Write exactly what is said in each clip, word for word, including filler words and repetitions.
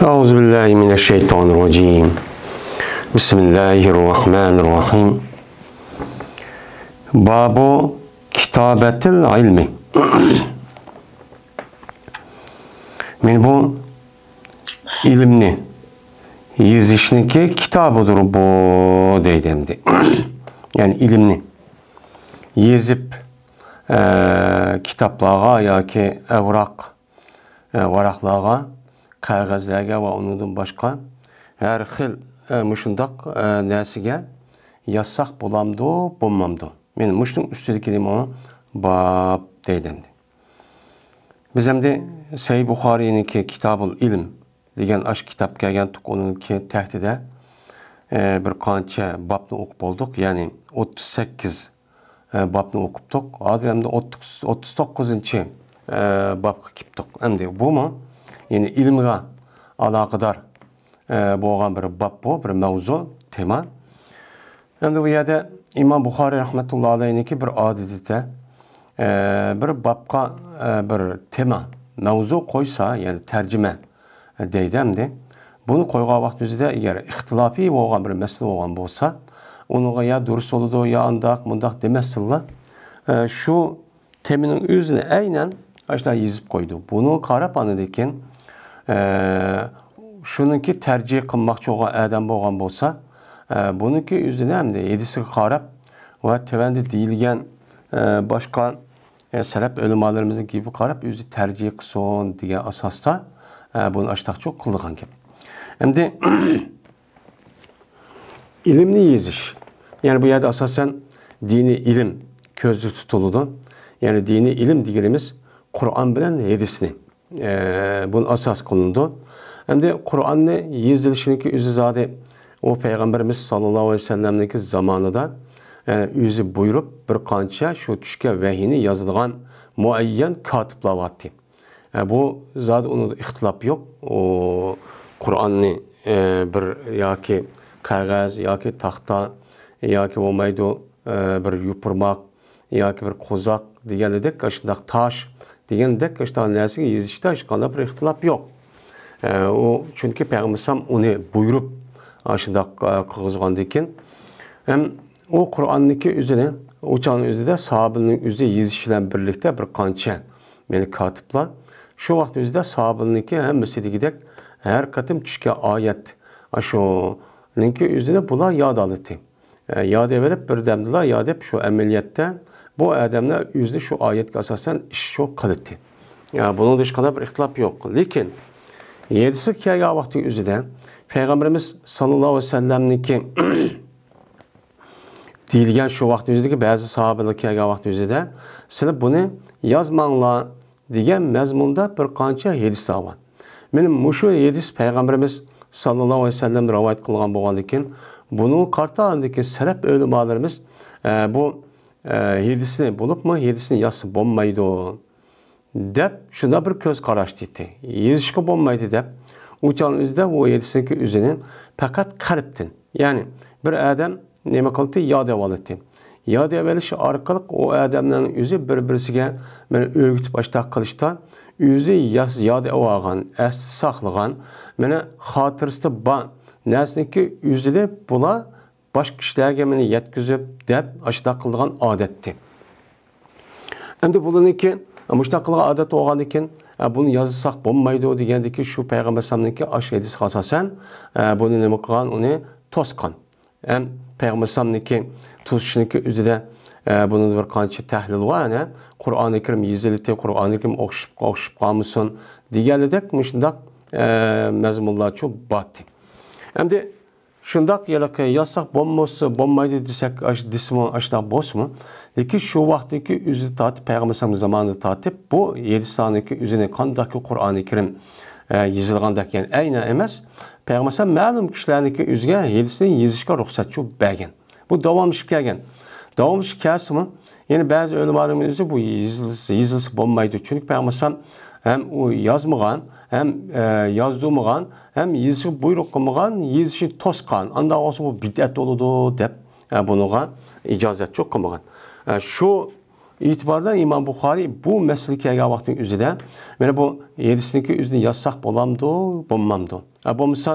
أعوذ بالله من الشيطان الرجيم. بسم الله الرحمن الرحيم. باب كتابة العلم. مانا بۇ ئىلىمنى يېزىشنىڭكى كىتابىدۇر بۇ، دەيدۇ ئەمدى. يەنى ئىلىمنى يېزىپ، ئە، كىتابلارغا ياكى ئەۋراق، ئە، ۋاراقلارغا، قەغەزلەرگە ۋە ئۇنىڭدىن باشقا ھەر خىل، ئە، مۇشۇنداق، ئە، نەرسىگە يازساق بولامدۇ، بولمامدۇ؟ مانا مۇشۇنىڭ ئۈستىدىكى نېمە؟ باب دەيدۇ ئەمدى. بىز ئەمدى سەھىھ بۇخارىينىڭكى كىتابۇل ئىلم دېگەن ئاشۇ كىتاب كەلگەنتۇق، ئۇنىڭكى تەھتىدە، ئە، بىر قانچە بابنى ئوقۇپ بولدۇق، يەنى ئوتتۇز سەككىز، ئە، بابنى ئوقۇپتۇق. ھازىر ئەمدى ئوتتۇز، ئوتتۇز توققۇزىنچى، ئە، بابقا كېلىپتۇق. ئەمدى بۇمۇ، يەنى ئىلىمغا ئالاقىدار، ئە، بولغان بىر باب بۇ، بىر مەۋزۇ، تېما. ئەمدى بۇ يەردە ئىمام بۇخارىي رەھمەتۇللا ئەلەيھنىڭكى بىر ئادىتىدە، ئە، بىر بابقا، ئە، بىر تېما، مەۋزۇ قويسا، يەنى تەرجىمە دەيدۇ ئەمدى. بۇنى قويغان ۋاقتىمىزدا ئەگەر ئىختىلاپىي بولغان بىر مەسىلە بولغان بولسا، ئۇنىڭغا يا دۇرۇس بولىدۇ، يا ئانداق، مۇنداق دېمەستىنلا، ئە، شۇ تېمىنىڭ ئۆزىنى ئەينەن ئاشۇنداق يېزىپ قويدى. بۇنىڭغا قاراپ ئاندىن كېيىن، ئە، شۇنىڭكى تەرجىھ قىلماقچى بولغان ئادەم بولغان بولسا، ئە، بۇنىڭكى ئۆزىنى ئەمدى ھەدىسىگە قاراپ ۋە تۆۋەندە دېيىلگەن، ئە، باشقا، ئە، سەلەپ ئۆلىمالىرىمىزنىڭ گېپىگە قاراپ ئۆزى تەرجىھ قىلسۇن دېگەن ئاساستا، ئە، بۇنى ئاشۇنداقچۇ قىلىدىغان گەپ. ئەمدى ئىلىمنى يېزىش. يەنى بۇ يەردە ئاساسەن دىنىي ئىلىم كۆزدە تۇتۇلىدۇ. يەنى دىنىي ئىلىم دېگىنىمىز قۇرئان بىلەن ھەدىسنى، ئە، بۇنى ئاساس قىلىنىدۇ. ئەمدى قۇرئاننى يېزىلىشىنىڭكى ئۆزى زادى ئۇ پەيغەمبىرىمىز ساللاللاھۇ ئەلەيھى ۋەسەللەمنىڭكى زامانىدا، ئە، ئۆزى بۇيرۇپ بىر قانچە شۇ چۈشكەن ۋەھىينى يازىدىغان مۇئەييەن كاتىپلار بارتى. ئە، بۇ زادى ئۇنىڭدا ئىختىلاپ يوق. ئۇ قۇرئاننى، ئە، بىر ياكى قەغەز ياكى تاختا ياكى بولمايدۇ، ئە، بىر يوپۇرماق ياكى بىر قوزاق دېگەندەك، ئاشۇنداق تاش دېگەندەك، ئاشۇنداق نەرسىگە يېزىشتا ھېچقانداق بىر ئىختىلاپ يوق. ئە، ئۇ چۈنكى پەيغەمبەر ئەلەيھىسسالام ئۇنى بۇيرۇپ ئاشۇنداق، ئە، قىلغۇزغاندىكىن، ھەم ئۇ قۇرئاننىڭكى ئۆزىنى ئۇ چاغنىڭ ئۆزىدە ساھابىنىڭ ئۆزى يېزىش بىلەن بىرلىكتە بىر قانچە مەيلى كاتىپلار شۇ ۋاقىت ئۆزىدە ساھابىنىڭكى ھەممىسى دېگۈدەك ھەر قېتىم چۈشكەن ئايەت، ئاشۇنىڭكى ئۆزىنى بۇلار ياد ئالىتتى. ئە، ياد ئېلىپ بىر دەمدىلا ياد ئېلىپ شۇ ئەمەلىيەتتە بۇ ئادەملەر ئۆزىنى شۇ ئايەتكە ئاساسەن ئىش شۇ قىلىتتى. ئە، بۇنىڭدا ھېچقانداق بىر ئىختىلاپ يوق. لېكىن ھەدىسكە كەلگەن ۋاقىتنىڭ ئۆزىدە پەيغەمبىرىمىز ساللاللاھۇ ئەلەيھى ۋەسەللەمنىڭكى دېيىلگەن شۇ ۋاقىتنىڭ ئۆزىدىكى بەزى ساھابىلەر كەلگەن ۋاقىتنىڭ ئۆزىدە سىلەر بۇنى يازماڭلار دېگەن مەزمۇندا بىر قانچە ھەدىسلەر بار. مانا مۇشۇ ھەدىس پەيغەمبىرىمىز ساللاللاھۇ ئەلەيھى ۋەسەللەم رىۋايەت قىلغان بولغاندىكىن، بۇنىڭغا قارىتا ئاندىكى سەلەپ ئۆلىمالىرىمىز، ئە، بۇ، ئە، ھەدىسنى بولۇپمۇ ھەدىسنى يازسا بولمايدۇ دەپ شۇنداق بىر كۆز قاراش دېدى. يېزىشقا بولمايدۇ دەپ، ئۇ چاغنىڭ ئۆزىدە ئۇ ھەدىسنىڭكى ئۆزىنى پەقەت قەلبتىن، يەنى بىر ئادەم نېمە قىلدى؟ ياد ئېۋالىتتى. ياد ئېۋېلىش ئارقىلىق ئۇ ئادەملەرنىڭ ئۆزى بىر-بىرسىگە مانا ئۆگىتىپ ئاشتاق قىلىشتا ئۆزى ياس-، ياد ئېۋالغان، ئەستە ساقلىغان، مانا خاتىرىسىدە بار نەرسىنىڭكى ئۆزىنى بۇلار باشقا كىشىلەرگە مانا يەتكۈزۈپ دەپ ئاشتاق قىلىدىغان ئادەتتى. ئەمدى بۇلارنىڭكى مۇشتاق قىلغان ئادەت بولغاندىكىن، ئە، بۇنى يازساق بولمايدۇ دېگەندىكى شۇ پەيغەمبەر ئەلەيھىسسالامنىڭكى ئاشۇ ھەدىسىگە ئاساسەن، ئە، بۇنى نېمە قىلغان؟ ئۇنى توسقان. ھەم پەيغەمبەر ئەلەيھىسسالامنىڭكى توسۇشىنىڭكى ئۆزىدە، ئە، بۇنىڭدا بىر قانچە تەھلىل بار. يەنە قۇرئانى كەرىم يېزىلىتى، قۇرئانى كەرىم ئوخشىشىپ، ئوخشىشىپ قالمىسۇن دېگەنلىدەك مۇشۇنداق، ئە، مەزمۇنلارچۇ بارتى. ئەمدى شۇنداق ھېلىقى يازساق بولمىسا بولمايدۇ دېسەك، ئاش-، دېسىمۇ، ئاشۇنداق بولسىمۇ، لېكىن شۇ ۋاقىتتىكى ئۆزى تارتىپ، پەيغەمبەر ئەلەيھىسسالام زامانىدا تارتىپ، بۇ ھەدىسلەرنىڭكى ئۆزىنى قانداقكى قۇرئانى كەرىم، ئە، يېزىلغاندەك، يەنى ئەينەن ئەمەس، پەيغەمبەر ئەلەيھىسسالام مەلۇم كىشىلەرنىڭكى ئۆزىگە ھەدىسنى يېزىشقا رۇخسەتچۇ بەرگەن. بۇ داۋاملىشىپ كەلگەن. داۋاملىشىپ كەلسىمۇ، يەنە بەزى ئۆلىمالىرىمىز ئۆزى بۇ يېزىلسا، يېزىلسا بولمايدۇ. چۈنكى پەيغەمبەر ئەلەيھىسسالام ھەم ئۇ يازمىغان، ھەم، ئە، يازدۇرمىغان، ھەم يېزىشقا بۇيرۇق قىلمىغان، يېزىشنى توسقان. ئانداق بولسا بۇ بىدئەت بولىدۇ دەپ، ئە، بۇنىڭغا ئىجازەتچۇ قىلمىغان. ئە، شۇ ئېتىباردا ئىمام بۇخارىي بۇ مەسىلىگە كەلگەن ۋاقىتنىڭ ئۆزىدە، مانا بۇ ھەدىسنىڭكى ئۆزىنى يازساق بولامدۇ، بولمامدۇ؟ ھە، بولمىسا،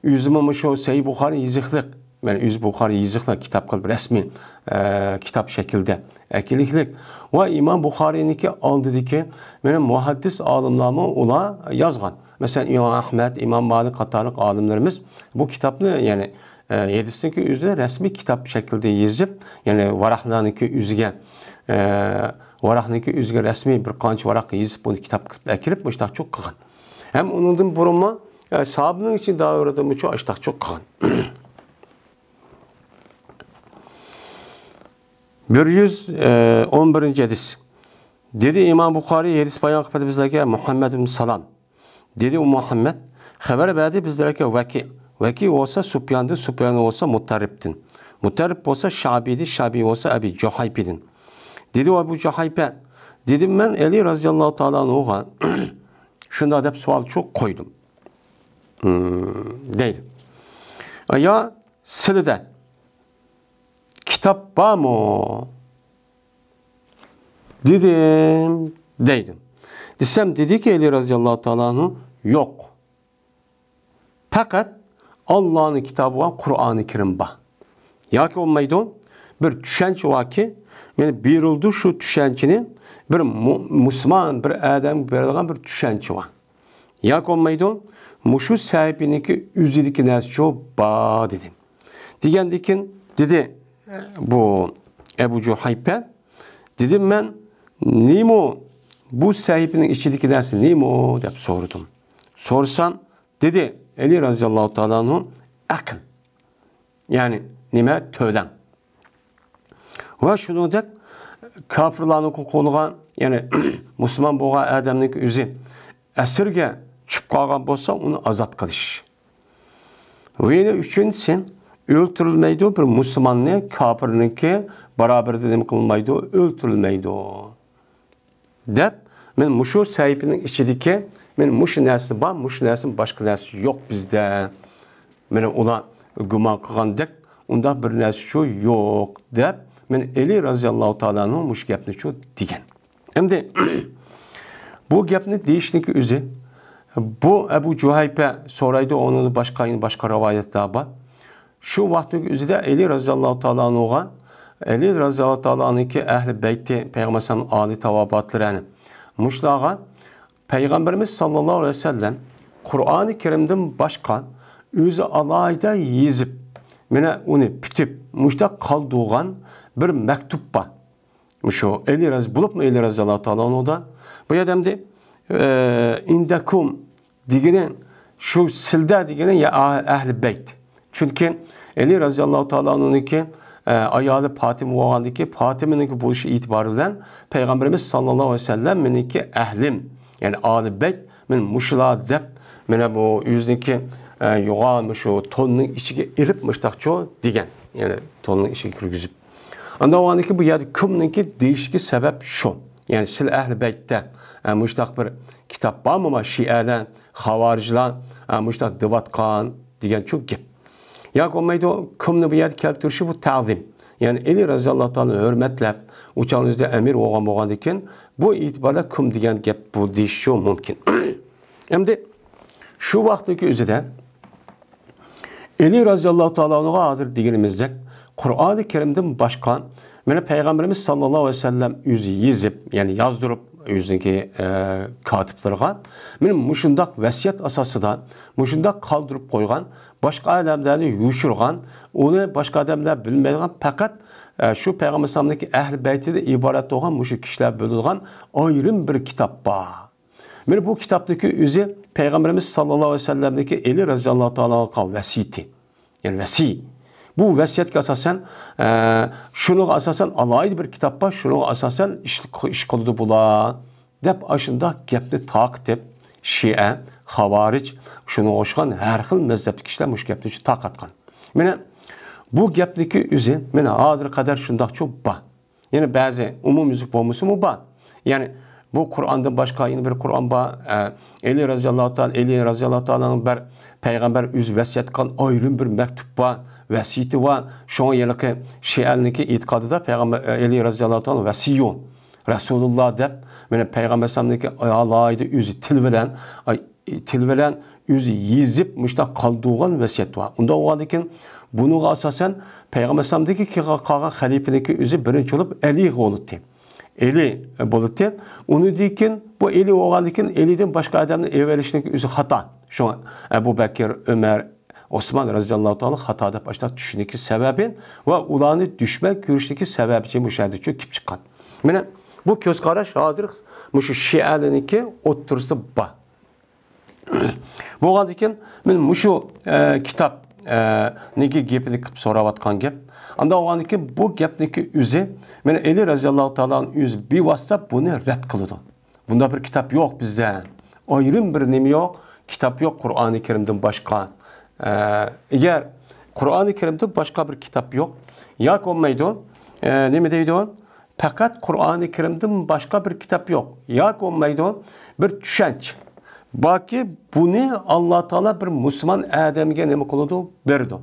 ئۆزىمۇ مۇشۇ سەھىھ بۇخارىي يېزىقلىق، مانا ئۆزى بۇخارىي يېزىقلىق كىتاب قىلىپ رەسمىي، ئە، كىتاب شەكلىدە ئەكېلىشلىك ۋە ئىمام بۇخارىينىڭكى ئالدىدىكى مانا مۇھەددىس ئالىملارمۇ ئۇلار يازغان. مەسىلەن، ئىمام ئەھمەد، ئىمام مالىك قاتارلىق ئالىملىرىمىز بۇ كىتابنى، يەنى، ئە، ھەدىسنىڭكى ئۆزىنى رەسمىي كىتاب شەكلىدە يېزىپ، يەنى ۋاراقلارنىڭكى ئۆزىگە، ئە، ۋاراقنىڭكى ئۆزىگە رەسمىي بىر قانچە ۋاراق يېزىپ، ئۇنى كىتاب قىلىپ ئەكىرىپ، مۇشۇنداق چوق قىلغان. ھەم ئۇنىڭدىن بۇرۇنمۇ، ئە، ساھابىنىڭ ئىچىدە دەۋرىدىمۇ شۇ ئاشتاق چوق قىلغان. بىر يۈز ئون بىرىنچى ھەدىس. دېدى ئىمام بۇخارىي، ھەدىس بايان قىلىپ بىزلەرگە مۇھەممەد ئىبن سالام. دېدى ئۇ مۇھەممەد، خەۋەر بەردى بىزلەرگە ۋەكى. ۋەكى بولسا سۇپياندىن، سۇپيان بولسا مۇتەررىپتىن. مۇتەررىپ بولسا شەبىدىن، شەبى بولسا ئەبى جۇھەيپىدىن. دېدى ئەبۇ جۇھەيپە، دېدىم مەن ئەلى رازىياللاھۇ تائالا ئەنھۇغا شۇنداق دەپ سوئال چوق قويدۇم. ھىم، دەيدۇ. يا سىلىدە كىتاب بارمۇ؟ دېدىم، دەيدۇ. دېسەم، دېدىكى، ئەلى رازىياللاھۇ تائالا ئەنھۇ، يوق. پەقەت ئاللانىڭ كىتابى بار، قۇرئانى كەرىم بار. ياكى بولمايدۇ، بىر چۈشەنچە باركى، مانا بېرىلىدۇ، شۇ چۈشەنچىنى بىر مۇ-، مۇسۇلمان بىر ئادەمگە بېرىدىغان بىر چۈشەنچە بار. ياكى بولمايدۇ، مۇشۇ سەھىپىنىڭكى ئۆزىدىكى نەرسىچۇ بار دېدى. دېگەندىكىن دېدى بۇ ئەبۇ جۇھەيپە، دېدىم مەن، نېمە بۇ سەھىپىنىڭ ئىچىدىكى نەرسە نېمە دەپ سورىدىم. سورىسام، دېدى ئەلى رازىياللاھۇ تائالا ئەنھۇ، ئەقىل. يەنى نېمە؟ تۆلەڭ. ۋە شۇنىڭدەك كاپىرلارنىڭ قولىغا، يەنى مۇسۇلمان بولغان ئادەمنىڭ ئۆزى ئەسىرگە چۈشۈپ قالغان بولسا، ئۇنى ئازاد قىلىش. ۋە يەنە ئۈچىنچىسى، ئۆلتۈرۈلمەيدۇ، بىر مۇسۇلماننى كاپىرنىڭكى بارابىرىدە نېمە قىلمايدۇ، ئۆلتۈرۈلمەيدۇ. دەپ، مەن مۇشۇ سەھىپىنىڭ ئىچىدىكى، مەن مۇشۇ نەرسە بار، مۇشۇ نەرسىدىن باشقا نەرسە يوق بىزدە. مانا ئۇلار گۇمان قىلغاندەك ئۇنداق بىر نەرسىچۇ يوق، دەپ، مەن ئەلى رازىياللاھۇ تائالا ئەنھۇ مۇشۇ گەپنىچۇ دېگەن. ئەمدى بۇ گەپنى دېيىشنىڭكى ئۆزى، بۇ ئەبۇ جۇھەيپە سورايدۇ، ئۇنىڭدىن باشقا، يەنە باشقا رىۋايەتلەر بار. شۇ ۋاقىتنىڭ ئۆزىدە ئەلى رازىياللاھۇ تائالا ئەنھۇغا، ئەلى رازىياللاھۇ تائالا ئەنھۇكى ئەھلى بەيتى، پەيغەمبەر ئەلەيھىسسالام ئالىي تاۋابىئاتلىرى، يەنى مۇشۇلارغا پەيغەمبىرىمىز ساللاللاھۇ ئەلەيھى ۋەسەللەم قۇرئانى كەرىمدىن باشقا ئۆزى ئالاھىدە يېزىپ، مانا ئۇنى پۈتۈپ، مۇشۇنداق قالدۇرغان بىر مەكتۇپ بار. مۇشۇ ئەلى رازى-، بولۇپمۇ ئەلى رازىياللاھۇ تائالا ئەنھۇدا. بۇ يەردە ئەمدى، ئە، ئىندەكۇم دېگىنى، شۇ سىلدە دېگىنى يا ئا-، ئەھلى بەيت. چۈنكى ئەلى رازىياللاھۇ تائالا ئەنھۇنىڭكى، ئە، ئايالى پاتىمە بولغاندىكى، پاتىمىنىڭكى بولۇشى ئېتىبارى بىلەن پەيغەمبىرىمىز ساللاللاھۇ ئەلەيھى ۋەسەللەم مېنىڭكى ئەھلىم، يەنى ئالى بەيت، مەن مۇشۇلار دەپ، مانا بۇ ئۆزىنىڭكى، ئە، يوغان مۇشۇ توننىڭ ئىچىگە ئېلىپ مۇشتاقچۇ دېگەن. يەنى توننىڭ ئىچىگە كىرگۈزۈپ. ئاندىن بولغاندىكىن بۇ يەردە كۇمنىڭكى دېيىشكە سەۋەب شۇ. يەنى سىلە ئەھلى بەيتتە، ئە، مۇشتاق بىر كىتاب بارمۇ، ما شىئەلەر، خاۋارىجلار، ئە، مۇشتاق دېۋاتقان دېگەن شۇ گەپ. ياكى بولمايدۇ، كۇمنى بۇ يەردە كەلتۈرۈشى بۇ تەزىم. يەنى ئەلى رازىياللاھۇ تائالا ھۆرمەتلەپ، ئۇ چاغنىڭ ئۆزىدە ئەمىر بولغان بولغاندىكىن، بۇ ئېتىباردا كۇم دېگەن گەپ بۇ دېيىشى مۇمكىن. ئەمدى شۇ ۋاقىتتىكى ئۆزىدە ئەلى رازىياللاھۇ تائالا ئەنھۇغا ھازىر دېگىنىمىزدەك، قۇرئانى كەرىمدىن باشقا، مانا پەيغەمبىرىمىز ساللاللاھۇ ئەلەيھى ۋەسەللەم ئۆزى يېزىپ، يەنى يازدۇرۇپ، ئۆزىنىڭكى، ئە، كاتىپلىرىغا، مانا مۇشۇنداق ۋەسىيەت ئاساسىدا، مۇشۇنداق قالدۇرۇپ قويغان، باشقا ئادەملەرنى يوشۇرغان، ئۇنى باشقا ئادەملەر بىلمەيدىغان، پەقەت، ئە، شۇ پەيغەمبەر ئەلەيھىسسالامنىڭكى ئەھلى بەيتىدىن ئىبارەت بولغان مۇشۇ كىشىلەر بىلىدىغان ئايرىم بىر كىتاب بار. مانا بۇ كىتابتىكى ئۆزى پەيغەمبىرىمىز ساللاللاھۇ ئەلەيھى ۋەسەللەمنىڭكى ئەلى رازىياللاھۇ تائالا ئەنھۇغا قىلغان ۋەسىيىتى. يەنى ۋەسىي. بۇ ۋەسىيەتكە ئاساسەن، ئە، شۇنىڭغا ئاساسەن ئالاھىدە بىر كىتاب بار، شۇنىڭغا ئاساسەن ئىش، ئىش قىلىدۇ بۇلار، دەپ ئاشۇنداق گەپنى تارقىتىپ، شىئە، خاۋارىج، شۇنىڭغا ئوخشىغان ھەر خىل مەزھەپتىكى كىشىلەر مۇشۇ گەپنى شۇ تارقاتقان. مانا بۇ گەپنىكى ئۆزى، مانا ھازىرغا قەدەر شۇنداقچۇ بار. يەنە بەزى ئومۇميۈزلۈك بولمىسىمۇ بار. يەنى بۇ قۇرئاندىن باشقا يەنە بىر قۇرئان بار. ئە، ئەلى رازىياللاھۇ تائالا، ئەلى رازىياللاھۇ تائالانىڭ بىر پەيغەمبەر ئۆزى ۋەسىيەت قىلغان ئايرىم بىر مەكتۇپ بار، ۋەسىيىتى بار. شۇڭا ھېلىقى شىئەنىڭكى ئېتىقادىدا پەيغەمبەر، ئەلى رازىياللاھۇ تائالا ۋەسىيۇ. رەسۇلۇللا دەپ، مانا پەيغەمبەر ئەلەيھىسسالامنىڭكى ئالاھىدە ئۆزى تىل بىلەن، ئاي، تىل بىلەن ئۆزى يېزىپ، مۇشۇنداق قالدۇرغان ۋەسىيەت بار. ئۇنداق بولغاندىكىن، بۇنىڭغا ئاساسەن پەيغەمبەر ئەلەيھىسسالامدىكى كېيىن قالغان خەلىپىنىڭكى ئۆزى بىرىنچى بولۇپ ئەلى بولىدۇ. ئەلى بولىدۇ. ئۇنىڭدىن كېيىن، بۇ ئەلى بولغاندىن كېيىن، ئەلىدىن باشقا ئادەمنى ئەۋېلىشنىڭكى ئۆزى خاتا. شۇڭا ئەبۇ بەكىر، ئۆمەر، ئوسمان رەزىياللاھۇ تائالا خاتا دەپ ئاشۇنداق چۈشىنىشنىڭكى سەۋەبى ۋە ئۇلارنى دۈشمەن كۆرۈشنىڭكى سەۋەبى مۇشۇ يەردىن كېلىپ چىققان. مانا بۇ كۆز قاراش ھازىر مۇشۇ شىئەلەرنىڭكى ئوتتۇرىسىدا بار. بولغاندىكىن، مەن مۇشۇ، ئە، كىتاب، ئە، نىكى گېپىنى قىلىپ سوراۋاتقان گەپ. ئاندا بولغاندىكىن، بۇ گەپنىكى ئۆزى، مانا ئەلى رەزىياللاھۇ تائالا ئۆزى بىۋاسىتە بۇنى رەت قىلىدۇ. بۇنداق بىر كىتاب يوق بىزدە. ئايرىم بىر نېمە يوق، كىتاب يوق قۇرئانى كەرىمدىن باشقا. ئە، ئەگەر قۇرئانى كەرىمدىن باشقا بىر كىتاب يوق، ياكى بولمايدۇ، ئە، نېمە دەيدۇ؟ پەقەت قۇرئانى كەرىمدىن باشقا بىر كىتاب يوق. ياكى بولمايدۇ، بىر چۈشەنچە. باكى بۇنى ئاللا تائالا بىر مۇسۇلمان ئادەمگە نېمە قىلىدۇ؟ بېرىدۇ.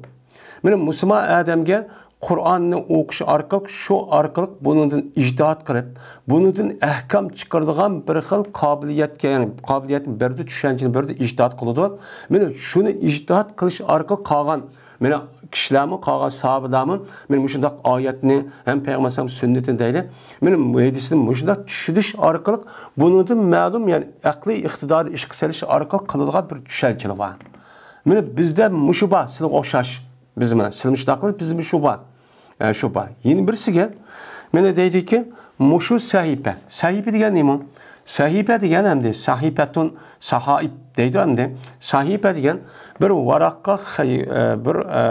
مانا مۇسۇلمان ئادەمگە قۇرئاننى ئوقۇش ئارقىلىق، شۇ ئارقىلىق بۇنىڭدىن ئىجتىھات قىلىپ، بۇنىڭدىن ئەھكام چىقىرىدىغان بىر خىل قابىلىيەتكە، يەنى قابىلىيەتنى بېرىدۇ، چۈشەنچىنى بېرىدۇ، ئىجتىھات قىلىدۇ. مانا شۇنى ئىجتىھات قىلىش ئارقىلىق قالغان مانا كىشىلەرمۇ، قالغان ساھابىلەرمۇ، مانا مۇشۇنداق ئايەتنى ھەم پەيغەمبەر ئەلەيھىسسالام سۈننىتىنى دەيلى، مانا ھەدىسنى مۇشۇنداق چۈشىنىش ئارقىلىق، بۇنىڭدىن مەلۇم، يەنى ئەقلىي ئىقتىدارنى ئىشقا سېلىش ئارقىلىق قىلىدىغان بىر چۈشەنچىلىك بار. مانا بىزدە مۇشۇ بار، سىلىگە ئوخشاش. بىزمۇ، سىلىمۇ شۇنداق قىلىپ، بىزمۇ شۇ بار. ئە، شۇ بار. يەنە بىرسىگە، مانا دەيدىكى، مۇشۇ سەھىپە. سەھىپە دېگەن نېمە؟ سەھىپە دېگەن ئەمدى سەھىپەتۇن، سەھائىپ دەيدۇ ئەمدى. سەھىپە دېگەن بىر ۋاراققا خەي-، ئە، بىر، ئە،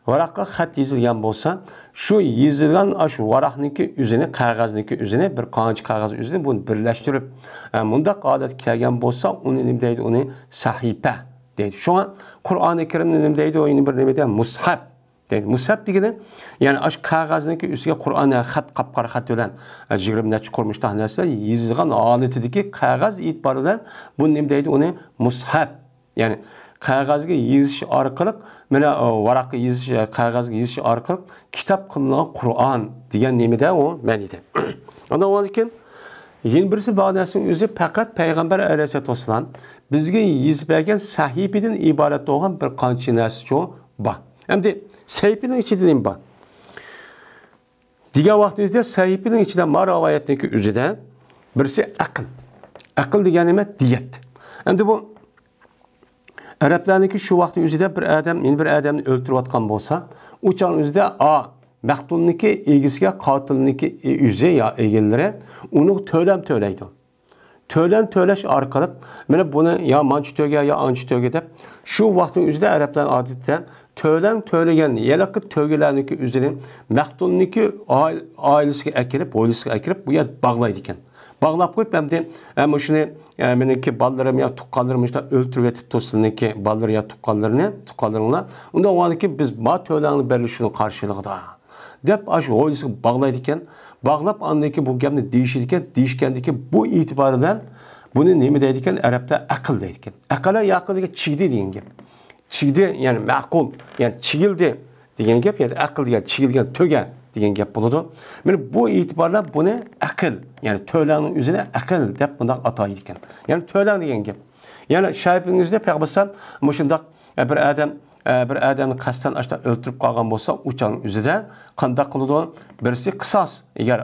ۋاراققا خەت يېزىلگەن بولسا، شۇ يېزىلغان ئاشۇ ۋاراقنىڭكى ئۆزىنى، قەغەزنىڭكى ئۆزىنى، بىر قانچە قەغەز ئۆزىنى بۇنى بىرلەشتۈرۈپ، ئە، مۇنداق ھالەتكە كەلگەن بولسا، ئۇنى نېمە دەيدۇ؟ ئۇنى سەھىپە دەيدۇ. شۇڭا قۇرئانى كەرىمنى نېمە دەيدۇ؟ يەنە بىر نېمە دەيدۇ؟ مۇسھەپ. دەيدۇ. مۇسھەپ دېگىنى، يەنى ئاشۇ قەغەزنىڭكى ئۈستىگە قۇرئان خەت، قاپقارا خەت بىلەن، ئە، يىگىرمە نەچچە قۇرمۇشتاق نەرسىلەر يېزىلغان ھالىتىدىكى قەغەز ئېتىبارى بىلەن بۇنى نېمە دەيدۇ؟ ئۇنى مۇسھەپ. يەنى قەغەزگە يېزىش ئارقىلىق، مانا، ئە، ۋاراققا يېزىش، ئە، قەغەزگە يېزىش ئارقىلىق كىتاب قىلىنغان قۇرئان دېگەن نېمىدە ئۇ مەنىدە. ئاندىن ئاندىن كېيىن يەنە بىرسى بار نەرسىنىڭ ئۆزى پەقەت پەيغەمبەر ئەلەيھىسسالاتۇ ۋەسسالام بىزگە يېزىپ بەرگەن سەھىپىدىن ئىبارەت بولغان بىر قانچە نەرسىچۇ بار. ئەمدى سەھىپىنىڭ ئىچىدە نېمە بار؟ دېگەن ۋاقتىمىزدا سەھىپىنىڭ ئىچىدە ما رىۋايەتنىڭكى ئۆزىدە بىرسى ئەقىل. ئەقىل دېگەن نېمە؟ دىيەت. ئەمدى بۇ ئەرەبلەرنىڭكى شۇ ۋاقىتنىڭ ئۆزىدە بىر ئادەم يەنە بىر ئادەمنى ئۆلتۈرۈۋاتقان بولسا، ئۇ چاغنىڭ ئۆزىدە، ئا، مەقتۇلنىڭكى ئىگىسىگە، قاتىلنىڭكى ئۆزى يا ئىگىلىرى ئۇنىڭغا تۆلەم تۆلەيدۇ. تۆلەم تۆلەش ئارقىلىق، مانا بۇنى يا مانچە تۆگە، يا ئانچە تۆگە دەپ، شۇ ۋاقىتنىڭ ئۆزىدە ئەرەبلەر ئادەتتە تۆلەم تۆلىگەن ھېلىقى تۆگىلەرنىڭكى ئۆزىنى مەقتۇلنىڭكى ئائىل-، ئائىلىسىگە ئەكىرىپ، ھويلىسىغا ئەكىرىپ، بۇ يەردە باغلايدىكەن. باغلاپ قويۇپ، ئەمدى، ئە، مۇشۇنى، ئە، مېنىڭكى بالىلىرىم يا تۇغقانلىرىم مۇشۇنداق ئۆلتۈرۈۋېتىپتۇ، سىلىنىڭكى بالىلىرى يا تۇغقانلىرىنى، تۇغقانلىرىڭلار. ئۇنداق بولغاندىكىن بىز ما تۆلەڭنى بەرلى شۇنىڭ قارشىلىقىدا، دەپ، ئاشۇ ھويلىسىغا باغلايدىكەن. باغلاپ، ئاندىن كېيىن بۇ گەپنى دېيىشىدىكەن. دېيىشكەندىكىن بۇ ئېتىبار بىلەن بۇنى نېمە دەيدىكەن؟ ئەرەبلەر ئەقىل دەيدىكەن. ئەقەل ياقىدىكى چىگدى دېگەن گەپ. چىگدى، يەنى مەقۇل، يەنى چىگىلدى دېگەن گەپ، يەنى ئەقىل دېگەن، چىگىلگەن، تۆگە دېگەن گەپ بولىدۇ. مانا بۇ ئېتىبار بىلەن بۇنى ئەقىل، يەنى تۆلەڭنىڭ ئۆزىنى ئەقىل دەپ بۇنداق ئاتايدىكەن. يەنى تۆلەڭ دېگەن گەپ. يەنى شەرىپىڭىزدە پەيغەمبەر مۇشۇنداق، ئە، بىر ئادەم، ئە، بىر ئادەمنى قەستەن ئاشتا ئۆلتۈرۈپ قالغان بولسا، ئۇ چاغنىڭ ئۆزىدە قانداق قىلىدۇ؟ بىرسى قىساس، ئەگەر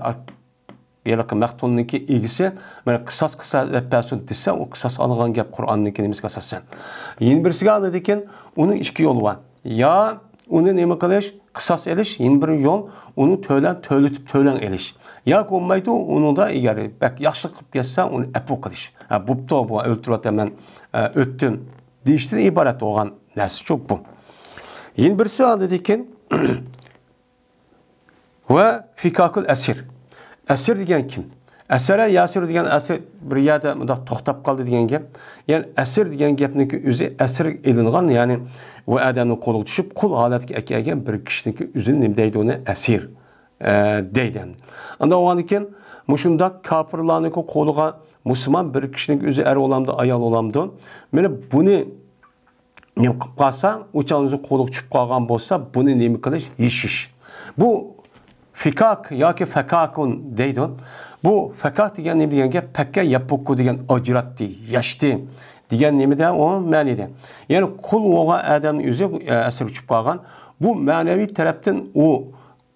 ھېلىقى مەقتۇلنىڭكى ئىگىسى، مانا، قىساس، قىساس دەپ بەرسۇن دېسە، ئۇ قىساس ئالغان گەپ قۇرئاننىڭكى نېمىسىگە ئاساسەن. يەنە بىرسىگە ئاندىن كېيىن ئۇنىڭ ئىككى يولى بار. يا ئۇنى نېمە قىلىش، قىساس ئېلىش، يەنە بىر يول ئۇنى تۆلەڭ، تۆلىتىپ تۆلەڭ ئېلىش. ياكى بولمايدۇ، ئۇنىڭدا ئەگەر بەك ياخشىلىق قىلىپ كەتسە، ئۇنى ئەپۇ قىلىش. ھە، بوپتۇ، بۇ ئۆلتۈرۈۋاتىمەن، ئە، ئۆتتۈم دېيىشتىن ئىبارەت بولغان نەرسىچۇ بۇ. يەنە بىرسى ئاندىن كېيىن ۋە فىكاكۇل ئەسىر. ئەسىر دېگەن كىم؟ ئەسەرە ياسىر دېگەن ئەسىر بىر يەردە مۇنداق توختاپ قالدى دېگەن گەپ. يەنى ئەسىر دېگەن گەپنىڭكى ئۆزى ئەسىرگە ئېلىنغان، يەنى ئۇ ئادەمنىڭ قولىغا چۈشۈپ، قۇل ھالەتكە ئەكەلگەن بىر كىشىنىڭكى ئۆزىنى نېمە دەيدۇ؟ ئۇنى ئەسىر، ئە، دەيدۇ. ئاندىن ئۇنىڭدىن كېيىن مۇشۇنداق كاپىرلارنىڭكى قولىغا مۇسۇلمان بىر كىشىنىڭكى ئۆزى ئەر بولامدۇ، ئايال بولامدۇ؟ مانا بۇنى نېمە قىلىپ قالسا، ئۇ چاغ ئۆزى قولىغا چۈشۈپ قالغان بولسا، بۇنى نېمە قىلىش؟ يېشىش. بۇ فىكاك ياكى فەكاكۇن دەيدۇ. بۇ فەكاك دېگەن نېمە دېگەن گەپ؟ پەككە يەپپۇككۇ دېگەن ئاجراتتى، ياشتى دېگەن نېمىدە ئۇ مەنىدە. يەنى قۇل بولغان ئادەمنىڭ ئۆزى، ئە، ئەسىرگە چۈشۈپ قالغان. بۇ مەنىۋى تەرەپتىن ئۇ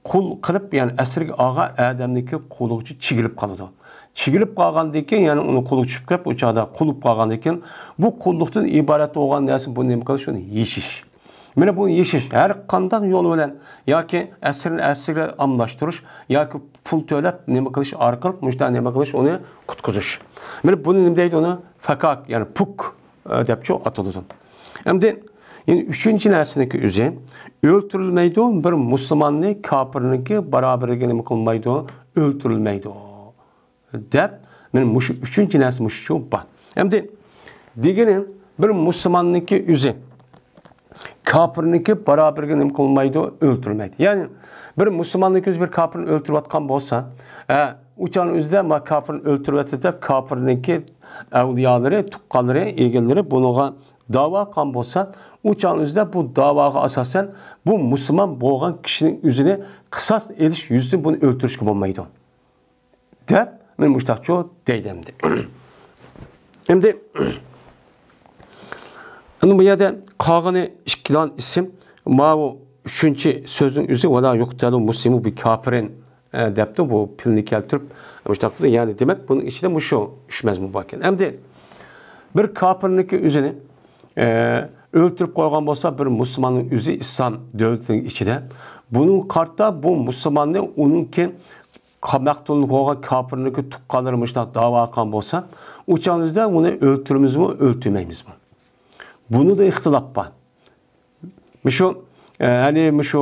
قۇل قىلىپ، يەنى ئەسىرگە ئالغان ئادەمنىڭكى قۇلىغىچە چىگىلىپ قالىدۇ. چىگىلىپ قالغاندىن كېيىن، يەنى ئۇنىڭ قۇلىغا چۈشۈپ قېلىپ، ئۇ چاغدا قۇل بولۇپ قالغاندىن كېيىن، بۇ قۇللۇقتىن ئىبارەت بولغان نەرسە، بۇ نېمە قىلىش؟ شۇنى يېشىش. مانا بۇ يېشىش ھەر قانداق يول بىلەن ياكى ئەسىرنى ئەسىرگە ئالماشتۇرۇش ياكى پۇل تۆلەپ نېمە قىلىش ئارقىلىق مۇشۇنداق نېمە قىلىش، ئۇنى قۇتقۇزۇش. مانا بۇنى نېمە دەيدۇ؟ ئۇنى فەكاك، يەنى پۇك، ئە، دەپچۇ ئاتىلىدۇ. ئەمدى يەنە ئۈچىنچى نەرسىنىڭكى ئۆزى ئۆلتۈرۈلمەيدۇ، بىر مۇسۇلماننى كاپىرنىڭكى بارابىرىگە نېمە قىلمايدۇ؟ ئۆلتۈرۈلمەيدۇ. دەپ، مانا مۇشۇ ئۈچىنچى نەرسە مۇشۇ بار. ئەمدى دېگىنى بىر مۇسۇلماننىڭكى ئۆزى كاپىرنىڭكى بارابىرىگە نېمە قىلمايدۇ؟ ئۆلتۈرمەيدۇ. يەنى بىر مۇسۇلماننىڭكى ئۆزى بىر كاپىرنى ئۆلتۈرۈۋاتقان بولسا، ئە، ئۇ چاغنىڭ ئۆزىدە ما كاپىرنى ئۆلتۈرۈۋەتتى دەپ كاپىرنىڭكى ئەۋلىيالىرى، تۇغقانلىرى، ئىگىلىرى بۇنىڭغا داۋا قىلغان بولسا، ئۇ چاغنىڭ ئۆزىدە بۇ داۋاغا ئاساسەن بۇ مۇسۇلمان بولغان كىشىنىڭ ئۆزىنى قىساس ئېلىش يۈزىسىدىن بۇنى ئۆلتۈرۈشكە بولمايدۇ. دەپ، مانا مۇشتاقچۇ دەيدۇ ئەمدى. ئەمدى، ئەمدى بۇ يەردە قالغىنى ئىككى دان ئىسىم، ماۋۇ ئۈچىنچى سۆزنىڭ ئۆزى، ۋەلا يۇقتەلۇ مۇسلىمۇ بى كاپىرىن، ئە، دەپتۇ، بۇ پىلنى كەلتۈرۈپ، مۇشتاق قىلدى. يەنى دېمەك، بۇنىڭ ئىچىدە مۇشۇ ئۈچ مەزمۇن بار ئىكەن. ئەمدى بىر كاپىرنىڭكى ئۆزىنى، ئە، ئۆلتۈرۈپ قويغان بولسا، بىر مۇسۇلماننىڭ ئۆزى ئىسلام دۆلىتىنىڭ ئىچىدە، بۇنىڭغا قارىتا بۇ مۇسۇلماننى ئۇنىڭكى قا-، مەقتۇل بولغان كاپىرنىڭكى تۇغقانلىرى مۇشۇنداق داۋا قىلغان بولسا، ئۇ چاغدا ئۇنى ئۆلتۈرىمىزمۇ، ئۆلتۈرمەيمىزمۇ؟ بۇنىدا ئىختىلاپ بار. مۇشۇ، ئە، يەنى مۇشۇ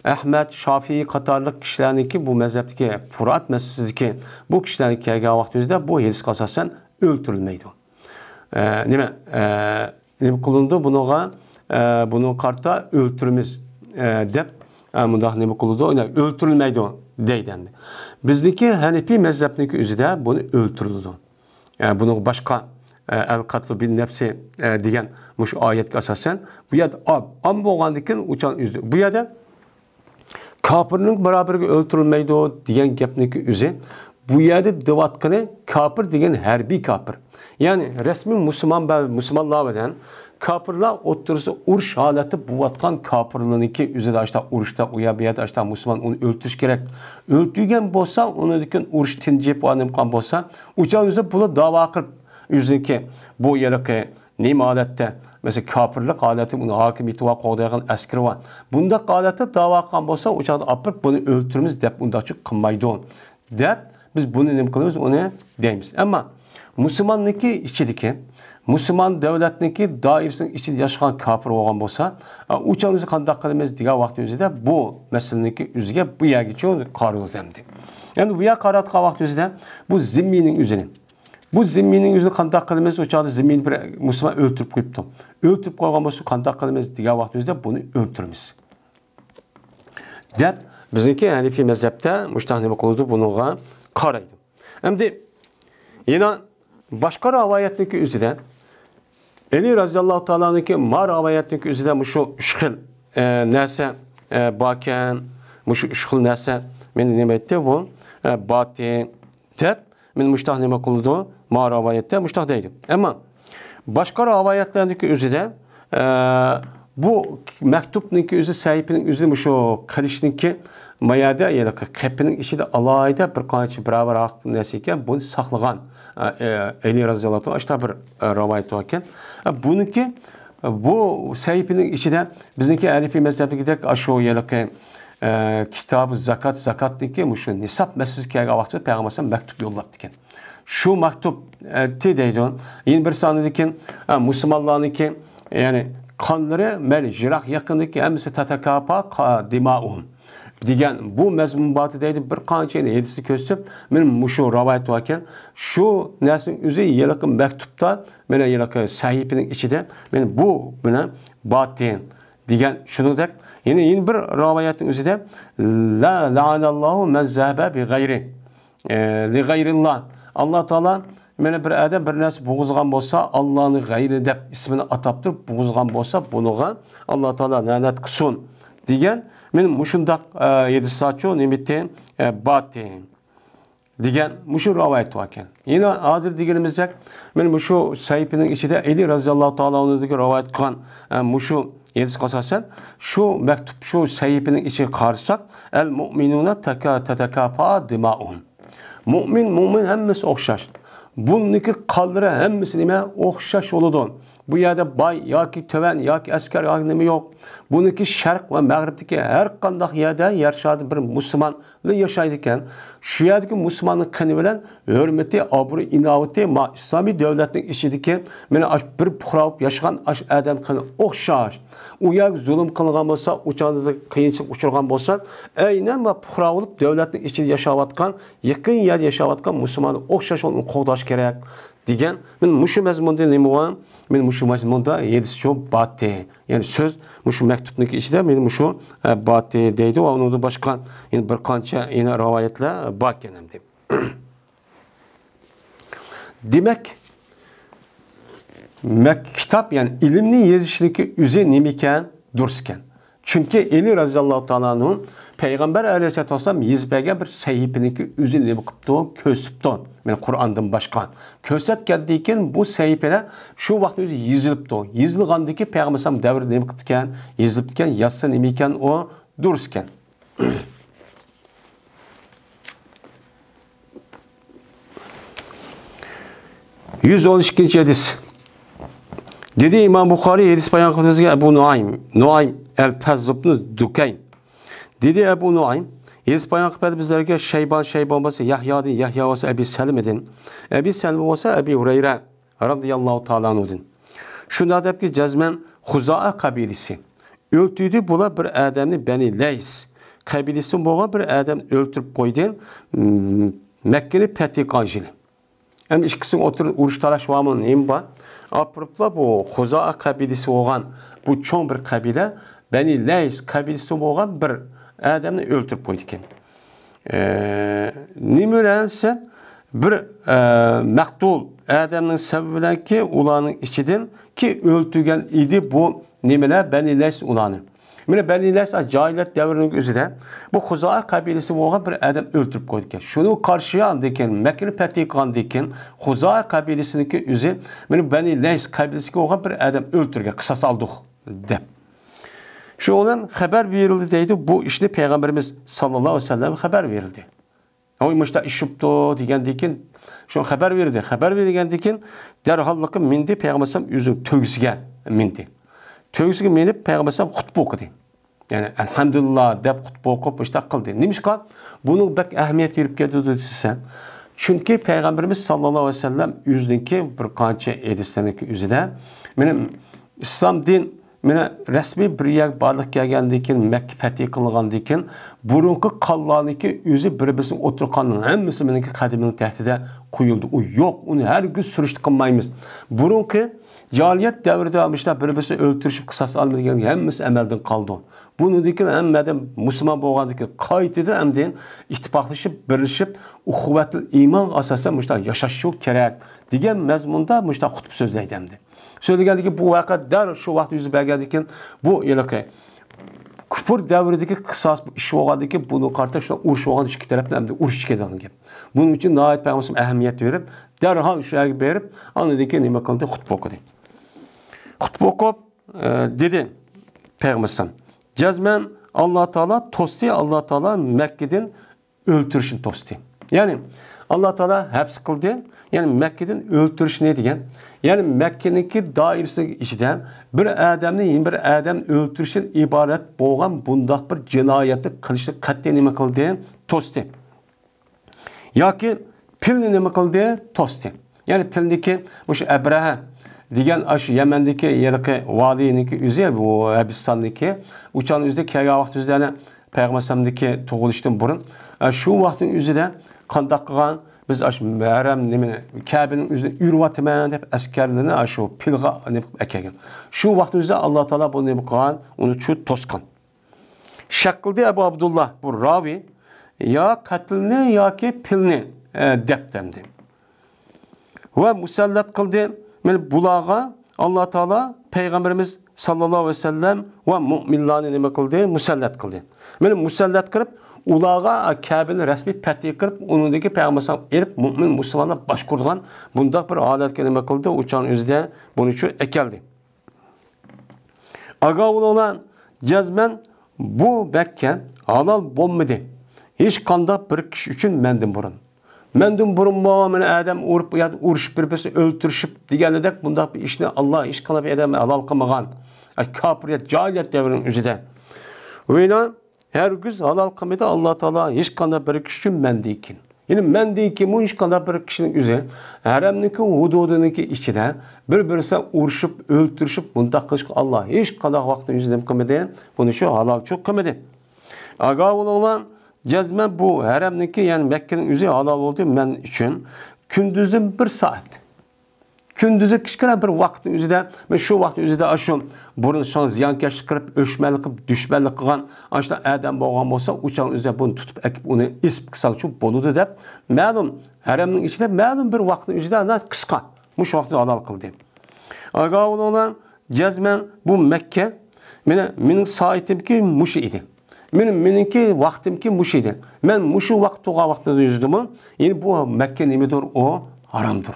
ئەھمەد، شافىئىي قاتارلىق كىشىلەرنىڭكى بۇ مەزھەپتىكى پۇرات مەسىلىسىدىكى بۇ كىشىلەرنىڭ كەلگەن ۋاقتىمىزدا بۇ ھەدىسكە ئاساسەن ئۆلتۈرۈلمەيدۇ. ئە، نېمە، ئە، نېمە قىلىنىدۇ بۇنىڭغا؟ ئە، بۇنىڭغا قارىتا ئۆلتۈرىمىز، ئە، دەپ، ئە، مۇنداق نېمە قىلىدۇ؟ يەنى ئۆلتۈرۈلمەيدۇ دەيدۇ ئەمدى. بىزنىڭكى ھەنىپىي مەزھەپنىڭكى ئۆزىدە بۇنى ئۆلتۈرۈلىدۇ. ئە، بۇنىڭغا باشقا، ئە، ئەل قەتلۇ بىن نەپسى، ئە، دېگەن مۇشۇ ئايەتكە ئاساسەن، بۇ يەردە ئام، ئام بولغاندىن كېيىن ئۇچان ئۈزدى. بۇ يەردە كاپىرنىڭ بارابىرىگە ئۆلتۈرۈلمەيدۇ دېگەن گەپنىڭكى ئۆزى، بۇ يەردە دەۋاتقىنى كاپىر دېگەن ھەربىي كاپىر. يەنى رەسمىي مۇسۇلمان بە-، مۇسۇلمانلار بىلەن كاپىرلار ئوتتۇرىسىدا ئۇرۇش ھالەتتە بولۇۋاتقان كاپىرلارنىڭكى ئۆزىدە ئاشتا ئۇرۇشتا، ئۇ يەر بۇ يەردە ئاشتا مۇسۇلمان ئۇنى ئۆلتۈرۈش كېرەك. ئۆلتۈرگەن بولسا، ئۇنىڭدىن كېيىن ئۇرۇش تىنجىپ، نېمە قىلغان بولسا، ئۇ چاغ ئۆزى بۇلار داۋا قىلىپ، ئۆزىنىڭكى بۇ ھېلىقى نېمە ھالەتتە، مەسىلەن، كاپىرلىق ھالەتتە ئۇنىڭ ھاكىمىيىتى بار، قوغدايدىغان ئەسكىرى بار. بۇنداق ھالەتتە داۋا قىلغان بولسا، ئۇ چاغدا ئاپىرىپ بۇنى ئۆلتۈرىمىز دەپ ئۇنداقچە قىلمايدۇ، دەپ بىز بۇنى نېمە قىلىمىز، ئۇنى دەيمىز. ئەمما مۇسۇلماننىڭكى ئىچىدىكى، مۇسۇلمان دۆلەتنىڭكى دائىرىسىنىڭ ئىچىدە ياشىغان كاپىر بولغان بولسا، ئۇ چاغ ئۆزى قانداق قىلىمىز دېگەن ۋاقىت ئۆزىدە بۇ مەسىلىنىڭكى ئۆزىگە بۇ يەرگىچە قارىلىدۇ ئەمدى. ئەمدى بۇ يەر قاراۋاتقان ۋاقىت ئۆزىدە بۇ زىممىنىڭ ئۆزىنى بۇ زىممىنىڭ ئۆزىنى قانداق قىلىمىز؟ ئۇ چاغدا زىممىنى بىر مۇسۇلمان ئۆلتۈرۈپ قويۇپتۇ. ئۆلتۈرۈپ قويغان بولسا، قانداق قىلىمىز دېگەن ۋاقتىمىزدا بۇنى ئۆلتۈرىمىز، دەپ بىزنىڭكى ھەنىفىي مەزھەپتە مۇشۇنداق نېمە قىلىدۇ، بۇنىڭغا قارايدۇ. ئەمدى يەنە باشقا رىۋايەتنىڭكى ئۆزىدە، ئەلى رەزىياللاھۇ تائالانىڭكى ما رىۋايەتنىڭكى ئۆزىدە مۇشۇ ئۈچ خىل، ئە، نەرسە، ئە، باركەن، مۇشۇ ئۈچ خىل نەرسە مېنى نېمە ئېيتتى بۇ، ئە، باتى، دەپ، مېنى مۇشتاق نېمە قىلىدۇ؟ ما رىۋايەتتە مۇشتاق دەيدۇ. ئەمما باشقا رىۋايەتلەردىكى ئۆزىدە، ئە، بۇ مەكتۇپنىڭكى ئۆزى، سەھىپىنىڭ ئۆزى مۇشۇ قىلىچنىڭكى ما يەردە، يەنى قېپىنىڭ ئىچىدە ئالاھىدە بىر قانچە بىراۋ نەرسە ئىكەن، بۇنى ساقلىغان، ئە، ئە، ئەلى رەزىياللاھۇ تائالا ئاشۇنداق بىر، ئە، رىۋايەت باركەن. ئە، بۇنىڭكى، بۇ سەھىپىنىڭ ئىچىدە بىزنىڭكى ھەنىفىي مەزھەپتىكىدەك ئاشۇ ھېلىقى، ئە، كىتابى زاكات، زاكاتنىڭكى مۇشۇ نىساب مەسىلىسى كەلگەن ۋاقتىدا پەيغەمبەر ئەلەيھىسسالام مەكتۇپ يوللاپتىكەن. شۇ مەكتۇپ، ئە، تى دەيدۇ. يەنە بىرسى ئاندىن كېيىن، ئە، مۇسۇلمانلارنىڭكى، يەنى قانلىرى مەيلى يىراق يېقىندىكى ھەممىسى تەتەكاپا قا-، دىمائۇھۇم دېگەن بۇ مەزمۇن باتى دەيدۇ. بىر قانچە يەنە ھەدىسنى كۆرسىتىپ، مانا مۇشۇ رىۋايەت باركەن. شۇ نەرسىنىڭ ئۆزى ھېلىقى مەكتۇپتا، مانا ھېلىقى سەھىپىنىڭ ئىچىدە، مانا بۇ بىلەن باتى دېگەن شۇنىڭدەك. يەنە، يەنە بىر رىۋايەتنىڭ ئۆزىدە، لا لەئەنەللاھۇ مەن زەھەبە بىغەيرى، ئە، لىغەيرىللا. ئاللا تائالا مانا بىر ئادەم بىر نەرسە بوغۇزغان بولسا، ئاللانىڭ غەيرى دەپ ئىسمىنى ئاتاپ تۇرۇپ بوغۇزغان بولسا، بۇنىڭغا ئاللا تائالا لەنەت قىلسۇن دېگەن، مانا مۇشۇنداق، ئە، ھەدىسلەرچۇ نېمىتى، ئە، باتى. دېگەن مۇشۇ رىۋايەت باركەن. يەنە ھازىر دېگىنىمىزدەك، مانا مۇشۇ سەھىپىنىڭ ئىچىدە ئەلى رەزىياللاھۇ تائالا ئەنھۇدىن رىۋايەت قىلغان، ئە، مۇشۇ ھەدىسكە ئاساسەن، شۇ مەكتۇپ، شۇ سەھىپىنىڭ ئىچىگە قارىساق، ئەل مۇئمىنۇنە تەكا-، تەتەكاپا دىمائۇھۇم. مۇئمىن، مۇئمىن ھەممىسى ئوخشاش. بۇنىڭكى قانلىرى ھەممىسى نېمە؟ ئوخشاش بولىدۇ. بۇ يەردە باي ياكى تۆۋەن ياكى ئەسكەر ياكى نېمە يوق. بۇنىڭكى شەرق ۋە مەغرىبتىكى ھەر قانداق يەردە يەر شارىدا بىر مۇسۇلمانلا ياشايدىكەن. شۇ يەردىكى مۇسۇلماننىڭ قېنى بىلەن ھۆرمىتى، ئابرۇي، ئىناۋىتى ما ئىسلامىي دۆلەتنىڭ ئىچىدىكى مانا ئاش بىر پۇقرا بولۇپ ياشىغان ئاش ئادەم قېنى ئوخشاش. ئۇ يەرگە زۇلۇم قىلغان بولسا، ئۇ چاغدا قىيىنچىلىق ئۇچرىغان بولسا، ئەينەن ما پۇقرا بولۇپ دۆلەتنىڭ ئىچىدە ياشاۋاتقان، يېقىن يەردە ياشاۋاتقان مۇسۇلماننى ئوخشاش ئۇنى قوغداش كېرەك دېگەن. مانا مۇشۇ مەزمۇندا نېمە بار؟ مانا مۇشۇ مەزمۇندا ھەدىسچۇ باتى. يەنى سۆز مۇشۇ مەكتۇپنىڭكى ئىچىدە مانا مۇشۇ، ئە، باتى دەيدۇ ۋە ئۇنىڭدىن باشقا يەنە بىر قانچە يەنە رىۋايەتلەر باركەن ئەمدى. دېمەك، مەك-، كىتاب، يەنى ئىلىمنى يېزىشنىڭكى ئۆزى نېمىكەن؟ دۇرۇس ئىكەن. چۈنكى ئەلى رەزىياللاھۇ تائالا ئەنھۇ پەيغەمبەر ئەلەيھىسسالاتۇ ۋەسسالام يېزىپ بەرگەن بىر سەھىپىنىڭكى ئۆزىنى نېمە قىپتۇ؟ كۆرسىتىپتۇ. مانا قۇرئاندىن باشقا. كۆرسەتكەندىن كېيىن بۇ سەھىپىلەر شۇ ۋاقىتتا ئۆزى يېزىلىپتۇ. يېزىلغاندىن كېيىن پەيغەمبەر ئەلەيھىسسالام دەۋرىدە نېمە قىپتىكەن؟ يېزىلىپتىكەن. يازسا نېمە ئىكەن ئۇ؟ دۇرۇس ئىكەن. يۈز ئون ئىككىنچى ھەدىس. دېدى ئىمام بۇخارىي، ھەدىس بايان قىلىپ بىزگە ئەبۇ نۇئايم، نۇئايم ئەل-پەزل ئىبنى دۇكەين. دېدى ئەبۇ نۇئايم، ھەدىس بايان قىلىپ بەردى بىزلەرگە شەيبان، شەيبان بولسا يەھيادىن، يەھيا بولسا ئەبى سەلىمىدىن، ئەبى سەلىمە بولسا ئەبى ھۇرەيرە رەزىياللاھۇ تائالا ئەنھۇدىن. شۇنداق دەپكى، جەزمەن خۇزائە قەبىلىسى ئۆلتۈردى بۇلار بىر ئادەمنى، بەنى لەيس قەبىلىسىدىن بولغان بىر ئادەمنى ئۆلتۈرۈپ قويدى، م-، مەككىنى پەتھى قىلغان يىلى. ئەمدى ئىككىسىنىڭ ئوتتۇرىدا ئۇرۇش تالاش بارمۇ، نېمە بار؟ ئاپىرىپلا بۇ خۇزائە قەبىلىسى بولغان بۇ چوڭ بىر قەبىلە، بەنى لەيس قەبىلىسىدىن بولغان بىر ئادەمنى ئۆلتۈرۈپ قويدىكەن. ئە، نېمە بىلەن دېسە، بىر، ئە، مەقتۇل ئادەمنىڭ سەۋەبى بىلەنكى ئۇلارنىڭ ئىچىدىنكى ئۆلتۈرگەن ئىدى بۇ نېمىلەر، بەنى لەيس ئۇلارنى. مانا بەنى لەيس جاھىلىيەت دەۋرىنىڭ ئۆزىدە بۇ خۇزائە قەبىلىسى بولغان بىر ئادەم ئۆلتۈرۈپ قويدىكەن. شۇنىڭغا قارشى ئاندىن كېيىن مەككىنى پەتھى قىلغاندىن كېيىن خۇزائە قەبىلىسىنىڭكى ئۆزى مانا بەنى لەيس قەبىلىسىدىكى بولغان بىر ئادەم ئۆلتۈرگەن، قىساس ئالدۇق دەپ. شۇنىڭ بىلەن خەۋەر بېرىلدى دەيدۇ، بۇ ئىشنى پەيغەمبىرىمىز ساللاللاھۇ ئەلەيھى ۋەسەللەمگە خەۋەر بېرىلدى. ھوي، مۇشۇنداق ئىش بوپتۇ دېگەندىن كېيىن، شۇ خەۋەر بېرىلدى. خەۋەر بېرىلگەندىن كېيىن دەرھاللىقى مىندى پەيغەمبەر ئەلەيھىسسالام ئۆزىنىڭ تۆگىسىگە مىندى. تۆگىسىگە مىنىپ پەيغەمبەر ئەلەيھىسسالام خۇتبە ئوقۇدى. يەنى ئەلھەمدۇلىللا دەپ خۇتبە ئوقۇپ مۇشۇنداق قىلدى. نېمىشقا بۇنىڭ بەك ئەھمىيەت بېرىپ كەتتى دېسە، چۈنكى پەيغەمبىرىمىز ساللاللاھۇ ئەلەيھى ۋەسەللەم ئۆزىنىڭكى بىر قانچە ھەدىسلەرنىڭكى ئۆزىدە، مېنىڭ ئىسلام دىن مانا رەسمىي بىر يەرگە بارلىققا كەلگەندىن كېيىن، مەككە پەتھى قىلىنغاندىن كېيىن، بۇرۇنقى قانلارنىڭكى ئۆزى بىر-بىرسىنىڭ ئوتتۇرا قاننىڭ ھەممىسى مېنىڭكى قەدىمىمنىڭ تەھتىدە قويۇلدى. ئۇ يوق، ئۇنى ھەرگىز سۈرۈشتە قىلمايمىز. بۇرۇنقى جاھىلىيەت دەۋرىدە مۇشۇنداق بىر-بىرسىنى ئۆلتۈرۈشۈپ، قىساس ئالما دېگەن ھەممىسى ئەمەلدىن قالدى. بۇنىڭدىن كېيىن ھەممە ئادەم مۇسۇلمان بولغاندىن كېيىن قايتىدىن ئەمدى ئىتتىپاقلىشىپ، بىرلىشىپ، ئۇخۇۋەتىل ئىمانغا ئاساسەن مۇشۇنداق ياشاش كېرەك دېگەن مەزمۇندا مۇشۇنداق خۇتبە سۆزلەيدۇ ئەمدى. سۆزلىگەندىن كېيىن بۇ ۋەقە دەررۇ شۇ ۋاقىت يۈز بەرگەندىن كېيىن بۇ ھېلىقى كۇپۇر دەۋرىدىكى قىساس ئىش بولغاندىن كېيىن بۇنىڭغا قارىتا شۇ ئۇرۇش بولغان ئىككى تەرەپنى ئەمدى ئۇرۇش چىقىدىغان گەپ. بۇنىڭ ئۈچۈن ناھايىتى پەيغەمبەر ئەھمىيەت بېرىپ، دەرھال شۇ يەرگە بېرىپ، ئاندىن كېيىن نېمە قىلدى؟ خۇتبە ئوقۇدى. خۇتبە ئوقۇپ، ئە، دېدى پەيغەمبەر ئەلەيھىسسالام، جەزمەن ئاللا تائالا توستى، ئاللا تائالا مەككىدىن ئۆلتۈرۈشنى توستى. يەنى ئاللا تائالا ھەبس قىلدى، يەنى مەككىدىن ئۆلتۈرۈشنى دېگەن. يەنى مەككىنىڭكى دائىرىسىنىڭ ئىچىدە بىر ئادەمنى يەنە بىر ئادەم ئۆلتۈرۈشتىن ئىبارەت بولغان بۇنداق بىر جىنايەتنى قىلىشنى قەتئىي نېمە قىلدى؟ توستى. ياكى پىلنى نېمە قىلدى؟ توستى. يەنى پىلنىكى مۇشۇ ئەبرەھە دېگەن ئاشۇ يەمەندىكى ھېلىقى ۋالىينىڭكى ئۆزى، بۇ ھەبىستاندىكى، ئۇ چاغنىڭ ئۆزىدە كەلگەن ۋاقىت ئۆزىدە يەنە پەيغەمبەر ئەلەيھىسسالامدىكى تۇغۇلۇشتىن بۇرۇن، ئە، شۇ ۋاقىتنىڭ ئۆزىدە قانداق قىلغان؟ بىز ئاشۇ ھەرەم نېمىنى، كەبىنىڭ ئۆزىنى ئۆرۈۋاتىمەن دەپ ئەسكەرلىرىنى ئاشۇ پىلغا نېمە قىلىپ ئەكەلگەن. شۇ ۋاقىتنىڭ ئۆزىدە ئاللا تائالا بۇنى نېمە قىلغان؟ ئۇنى شۇ توسقان. شەك قىلدى ئەبۇ ئابدۇللا، بۇ راۋى، يا قەتلنى ياكى پىلنى، ئە، دەپتۇ ئەمدى. ۋە مۇسەللەت قىلدى، مانا بۇلارغا ئاللا تائالا پەيغەمبىرىمىز ساللاللاھۇ ئەلەيھى ۋەسەللەم ۋە مۇئمىنلارنى نېمە قىلدى؟ مۇسەللەت قىلدى. مانا مۇسەللەت قىلىپ، ئۇلارغا كەبىنى رەسمىي پەتھى قىلىپ، ئۇنىڭدىكى پەيغەمبەر ئەلەيھىسسالام ئېلىپ، مۆمىن مۇسۇلمانلار باشقۇرىدىغان بۇنداق بىر ھالەتكە نېمە قىلدى؟ ئۇ چاغنىڭ ئۆزىدە بۇنى شۇ ئەكەلدى. ئاگاھ بولۇڭلار، جەزمەن بۇ مەككە ھالال بولمىدى ھېچقانداق بىر كىشى ئۈچۈن مەندىن بۇرۇن. مەندىن بۇرۇنمۇ مانا ئادەم ئۇرۇپ، ئۇ يەردە ئۇرۇشۇپ، بىر-بىرسىنى ئۆلتۈرۈشۈپ دېگەندەك بۇنداق بىر ئىشنى ئاللا ھېچقانداق بىر ئادەمگە ھالال قىلمىغان. ئە، كاپىرىيەت، جاھىلىيەت دەۋرىنىڭ ئۆزىدە. ۋە ھەرگىز ھالال قىلمىدى ئاللا تائالا ھېچقانداق بىر كىشى ئۈچۈن مەندىن كېيىن. يەنى مەندىن كېيىن بۇ ھېچقانداق بىر كىشىنىڭ ئۆزى ھەرەمنىڭكى ھۇدۇدىنىڭكى ئىچىدە بىر-بىرسى ئۇرۇشۇپ، ئۆلتۈرۈشۈپ، بۇنداق قىلىشقا ئاللا ھېچقانداق ۋاقىتنىڭ ئۆزىدە نېمە قىلمىدى؟ بۇنى شۇ ھالالچۇ قىلمىدى. ئاگاھ بولۇڭلار، جەزمەن بۇ ھەرەمنىڭكى، يەنى مەككىنىڭ ئۆزى ھالال بولدى مەن ئۈچۈن كۈندۈزدىن بىر سائەت. كۈندۈزى كىچىككىنە بىر ۋاقىتنىڭ ئۆزىدە، مەن شۇ ۋاقىتنىڭ ئۆزىدە ئاشۇ بۇرۇن شۇڭا زىيانكەشلىك قىلىپ، ئۆچمەنلىك قىلىپ، دۈشمەنلىك قىلغان ئاشۇنداق ئادەم بولغان بولسا، ئۇ چاغنىڭ ئۆزىدە بۇنى تۇتۇپ ئەكىپ، ئۇنى ئېسىپ قىلساڭچۇ بولىدۇ دەپ، مەلۇم ھەرەمنىڭ ئىچىدە مەلۇم بىر ۋاقىتنىڭ ئۆزىدە ئانا قىسقا مۇشۇ ۋاقىتنى ھالال قىلدى. ئاگاھ بولۇڭلار، جەزمەن بۇ مەككە، مېنىڭ، مېنىڭ سائىتىمكى مۇشۇ ئىدى. مېنىڭ، مېنىڭكى ۋاقتىمكى مۇشۇ ئىدى. مەن مۇشۇ ۋاقىت تۇرغان ۋاقتىدا يۈزدىمۇ، يەنى بۇ مەككە نېمىدۇر، ئۇ ھارامدۇر.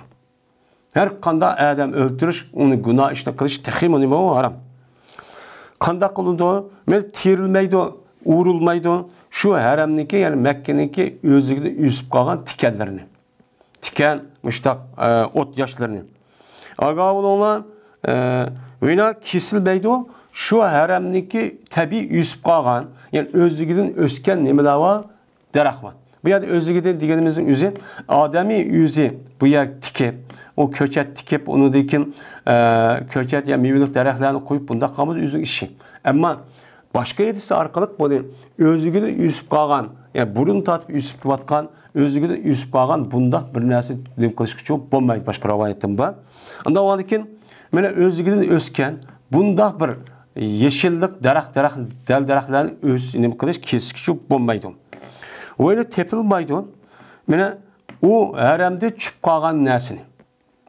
ھەر قانداق ئادەم ئۆلتۈرۈش، ئۇنى گۇناھ ئىشنى قىلىش تېخىمۇ نېمە، ئۇ ھارام. قانداق قىلىدۇ؟ مەن تېرىلمەيدۇ، ئۇرۇلمايدۇ. شۇ ھەرەمنىڭكى، يەنى مەككىنىڭكى ئۆزلۈكىدىن ئۆسۈپ قالغان تىكەنلىرىنى. تىكەن، مۇشتاق، ئە، ئوت ياشلىرىنى. ئاگاھ بولۇڭلار، ئە، ۋىنا كېسىلمەيدۇ. شۇ ھەرەمنىڭكى تەبىئىي ئۆسۈپ قالغان، يەنى ئۆزلۈكىدىن ئۆسكەن نېمىلەر بار؟ دەرەخ بار. بۇ يەردە ئۆزلۈكىدىن دېگىنىمىزنىڭ ئۆزى، ئادەمنىڭ ئۆزى بۇ يەرگە تىكىپ، ئۇ كۆچەت تىكىپ، ئۇنىڭدىن كېيىن، ئە، كۆچەت يا مېۋىلىك دەرەخلەرنى قويۇپ، بۇنداق قىلغان بولسا ئۆزىنىڭ ئىشى. ئەمما باشقا يېتىسى ئارقىلىق بۇنى ئۆزلۈكىدىن ئۆسۈپ قالغان، يەنى بۇرۇن تارتىپ ئۆسۈپ كېلىۋاتقان، ئۆزلۈكىدىن ئۆسۈپ قالغان بۇنداق بىر نەرسە نېمە قىلىشقىچۇ بولمايدۇ، باشقا رىۋايەتتىن بار. ئاندىن كېيىن، مانا ئۆزلۈكىدىن ئۆسكەن بۇنداق بىر يېشىللىق دەرەخ، دەرەخ، دەل دەرەخلەرنى ئۆس-، نېمە قىلىش، كېسىشكىچۇ بولمايدۇ. ۋە تېپىلمايدۇ. مانا ئۇ ھەرەمدە چۈشۈپ قالغان نەرسىنى.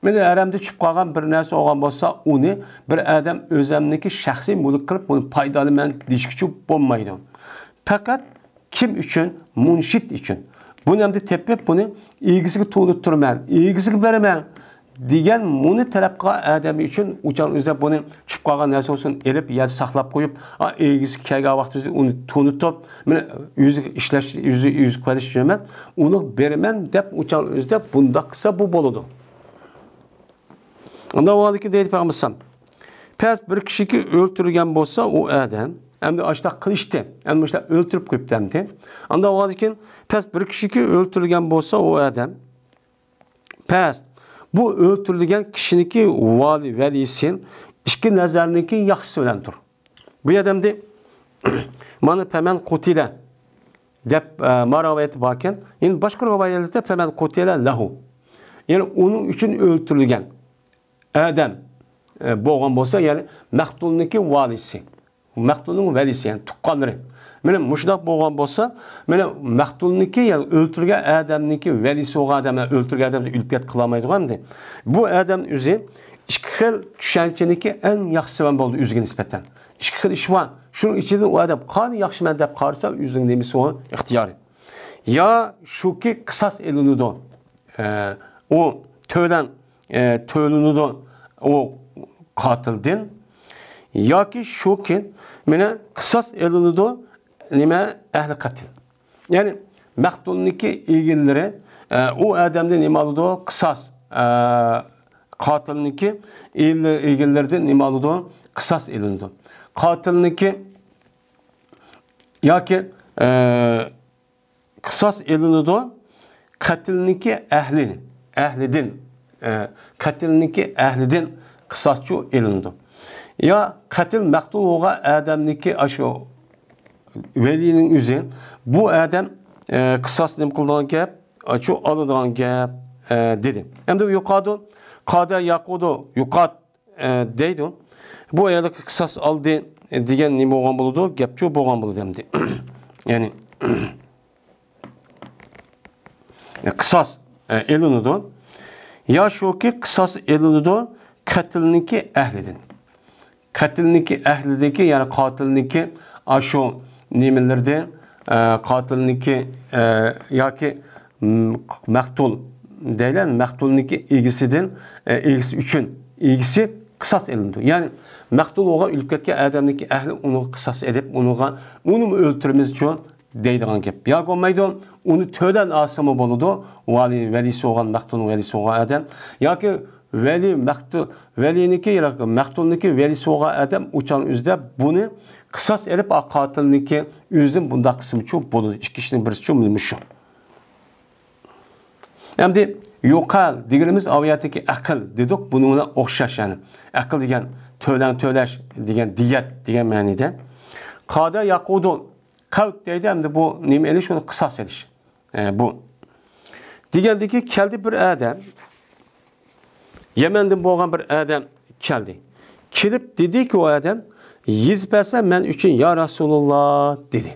مانا ھەرەمدە چۈشۈپ قالغان بىر نەرسە بولغان بولسا، ئۇنى بىر ئادەم ئۆزەمنىكى شەخسىي مۈلۈك قىلىپ، ئۇنى پايدىلىنىمەن دېيىشكىچۇ بولمايدۇ. پەقەت كىم ئۈچۈن؟ مۇنشىت ئۈچۈن. بۇنى ئەمدى تېپىپ، بۇنى ئىگىسىگە تونۇتتۇرىمەن، ئىگىسىگە بېرىمەن دېگەن مۇنى تەلەپ قىلغان ئادەم ئۈچۈن ئۇچان ئۆزى بۇنى چۈشۈپ قالغان نەرسە بولسۇن، ئېلىپ يەردە ساقلاپ قويۇپ، ئا، ئىگىسى كەلگەن ۋاقتىدا ئۇنى تونۇتۇپ، مانا ئۆزىگە ئىشلەش، ئۆزى، ئۆزى قىلىۋېلىش ئۈچۈن ئەمەس، ئۇنى بېرىمەن دەپ ئۇچان ئۆزى دەپ بۇنداق قىلسا بۇ بولىدۇ. ئاندىن ئۇ ھالدىكى دەيدۇ پەيغەمبەر ئەلەيھىسسالام، پەس بىر كىشىكى ئۆلتۈرگەن بولسا ئۇ ئادەم، ئەمدى ئاشۇنداق قىلىشتى، ئەمدى مۇشۇنداق ئۆلتۈرۈپ قويۇپتۇ ئەمدى. ئاندىن ئۇ ھالدىكى پەس بىر كىشىكى ئۆلتۈرگەن بولسا ئۇ ئادەم، پەس بۇ ئۆلتۈرۈلگەن كىشىنىڭكى ۋالى، ۋەلىسى ئىككى نەزەرنىڭكى ياخشىسى بىلەن تۇر. بۇ يەردە ئەمدى مانا پەمەن قۇتىلە دەپ، ئە، ما رىۋايەت باركەن. يەنە باشقا رىۋايەتلەردە پەمەن قۇتىلە لەھۇ. يەنى ئۇنىڭ ئۈچۈن ئۆلتۈرۈلگەن ئادەم، ئە، بولغان بولسا، يەنى مەقتۇلنىڭكى ۋالىسى، مەقتۇلنىڭ ۋەلىسى، يەنى تۇغقانلىرى. مانا مۇشۇنداق بولغان بولسا، مانا مەقتۇلنىڭكى، يەنى ئۆلتۈرگەن ئادەمنىڭكى ۋەلىسى بولغان ئادەم، ئۆلتۈرگەن ئادەم ئۆلۈپ كەتتى، قىلالمايدىغان ئەمدى. بۇ ئادەم ئۆزى ئىككى خىل چۈشەنچىنىڭكى ئەڭ ياخشىسى بىلەن بولدى ئۆزىگە نىسبەتەن. ئىككى خىل ئىش بار. شۇنىڭ ئىچىدىن ئۇ ئادەم قانى ياخشىمەن دەپ قارىسا، ئۆزىنىڭ نېمىسى ئۇ ئىختىيارى. يا شۇكى قىساس ئېلىنىدۇ. ئە، ئۇ تۆلەڭ، ئە، تۆلىنىدۇ ئۇ قاتىلدىن. ياكى شۇكى، مانا قىساس ئېلىنىدۇ، نېمە، ئەھلى قەتل. يەنى مەقتۇلنىڭكى ئىگىلىرى، ئە، ئۇ ئادەمدىن نېمە ئالىدۇ؟ قىساس. ئە، قاتىلنىڭكى ئىگىلىرىدىن نېمە ئالىدۇ؟ قىساس ئېلىنىدۇ. قاتىلنىڭكى ياكى، ئە، قىساس ئېلىنىدۇ، قەتلنىڭكى ئەھلى، ئەھلىدىن، ئە، قەتلنىڭكى ئەھلىدىن قىساسچۇ ئېلىنىدۇ. يا قەتل مەقتۇل بولغان ئادەمنىڭكى ئاشۇ ۋەلىنىڭ ئۆزى، بۇ ئادەم، ئە، قىساس نېمە قىلىدىغان گەپ، شۇ ئالىدىغان گەپ، ئە، دېدى. ئەمدى يۇقادۇ، قادە ياقۇدۇ، يۇقات، ئە، دەيدۇ. بۇ ئاياللىققا قىساس ئالدى، ئە، دېگەن نېمە بولغان بولىدۇ؟ گەپچۇ بولغان بولىدۇ ئەمدى. يەنى، قىساس، ئە، ئېلىنىدۇ. يا شۇكى، قىساس ئېلىنىدۇ قەتلنىڭكى ئەھلىدىن. قەتلنىڭكى ئەھلىدىكى، يەنى قاتىلنىڭكى ئاشۇ نېمىلىرىدىن، ئە، قاتىلنىڭكى، ئە، ياكى، م، مەقتۇل دەيلى، مەقتۇلنىڭكى ئىگىسىدىن، ئە، ئىگىسى ئۈچۈن، ئىگىسى قىساس ئېلىنىدۇ. يەنى مەقتۇل بولغان، ئۆلۈپ كەتكەن ئادەمنىڭكى ئەھلى ئۇنىڭغا قىساس ئېلىپ، ئۇنىڭغا، ئۇنىمۇ ئۆلتۈرىمىزچۇ دەيدىغان گەپ. ياكى بولمايدۇ، ئۇنى تۆلەن ئالسىمۇ بولىدۇ، ۋالىي، ۋەلىسى بولغان، مەقتۇلنىڭ ۋەلىسى بولغان ئادەم. ياكى ۋەلى مەقتۇ-، ۋەلىنىڭكى، ياكى مەقتۇلنىڭكى ۋەلىسى بولغان ئادەم ئۇ چاغنىڭ ئۆزىدە بۇنى قىساس ئېلىپ، ئا، قاتىلنىڭكى ئۆزىدىن بۇنداق قىسمىچۇ بولىدۇ. ئىككى ئىشنىڭ بىرسىچۇ مۇشۇ. ئەمدى يۇقال دېگىنىمىز ئاۋۇ يەردىكى ئەقىل دېدۇق، بۇنىڭ بىلەن ئوخشاش يەنى. ئەقىل دېگەن تۆلەڭ تۆلەش دېگەن، دىيەت دېگەن مەنىدە. قادە ياقۇدۇ، قەۋت دەيدۇ، ئەمدى بۇ نېمە ئېلىش، ئۇنى قىساس ئېلىش. ئە، بۇ. دېگەندىكى كەلدى بىر ئادەم، يەمەندىن بولغان بىر ئادەم كەلدى. كېلىپ دېدىكى ئۇ ئادەم، يېزىپ بەرسە مەن ئۈچۈن يا رەسۇلۇللا دېدى.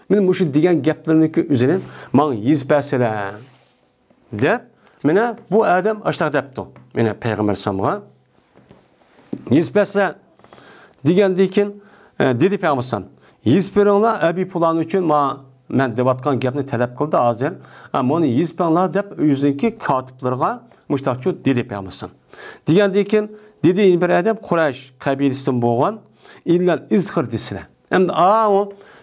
مانا مۇشۇ دېگەن گەپلىرىنىڭكى ئۆزىنى ماڭا يېزىپ بەرسىلە دەپ، مانا بۇ ئادەم ئاشۇنداق دەپتۇ. مانا پەيغەمبەر ئەلەيھىسسالامغا يېزىپ بەرسە دېگەندىن كېيىن، ئە، دېدى پەيغەمبەر ئەلەيھىسسالام، يېزىپ بېرىڭلار ئەبى پۇلان ئۈچۈن، ما-، مەن دەۋاتقان گەپنى تەلەپ قىلدى ھازىر. ئە، مۇنى يېزىپ بېرىڭلار دەپ ئۆزىنىڭكى كاتىپلىرىغا مۇشتاقچۇ دېدى پەيغەمبەر ئەلەيھىسسالام. دېگەندىن كېيىن دېدى، يەنە بىر ئادەم قۇرەيش قەبىلىسىدىن بولغان، ئىللەل ئىزخىر دېسىلە. ئەمدى ئاۋۇ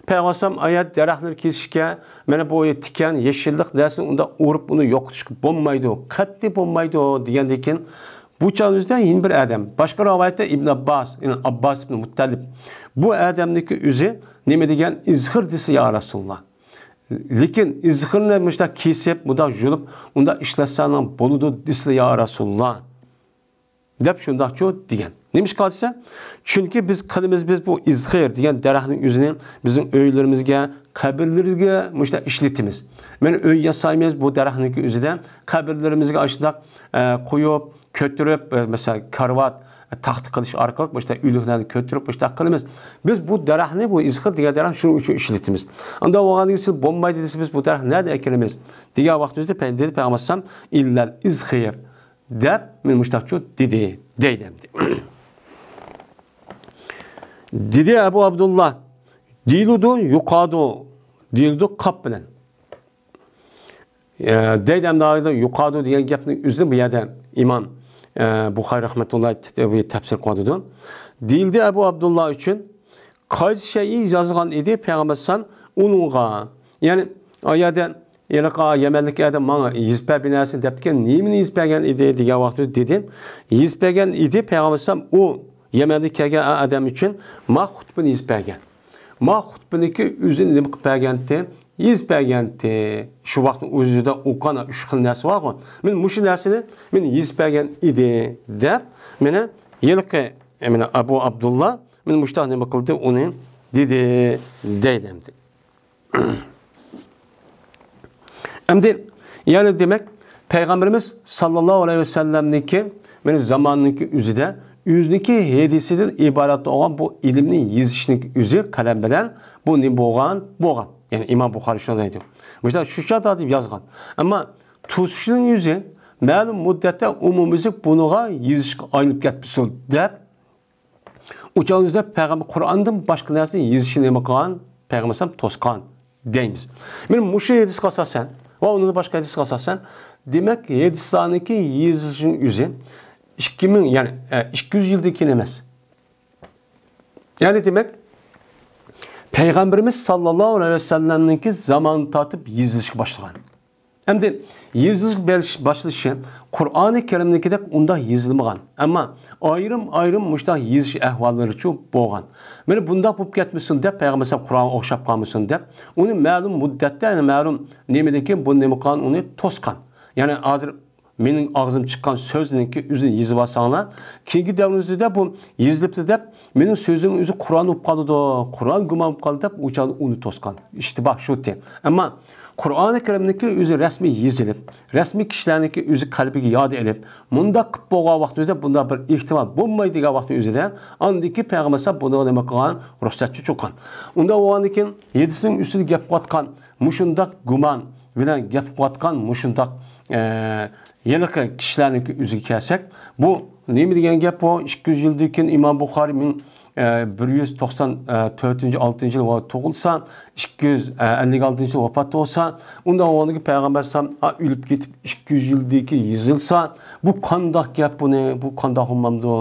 پەيغەمبەر ئەلەيھىسسالام ئايەت دەرەخلەر كېسىشكە، مانا بۇ تىكەن، يېشىللىق نەرسىنى ئۇنداق ئۇرۇپ، ئۇنى يوقىتىشقا بولمايدۇ، قەتئىي بولمايدۇ دېگەندىن كېيىن، بۇ چاغنىڭ ئۆزىدە يەنە بىر ئادەم، باشقا رىۋايەتتە ئىبن ئابباس، يەنى ئابباس ئىبن مۇتتەلىب، بۇ ئادەمنىڭكى ئۆزى نېمە دېگەن، ئىزخىر دېسە، يا رەسۇلۇللا. لېكىن ئىزخىرنى مۇشۇنداق كېسىپ، مۇنداق يۇلۇپ، ئۇنداق ئىشلەتسەڭ بولىدۇ دېسىلە، يا رەسۇلۇللا. دەپ شۇنداقچۇ دېگەن. نېمىشقا دېسە، چۈنكى بىز قىلىمىز، بىز بۇ ئىزخىر دېگەن دەرەخنىڭ ئۆزىنى بىزنىڭ ئۆيلىرىمىزگە، قەبرىلىرىگە مۇشۇنداق ئىشلىتىمىز. مانا ئۆي ياسايمىز، بۇ دەرەخنىڭكى ئۆزىدە قەبرىلىرىمىزگە ئاشۇنداق، ئە، قويۇپ، كۆتۈرۈپ، ئە، مەسىلەن، كارىۋات، ئە، تاختا قىلىش ئارقىلىق مۇشۇنداق ئۆلۈكلەرنى كۆتۈرۈپ مۇشۇنداق قىلىمىز. بىز بۇ دەرەخنى، بۇ ئىزخىر دېگەن دەرەخنى شۇنىڭ ئۈچۈن ئىشلىتىمىز. ئانداق بولغاندىن كېيىن سىز بولمايدۇ دېسە، بىز بۇ دەرەخنى نەدىن ئەكېلىمىز؟ دېگەن ۋاقتىمىزدا پەي-، دېدى پەيغەمبەر ئەلەيھىسسالام، ئىللەل ئىزخىر. دەپ، مانا مۇشتاقچۇ دېدى، دەيدۇ ئەمدى. دېدى ئەبۇ ئابدۇللا، دېيىلىدۇ، يۇقادۇ، دېيىلىدۇ قاپ بىلەن. ئە، دەيدۇ ئەمدى يۇقادۇ دېگەن گەپنىڭ ئۆزىنى بۇ يەردە ئىمام، ئە، بۇخارىي رەھمەتۇللاھى تەپسىر قىلىۋاتىدۇ. دېيىلدى ئەبۇ ئابدۇللا ئۈچۈن، قايسى شەيئى يازغان ئىدى پەيغەمبەر ئەلەيھىسسالام ئۇنىڭغا؟ يەنى ئايەدە، ھېلىقى يەمەنلىك ئادەم ماڭا يېزىپ بەر بىر نەرسىنى دەپتىكەن، نېمىنى يېزىپ بەرگەن ئىدى دېگەن ۋاقتىدا دېدى، يېزىپ بەرگەن ئىدى پەيغەمبەر ئەلەيھىسسالام ئۇ يەمەندىن كەلگەن ئادەم ئۈچۈن ما خۇتبىنى يېزىپ بەرگەن. ما خۇتبىنىڭكى ئۆزىنى نېمە قىلىپ بەرگەنتى؟ يېزىپ بەرگەنتى. شۇ ۋاقىتنىڭ ئۆزىدە ئوقۇغان ئۈچ خىل نەرسە بارغۇ. مانا مۇشۇ نەرسىنى مانا يېزىپ بەرگەن ئىدى دەپ، مانا ھېلىقى، مانا ئەبۇ ئابدۇللا مانا مۇشۇنداق نېمە قىلدى، ئۇنى دېدى، دەيدۇ ئەمدى. ئەمدى، يەنى دېمەك، پەيغەمبىرىمىز ساللاللاھۇ ئەلەيھى ۋەسەللەمنىڭكى، مانا زاماننىڭكى ئۆزىدە ئۆزىنىڭكى ھەدىسىدىن ئىبارەت بولغان بۇ ئىلىمنى يېزىشنىڭ ئۆزى قەلەم بىلەن بۇ نېمە بولغان؟ بولغان. يەنى ئىمام بۇخارىي شۇنداق دەيدۇ. مۇشۇنداق شۇ چاغدا دەپ يازغان. ئەمما توسۇشنىڭ ئۆزى مەلۇم مۇددەتتە ئومۇميۈزلۈك بۇنىڭغا يېزىشقا ئايلىنىپ كەتمىسۇن دەپ، ئۇ چاغدا پەيغەمبەر قۇرئاندىن باشقا نەرسىنى يېزىشنى نېمە قىلغان؟ پەيغەمبەر ئەلەيھىسسالام توسقان دەيمىز. مانا مۇشۇ ھەدىسكە ئاساسەن ۋە ئۇنىڭدىن باشقا ھەدىسكە ئاساسەن، دېمەك، ھەدىسلەرنىڭكى يېزىلىشىنىڭ ئۆزى ئىككى مىڭ، يەنى، ئە، ئىككى يۈز يىلدىن كېيىن ئەمەس. يەنى دېمەك، پەيغەمبىرىمىز ساللاللاھۇ ئەلەيھى ۋەسەللەمنىڭكى زامانى تارتىپ يېزىلىشقا باشلىغان. ئەمدى يېزىلىش بېرىش-، باشلىشى قۇرئانى كەرىمنىڭكىدەك ئۇنداق يېزىلمىغان. ئەمما ئايرىم-ئايرىم مۇشۇنداق يېزىش ئەھۋاللىرىچۇ بولغان. مانا بۇنداق بولۇپ كەتمىسۇن دەپ، پەيغەمبەر ئەلەيھىسسالام قۇرئانغا ئوخشاپ قالمىسۇن دەپ، ئۇنى مەلۇم مۇددەتتە، يەنى مەلۇم نېمىدىن كېيىن بۇ نېمە قىلغان، ئۇنى توسقان. يەنى ھازىر مېنىڭ ئاغزىم چىققان سۆزنىڭكى ئۆزىنى يېزىۋالساڭلار، كېيىنكى دەۋرىمىزدە بۇ يېزىلىپتۇ دەپ، مېنىڭ سۆزۈمنىڭ ئۆزى قۇرئان بولۇپ قالىدۇ، قۇرئان گۇمان بولۇپ قالدى دەپ، ئۇ چاغدا ئۇنى توسقان. ئىشتىباھ شۇتى. ئەمما قۇرئانى كەرىمنىڭكى ئۆزى رەسمىي يېزىلىپ، رەسمىي كىشىلەرنىڭكى ئۆزى قەلبىگە ياد ئېلىپ، مۇنداق قىلىپ بولغان ۋاقتى ئۆزىدە بۇنداق بىر ئېھتىمال بولمايدۇ دېگەن ۋاقتى ئۆزىدە، ئاندىكى پەيغەمبەر ئەلەيھىسسالام بۇنىڭغا نېمە قىلغان؟ رۇخسەتچى چىققان. ئۇنداق بولغاندىن كېيىن ھەدىسنىڭ ئۈستىدە گەپ قىلىۋاتقان مۇشۇنداق گۇمان بىلەن گەپ قىلىۋاتقان مۇشۇنداق، ئە، ھېلىقى كىشىلەرنىڭكى ئۆزىگە كەلسەك، بۇ نېمە دېگەن گەپ بۇ؟ ئىككى يۈز يىلدىن كېيىن ئىمام بۇخارىي مىڭ، ئە، بىر يۈز توقسان تۆتىنچى، ئالتىنچى يىل ۋا-، تۇغۇلسا، ئىككى يۈز ئەللىك ئالتىنچى يىل ۋاپات بولسا، ئۇنداق بولغاندىكىن پەيغەمبەر ئەلەيھىسسالام، ئا، ئۆلۈپ كېتىپ ئىككى يۈز يىلدىن كېيىن يېزىلسا، بۇ قانداق گەپ بۇنى، بۇ قانداق بولمامدۇ؟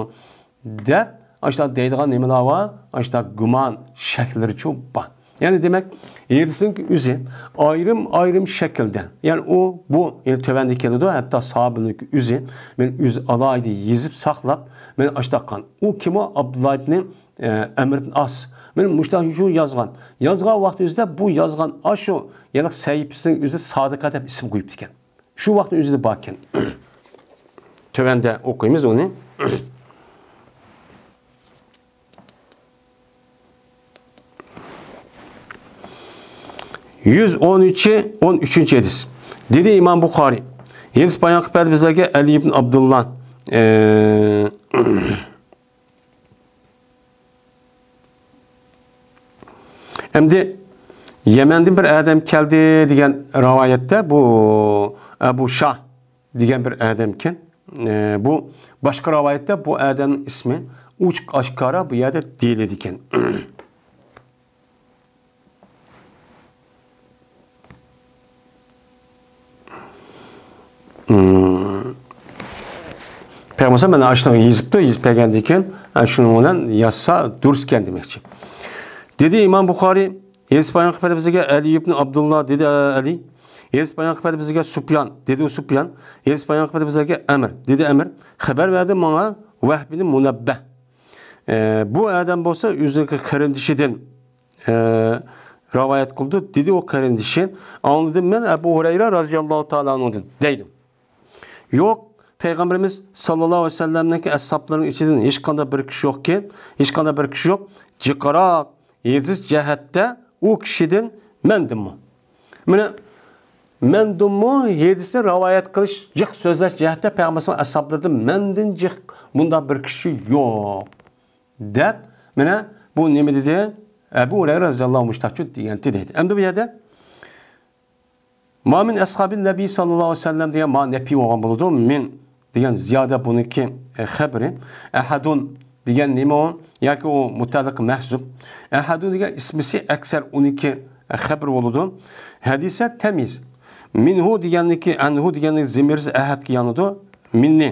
دەپ، ئاشۇنداق دەيدىغان نېمىلەر بار؟ ئاشۇنداق گۇمان شەكلىرىچۇ بار. يەنى دېمەك، ھەدىسنىڭ ئۆزى ئايرىم-ئايرىم شەكىلدە، يەنى ئۇ، بۇ، يەنى تۆۋەندە كېلىدۇ، ھەتتا ساھابىنىڭ ئۆزى، مەن ئۆزى ئالاھىدە يېزىپ ساقلاپ، مەن ئاشۇنداق قىلغان. ئۇ كىم ئۇ؟ ئابدۇللا ئىبنى، ئە، ئەمر ئىبن ئاس. مەن مۇشۇنداق شۇ يازغان. يازغان ۋاقتى ئۆزىدە بۇ يازغان ئاشۇ، يەنى سەھىپىسىنىڭ ئۆزى سادىقە دەپ ئىسىم قويۇپتىكەن. شۇ ۋاقىتنىڭ ئۆزىدە باركەن. تۆۋەندە ئوقۇيمىز ئۇنى. يۈز ئون ئۈچ، ئون ئۈچىنچى ھەدىس. دېدى ئىمام بۇخارىي، ھەدىس بايان قىلىپ بەردى بىزلەرگە ئەلى ئىبن ئابدۇللا. ئە، ئەمدى يەمەندىن بىر ئادەم كەلدى دېگەن رىۋايەتتە بۇ ئەبۇ شاھ دېگەن بىر ئادەمكەن. ئە، بۇ باشقا رىۋايەتتە بۇ ئادەمنىڭ ئىسمى ئوچۇق ئاشكارا بۇ يەردە دېيىلىدىكەن. مم. پەيغەمبەر مانا ئاشۇنى يېزىپتۇ، يېزىپ بەرگەندىن كېيىن، ئە، شۇنىڭ بىلەن يازسا دۇرۇسكەن دېمەكچى. دېدى ئىمام بۇخارىي، ھەدىس بايان قىلىپ بەردى بىزگە ئەلى ئىبن ئابدۇللا، دېدى ئەلى. ھەدىس بايان قىلىپ بەردى بىزگە سۇپيان، دېدى ئۇ سۇپيان. ھەدىس بايان قىلىپ بەردى بىزگە ئەمر، دېدى ئەمر. خەۋەر بەردى ماڭا ۋەھب ئىبن مۇنەببە. ئە، بۇ ئادەم بولسا ئۆزىنىڭ قېرىندىشىدىن، ئە، رىۋايەت قىلدى، دېدى ئۇ قېرىندىشى. ئاڭلىدىم مەن ئەبۇ ھۇرەيرە رازىياللاھۇ تائالا ئەنھۇدىن، دەيدۇ. يوق، پەيغەمبىرىمىز ساللاللاھۇ ئەلەيھى ۋەسەللەمنىڭكى ئەسھابلىرىنىڭ ئىچىدىن ھېچقانداق بىر كىشى يوقكەن، ھېچقانداق بىر كىشى يوق، جىقراق ھەدىس جەھەتتە ئۇ كىشىدىن مەندىنمۇ. مانا، مەندىنمۇ ھەدىسنى رىۋايەت قىلىش، جىق سۆزلەش جەھەتتە پەيغەمبەر ئەسھابلىرىدىن مەندىن جىق بۇنداق بىر كىشى يوق، دەپ، مانا، بۇ نېمە دېدى؟ ئەبۇ ھۇرەيرە رازىياللاھۇ مۇشتاچۇ دېگەنتى دەيدۇ. ئەمدى بۇ يەردە ما مىن ئەسھابىن نەبىي ساللاللاھۇ ئەلەيھى ۋەسەللەم دېگەن ما نەپى بولغان بولىدۇ. مىن دېگەن زىيادە بۇنىڭكى، ئە، خەبىرى. ئەھەدۇن دېگەن نېمە ئۇ؟ ياكى ئۇ مۇتەئەللىق مەھزۇپ. ئەھەدۇن دېگەن ئىسمىسى ئەكسەر ئۇنىڭكى، ئە، خەبىرى بولىدۇ. ھەدىسە تەميىز. مىنھۇ دېگەننىڭكى، ئەنھۇ دېگەننىڭ زېمىرى ئەھەدكە يانىدۇ. مىننى.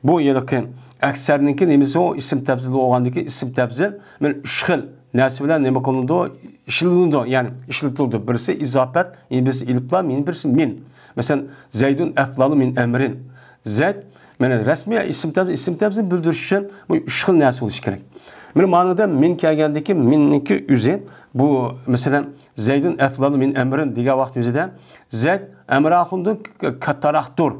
بۇ ھېلىقى ئەكسەرنىڭكى نېمىسى ئۇ؟ ئىسىم تەپزىل بولغاندىكى ئىسىم تەپزىل. مانا ئۈچ خىل نەرسە بىلەن نېمە قىلىنىدۇ؟ ئىشلىتىلىدۇ. يەنى ئىشلىتىلىدۇ. بىرسى ئىزاپەت، يەنە بىرسى ئېلىپلام، يەنە بىرسى مىن. مەسىلەن، زەيدۇن ئەفزالۇ مىن ئەمرىن. زەيد، مانا رەسمىي ئىسىم تەپزىل، ئىسىم تەپزىل بىلدۈرۈش ئۈچۈن بۇ ئۈچ خىل نەرسە بولۇشى كېرەك. مانا مانىدا مىن كەلگەندىكى مىننىڭكى ئۆزى، بۇ، مەسىلەن، زەيدۇن ئەفزالۇ مىن ئەمرىن دېگەن ۋاقىت ئۆزىدە زەيد ئەمراخۇندىن ك-، كاتتاراقتۇر.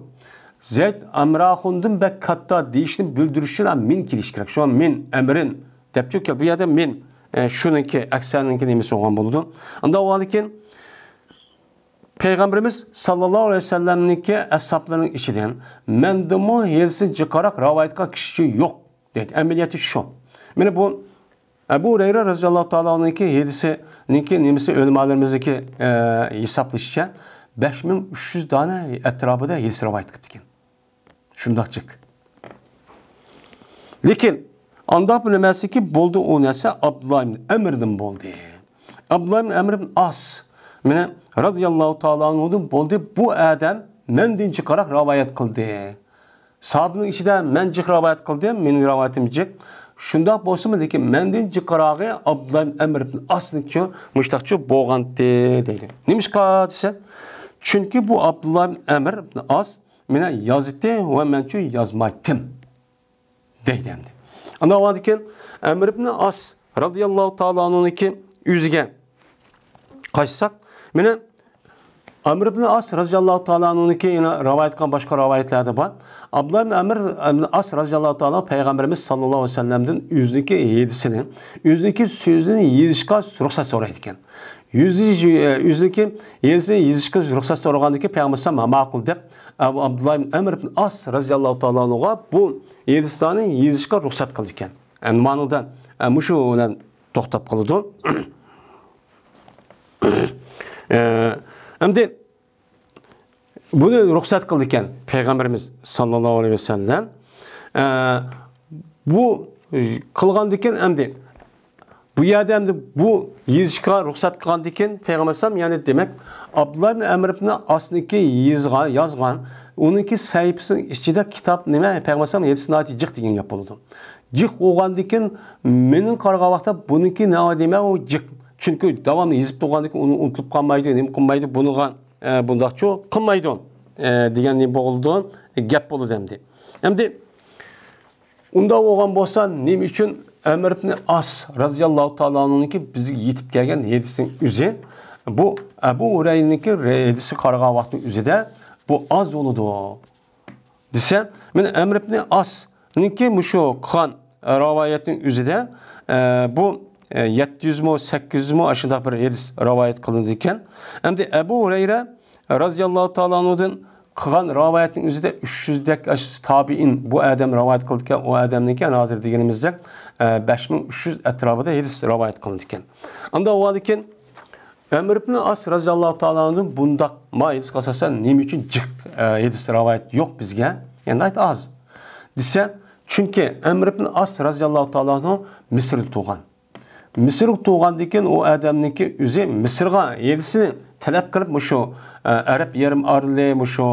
زەيد ئەمراخۇندىن بەك كاتتا دېيىشنى بىلدۈرۈش ئۈچۈن مىن كېلىشى كېرەك. شۇڭا مىن ئەمرىن دەپچۇ، بۇ يەردە مىن، ئە، شۇنىڭكى ئەكسەرنىڭكى نېمىسى بولغان بولىدۇ. ئۇنداق بولغاندىكىن، پەيغەمبىرىمىز ساللاللاھۇ ئەلەيھى ۋەسەللەمنىڭكى ئەسھابلىرىنىڭ ئىچىدىن مەندىنمۇ ھەدىسنى جىقراق رىۋايەت قىلغان كىشى يوق، دەيدۇ. ئەمەلىيەتى شۇ. مانا بۇ ئەبۇ ھۇرەيرە رەزىياللاھۇ تائالا ئەنھۇنىڭكى ھەدىسىنىڭكى نېمىسى، ئۆلىمالىرىمىزنىڭكى، ئە، ھېسابلىشىچە، بەش مىڭ ئۈچ يۈز دانە ئەتراپىدا ھەدىس رىۋايەت قىلىپتىكەن. شۇنداق جىق. لېكىن ئانداق بىر نەرسىكى بولدى، ئۇ نەرسە ئابدۇللا ئىبن ئەمردىن بولدى. ئابدۇللا ئىبن ئەمر ئىبن ئاس، مانا، رەزىياللاھۇ تائالا ئەنھۇدىن بولدى. بۇ ئادەم مەندىن جىقراق رىۋايەت قىلدى. ساھابىنىڭ ئىچىدە مەن جىق رىۋايەت قىلدىم، مېنىڭ رىۋايىتىم جىق. شۇنداق بولسىمۇ، لېكىن مەندىن جىقراغى ئابدۇللا ئىبن ئەمر ئىبن ئاسنىڭكى مۇشتاقچۇ بولغانتى، دەيدۇ. نېمىشقا دېسە، چۈنكى بۇ ئابدۇللا ئىبن ئەمر ئىبن ئاس مانا يازدى ۋە مەنچۇ يازمايتتىم، دەيدۇ ئەمدى. ئاندىن كېيىن ئەمر ئىبن ئاس رەزىياللاھۇ تائالا ئەنھۇنىڭكى ئۆزىگە قايتساق، مانا ئەمر ئىبن ئاس رەزىياللاھۇ تائالا ئەنھۇنىڭكى يەنە رىۋايەت قىلغان باشقا رىۋايەتلەردە بار. ئابدۇللا ئىبن ئەمر ئىبن ئاس رەزىياللاھۇ تائالا پەيغەمبىرىمىز ساللاللاھۇ ئەلەيھى ۋەسەللەمدىن ئۆزىنىڭكى ھەدىسىنى، ئۆزىنىڭكى سۆزىنى يېزىشقا رۇخسەت سورايدىكەن. يۈز، ئۆزىنىڭكى ھەدىسىنى يېزىشقا رۇخسەت سورىغاندىن كېيىن پەيغەمبەر ئەلەيھىسسالام ماقۇل دەپ، ئەبۇ ئابدۇللا ئىبن ئەمر ئىبن ئاس رەزىياللاھۇ تائالا ئەنھۇغا بۇ ھەدىسلەرنى يېزىشقا رۇخسەت قىلىدىكەن. ئەمدى مانىدا، ئە، مۇشۇ بىلەن توختاپ قالىدۇ. ئە، ئەمدى بۇنى رۇخسەت قىلىدىكەن پەيغەمبىرىمىز ساللاللاھۇ ئەلەيھى ۋەسەللەم. ئە، بۇ قىلغاندىكىن ئەمدى بۇ يەردە ئەمدى بۇ يېزىشقا رۇخسەت قىلغاندىن كېيىن پەيغەمبەر ئەلەيھىسسالام، يەنى دېمەك، ئابدۇللا ئىبن ئەمر ئىبن ئاسنىڭكى يېزغان، يازغان، ئۇنىڭكى سەھىپىسىنىڭ ئىچىدە كىتاب نېمە، پەيغەمبەر ئەلەيھىسسالام ھەدىسى ناھايىتى جىق دېگەن گەپ بولىدۇ. جىق بولغاندىن كېيىن مېنىڭ قارىغان ۋاقىتتا بۇنىڭكى نېمە دېمە ئۇ جىق. چۈنكى داۋاملىق يېزىپ تۇرغاندىن كېيىن ئۇنى ئۇنتۇلۇپ قالمايدۇ، نېمە قىلمايدۇ، بۇنىڭغا، ئە، بۇنداقچۇ قىلمايدۇ، ئە، دېگەن نېمە بولىدۇ؟ گەپ بولىدۇ ئەمدى. ئەمدى ئۇنداق بولغان بولسا، نېمە ئۈچۈن ئەمر ئىبن ئاس رازىياللاھۇ تائالا ئەنھۇنىڭكى بىزگە يېتىپ كەلگەن ھەدىسىنىڭ ئۆزى، بۇ ئەبۇ ھۇرەيرىنىڭكى ھەدىسىگە قارىغان ۋاقتىنىڭ ئۆزىدە بۇ ئاز بولىدۇ دېسە، مانا ئەمر ئىبن ئاسنىڭكى مۇشۇ قىلغان رىۋايەتنىڭ ئۆزىدە، ئە، بۇ، ئە، يەتتە يۈزمۇ، سەككىز يۈزمۇ ئاشۇنداق بىر ھەدىس رىۋايەت قىلىنىدىكەن. ئەمدى ئەبۇ ھۇرەيرە رازىياللاھۇ تائالا ئەنھۇدىن قىلغان رىۋايەتنىڭ ئۆزىدە ئۈچ يۈزدەك ئاش-، تابىئىن بۇ ئادەم رىۋايەت قىلىدىكەن، ئۇ ئادەمنىڭكى ھازىر دېگىنىمىزدەك، ئە، بەش مىڭ ئۈچ يۈز ئەتراپىدا ھەدىس رىۋايەت قىلىنىدىكەن. ئانداق بولغاندىكىن، ئەمر ئىبن ئاس رازىياللاھۇ تائالا ئەنھۇدىن بۇنداق ما ھەدىسكە ئاساسەن نېمە ئۈچۈن جىق، ئە، ھەدىس رىۋايەت يوق بىزگە؟ يەنى ناھايىتى ئاز دېسە، چۈنكى ئەمر ئىبن ئاس رازىياللاھۇ تائالا ئەنھۇ مىسىردا تۇغان. مىسىرغا تۇغاندىن كېيىن ئۇ ئادەمنىڭكى ئۆزى مىسىرغا ھەدىسنى تەلەپ قىلىپ، مۇشۇ، ئە، ئەرەب يېرىم ئارىلى، مۇشۇ،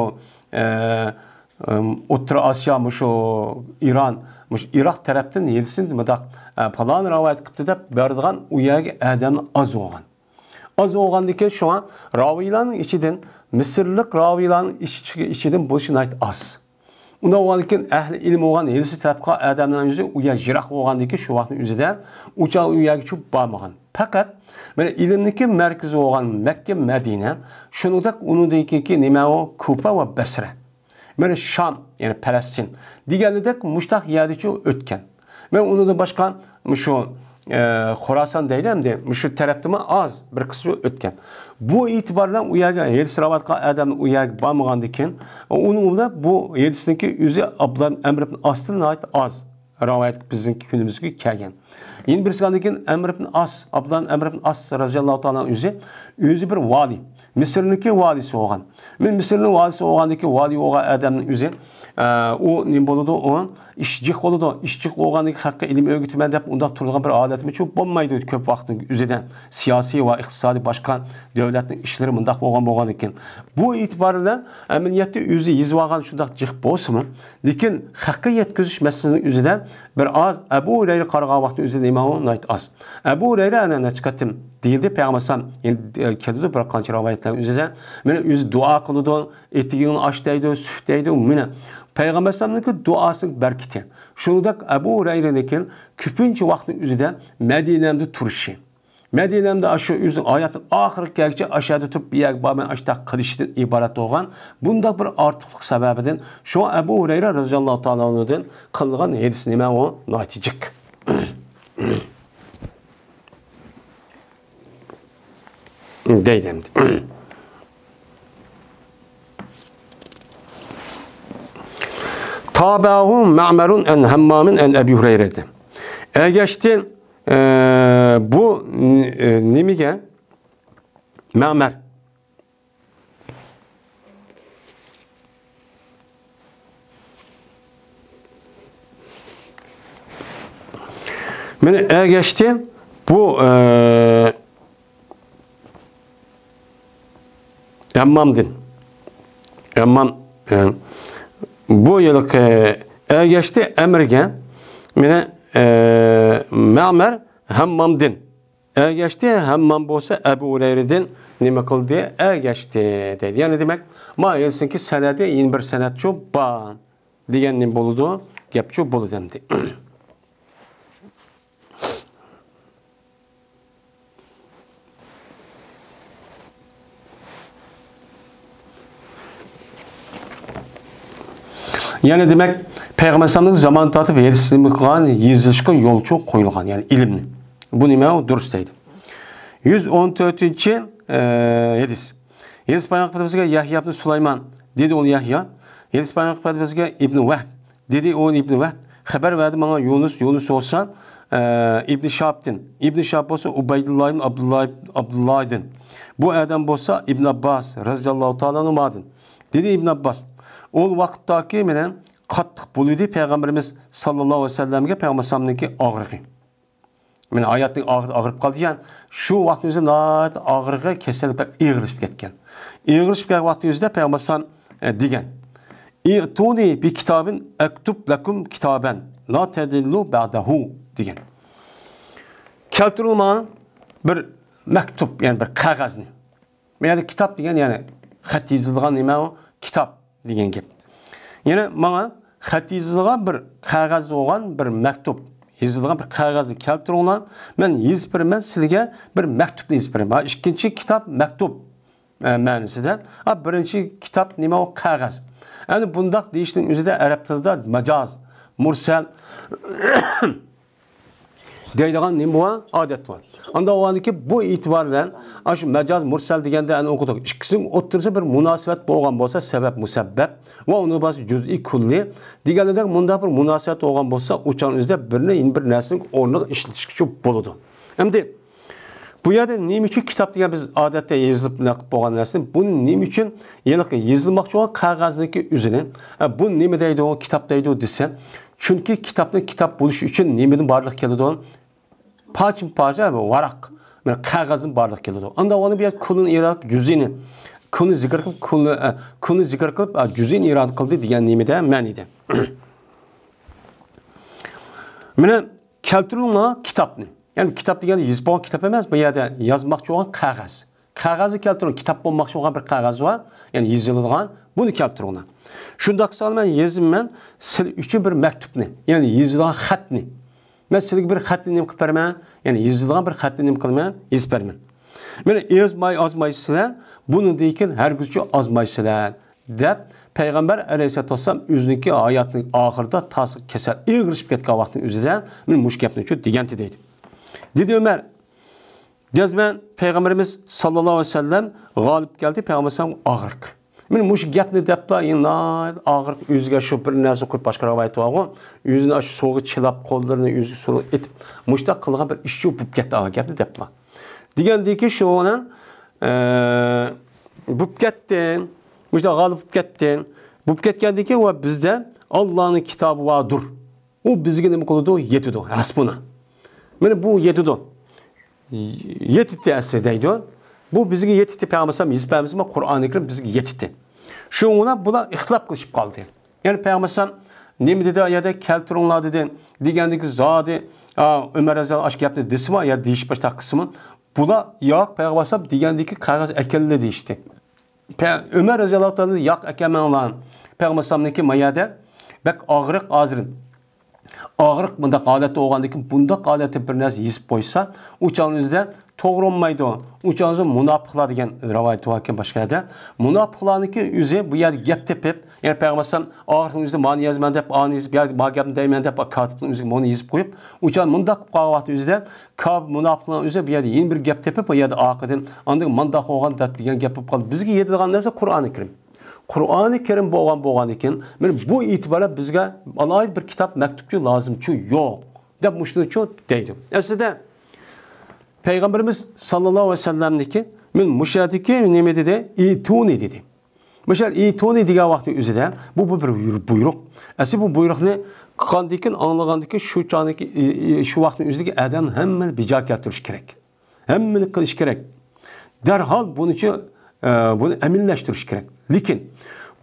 ئە، ئىم، ئوتتۇرا ئاسىيا، مۇشۇ ئىران، مۇشۇ ئىراق تەرەپتىن ھەدىسنى مۇنداق، ئە، پالان رىۋايەت قىپتۇ دەپ بېرىدىغان ئۇ يەرگە ئادەم ئاز بولغان. ئاز بولغاندىن كېيىن شۇڭا راۋىيلارنىڭ ئىچىدىن، مىسىرلىق راۋىيلارنىڭ ئىچ-، ئىچىدىن بولۇشى ناھايىتى ئاز. ئۇنداق بولغاندىن كېيىن ئەھلى ئىلىم بولغان ھەدىسنى تەلەپ قىلغان ئادەملەرنىڭ ئۆزى ئۇ يەر يىراق بولغاندىن كېيىن شۇ ۋاقىتنىڭ ئۆزىدە ئۇ چاغ ئۇ يەرگە چۈشۈپ بارمىغان. پەقەت مانا ئىلىمنىڭكى مەركىزى بولغان مەككە، مەدىنە، شۇنىڭدەك ئۇنىڭدىن كېيىنكى نېمە ئۇ؟ كۇپا ۋە بەسرە. مانا شام، يەنى پەلەستىن دېگەنلىدەك مۇشتاق يەردىچۇ ئۆتكەن. مانا ئۇنىڭدىن باشقا مۇشۇ، ئە، خوراسان دەيلى ئەمدى، مۇشۇ تەرەپتىمۇ ئاز بىر قىسمى ئۆتكەن. بۇ ئېتىبار بىلەن ئۇ يەرگە ھەدىس رىۋايەت قىلغان ئادەم ئۇ يەرگە بارمىغاندىكىن، ئۇنىڭ بىلەن بۇ ھەدىسنىڭكى ئۆزى ئابدۇللا ئەمر ئىبن ئاستىن ناھايىتى ئاز رىۋايەت بىزنىڭكى كۈنىمىزگە كەلگەن. يەنە بىرسى ئاندىن كېيىن ئەمر ئىبن ئاس، ئابدۇللا ئەمر ئىبن ئاس رازىياللاھۇ تائالا ئۆزى، ئۆزى بىر ۋالىي. مىسىرنىڭكى ۋالىيسى بولغان. مەن مىسىرنىڭ ۋالىيسى بولغاندىكى ۋالىي بولغان ئادەمنىڭ ئۆزى، ئە، ئۇ نېمە بولىدۇ؟ ئۇ ئىش جىق بولىدۇ. ئىش جىق بولغاندىكى خەققە ئىلىم ئۆگىتىمەن دەپ ئۇنداق تۇرىدىغان بىر ھالەتمۇ چوق بولمايدۇ كۆپ ۋاقىتنىڭ ئۆزىدە. سىياسىي ۋە ئىقتىسادىي باشقا دۆلەتنىڭ ئىشلىرى مۇنداق بولغان بولغاندىكىن. بۇ ئېتىبار بىلەن ئەمەلىيەتتە ئۆزى يېزىۋالغان شۇنداق جىق بولسىمۇ، لېكىن خەققە يەتكۈزۈش مەسىلىسىنىڭ ئۆزىدە بىر ئاز ئەبۇ ھۇرەيرە قارىغان ۋاقىتتا ئۆزى نېمە ئۇ ناھايىتى ئاز. ئەبۇ ھۇرەيرە ئەنە نەچچە قېتىم دېيىلدى، پەيغەمبەر ئەلەيھىسسالام، ئەمدى، ئە، كېلىدۇ بىر قانچە رىۋايەتلەر ئۆزىدە. مانا ئۆزى دۇئا قىلىدۇ، ئېتىكىڭنى ئاچ دەيدۇ، سۈك دەيدۇ. مانا پەيغەمبەر ئەلەيھىسسالامنىڭكى دۇئاسىنىڭ بەرىكىتى. شۇنىڭدەك ئەبۇ ھۇرەيرىنىڭكى كۆپىنچە ۋاقىتنىڭ ئۆزىدە مەدىنەمدە تۇرۇشى. مەدىنەمدە ئاشۇ ئۆزىنىڭ ھاياتىنىڭ ئاخىرىغا كەلگۈچە ئاشۇ يەردە تۇرۇپ بۇ يەرگە بارماي ئاشۇنداق قىلىشتىن ئىبارەت بولغان بۇنداق بىر ئارتۇقلۇق سەۋەبىدىن شۇڭا ئەبۇ ھۇرەيرە رازىياللاھۇ تائالا ئەنھۇدىن قىلىنغان ھەدىس نېمە ئۇ ناھايىتى جىق. دەيدۇ ئەمدى. تابعه معمر عن همام عن أبي هريرة. ئەگەشتى، ئە، بۇ، ئە، نېمىگە؟ مەمەر. مانا ئەگەشتى بۇ، ئە، ھەممامدىن. ھەممام، ئە، بۇ يىلقى ئەگەشتى ئەمرىگە، مانا، ئە، مەمەر ھەممامدىن. ئەگەشتى، ھەممام بولسا ئەبۇ ھۇرەيرىدىن نېمە قىلدى؟ ئەگەشتى دەيدۇ. يەنى دېمەك، ما ھەدىسنىڭكى سەنەدى يەنە بىر سەنەدچۇ بار دېگەن نېمە بولىدۇ؟ گەپچۇ بولىدۇ ئەمدى. يەنى دېمەك، پەيغەمبەر ئەلەيھىسسالامنىڭ زامانى تارتىپ ھەدىس ئىلمى قىلغان، يېزىشقا يولچۇ قويۇلغان، يەنى ئىلىمنى. بۇ نېمە؟ ئۇ دۇرۇس دەيدۇ. يۈز ئون تۆتىنچى، ئە، ھەدىس. ھەدىس بايان قىلىپ بەرگەن يەھيا ئىبن سۇلايمان، دېدى ئۇ يەھيا. ھەدىس بايان قىلىپ بەرگەن ئىبن ۋەھب، دېدى ئۇ ئىبن ۋەھب. خەۋەر بەردى ماڭا يۇنۇس، يۇنۇس بولسا، ئە، ئىبن شىھابتىن، ئىبن شىھاب بولسا ئۇبەيدۇللا ئىبن ئابدۇللا، ئابدۇللاھدىن. بۇ ئادەم بولسا ئىبن ئابباس رەزىياللاھۇ تائالا ئەنھۇمادىن. دېدى ئىبن ئابباس، ئۇ ۋاقىتتاكى مېنىڭ قاتتىق بولىدۇ پەيغەمبىرىمىز ساللاللاھۇ ئەلەيھى ۋەسەللەمگە پەيغەمبەر ئەلەيھىسسالامنىڭكى ئاغرىقى. مانا ھاياتنىڭ ئاخىرى ئاغرىپ قالىدىكەن. شۇ ۋاقىتنىڭ ئۆزىدە ناھايىتى ئاغرىقى، كەسەل بەك ئېغىرلىشىپ كەتكەن. ئېغىرلىشىپ كەتكەن ۋاقىتنىڭ ئۆزىدە پەيغەمبەر ئەلەيھىسسالام، ئە، دېگەن: «ئىئتۇنى بىكىتابىن ئەكتۇب لەكۇم كىتابەن لا تەدىللۇ بەئدەھۇ» دېگەن. «كەلتۈرۈڭ ماڭا بىر مەكتۇپ، يەنى بىر قەغەزنى.» بۇ يەردە كىتاب دېگەن، يەنى خەت يېزىلغان نېمە ئۇ؟ كىتاب دېگەن گەپ. يەنى ماڭا خەت يېزىلغان بىر قەغەز بولغان بىر مەكتۇپ، يېزىلغان بىر قەغەزنى كەلتۈرۈڭلار، مەن يېزىپ بېرىمەن سىلىگە، بىر مەكتۇپنى يېزىپ بېرىمەن. ھا، ئىككىنچى كىتاب مەكتۇپ، ئە، مەنىسىدە. ھا، بىرىنچى كىتاب نېمە ئۇ؟ قەغەز. ئەنە بۇنداق دېيىشنىڭ ئۆزىدە ئەرەب تىلىدا ماجاز، مۇرسەل، دەيدىغان نېمە بار؟ ئادەت بار. ئانداق بولغاندىكىن بۇ ئېتىبار بىلەن ئاشۇ ماجاز مۇرسەل دېگەندە ئەنە ئوقۇدۇق. ئىككىسىنىڭ ئوتتۇرىسىدا بىر مۇناسىۋەت بولغان بولسا، سەۋەب مۇسەببەب ۋە ئۇنىڭ باشقا جۈزئىي كۈللى دېگەندەك مۇنداق بىر مۇناسىۋەت بولغان بولسا، ئۇ چاغنىڭ ئۆزىدە بىرنى يەنە بىر نەرسىنىڭ ئورنىغا ئىشلىتىشكە بولىدۇ. ئەمدى بۇ يەردە نېمە ئۈچۈن كىتاب دېگەن بىز ئادەتتە يېزىپ نەقىپ بولغان نەرسىنى، بۇنى نېمە ئۈچۈن ھېلىقى يېزىلماقچى بولغان قەغەزنىڭكى ئۆزىنى، ئە، بۇ نېمە دەيدۇ، كىتاب دەيدۇ دېسە، چۈنكى كىتابنىڭ كىتاب بولۇشى ئۈچۈن نېمىدىن بارلىققا كېلىدۇ؟ پارچىمۇ پارچە ۋاراق، مانا قەغەزدىن بارلىققا كېلىدۇ. ئانداق بولغاندا بۇ يەردە كۇلنى ئىرادە قىلىپ جۈزئىنى، كۇلنى زىكىر قىلىپ، كۇلنى، ئە، كۇلنى زىكىر قىلىپ، ئە، جۈزئىنى ئىرادە قىلدى دېگەن نېمىدە مەنىدە. مانا كەلتۈرۈڭلار كىتابنى. يەنى كىتاب دېگەندە يېزىپ بولغان كىتاب ئەمەس، بۇ يەردە يازماقچى بولغان قەغەز. قەغەزنى كەلتۈرۈڭ، كىتاب بولماقچى بولغان بىر قەغەز بار، يەنى يېزىلىدىغان، بۇنى كەلتۈرۈڭلار. شۇنداق قىلساڭلار مەن يېزىمەن سىلەر ئۈچۈن بىر مەكتۇپنى، يەنى يېزىلىدىغان خەتنى. مەن سىلەرگە بىر خەتنى نېمە قىلىپ بېرىمەن؟ يەنى يېزىلىدىغان بىر خەتنى نېمە قىلىمەن؟ يېزىپ بېرىمەن. مانا ئازماي، ئازمايسىلەر، بۇنىڭدىن كېيىن ھەرگىزچە ئازمايسىلەر، دەپ پەيغەمبەر ئەلەيھىسسالاتۇ ۋەسسالام ئۆزىنىڭكى ھاياتىنىڭ ئاخىرىدا تازا كېسەل ئېغىرلىشىپ كەتكەن ۋاقتىنىڭ ئۆزىدە مانا مۇشۇ گەپنى شۇ دېگەنتى دەيدۇ. دېدى ئۆمەر، جەزمەن پەيغەمبىرىمىز ساللاللاھۇ ئەلەيھى ۋەسەللەم غالىب كەلدى، پەيغەمبەر ئەلەيھىسسالام ئاغرىق. مانا مۇشۇ گەپنى دەپلا، ئېنايەت ئاغرىق ئۆزىگە شۇ بىر نەرسە قويۇپ باشقا رىۋايەت بارغۇ، ئۆزىنى ئاشۇ سۇغا چىلاپ، قوللىرىنى ئۆزى سۇغا ئېتىپ، مۇشۇنداق قىلغان بىر ئىش شۇ بولۇپ كەتتى، ئا گەپنى دەپلا. دېگەندىكى شۇ بىلەن، ئە، بولۇپ كەتتى. مۇشۇنداق غالىب بولۇپ كەتتى. بولۇپ كەتكەندىكى ۋە بىزدە ئاللانىڭ كىتابى باردۇر. ئۇ بىزگە نېمە قىلىدۇ؟ يېتىدۇ. ھەسبۇنا. مانا بۇ يېتىدۇ. يېتىتتى ئەسلى دەيدۇ. بۇ بىزگە يېتىتتى، پەيغەمبەر ئەلەيھىسسالام يېزىپ بەرمىسىمۇ، قۇرئانى كەرىم بىزگە يېتىتتى. شۇڭا بۇلار ئىختىلاپ قىلىشىپ قالدى. يەنى پەيغەمبەر ئەلەيھىسسالام نېمە دېدى؟ ئۇ يەردە كەلتۈرۈڭلار دېدى. دېگەندىكى زادى، ئا، ئۆمەر رەزىياللاھۇ ئاشۇ گەپنى دېسىمۇ يا دېيىشىپ باشلاپ قىلسىمۇ، بۇلار ياق، پەيغەمبەر ئەلەيھىسسالام دېگەندىكى قەغەز ئەكەلدى دېيىشتى. پە-، ئۆمەر رەزىياللاھۇ تائالا ياق ئەكەلمەڭلار. پەيغەمبەر ئەلەيھىسسالامنىڭكى ما يەردە بەك ئاغرىق ھازىر. ئاغرىق بۇنداق ھالەتتە بولغاندىن كېيىن، بۇنداق ھالەتتە بىر نەرسە يېزىپ قويسا، ئۇ چاغنىڭ ئۆزىدە توغرا بولمايدۇ. ئۇ چاغنىڭ ئۆزىدە مۇناپىقلار دېگەن رىۋايەت باركەن باشقا يەردە. مۇناپىقلارنىڭكى ئۆزى بۇ يەردە گەپ تېپىپ، يەنى پەيغەمبەر ئەلەيھىسسالام ئاغرىقنىڭ ئۆزىدە مانى يازىمەن دەپ، ئانى يېزىپ، يا ما گەپنى دەيمەن دەپ، كاتىپنىڭ ئۆزىگە مۇنى يېزىپ قويۇپ، ئۇ چاغ مۇنداق قىلىپ قالغان ۋاقتى ئۆزىدە كاپىر مۇناپىقلارنىڭ ئۆزى بۇ يەردە يەنە بىر گەپ تېپىپ، بۇ يەردە ئارقىدىن ئاندىن مانداق بولغان دەپ دېگەن گەپ بولۇپ قالدى. بىزگە يېتىدىغان نەرسە قۇرئانى كەرىم. قۇرئانى كەرىم بولغان بولغاندىكىن، مانا بۇ ئېتىباردا بىزگە ئالاھىدە بىر كىتاب مەكتۇپچۇ لازىمچۇ يوق دەپ مۇشۇنىچۇ دەيدۇ. ئەسلىدە پەيغەمبىرىمىز ساللاللاھۇ ئەلەيھى ۋەسەللەمنىڭكى، مانا مۇشۇ يەردىكى نېمە دېدى؟ ئىئتۇنى دېدى. مۇشۇ ئىئتۇنى دېگەن ۋاقتى ئۆزىدە بۇ، بۇ بىر بۇيرۇق. ئەسلى بۇ بۇيرۇقنى قىلغاندىكىن، ئاڭلىغاندىكىن شۇ چاغدىكى، ئى، ئى، شۇ ۋاقىتنىڭ ئۆزىدىكى ئادەم ھەممىنى بىجا كەلتۈرۈش كېرەك. ھەممىنى قىلىش كېرەك. دەرھال بۇنىچۇ، ئە، بۇنى ئەمەلىيلەشتۈرۈش كېرەك. لېكىن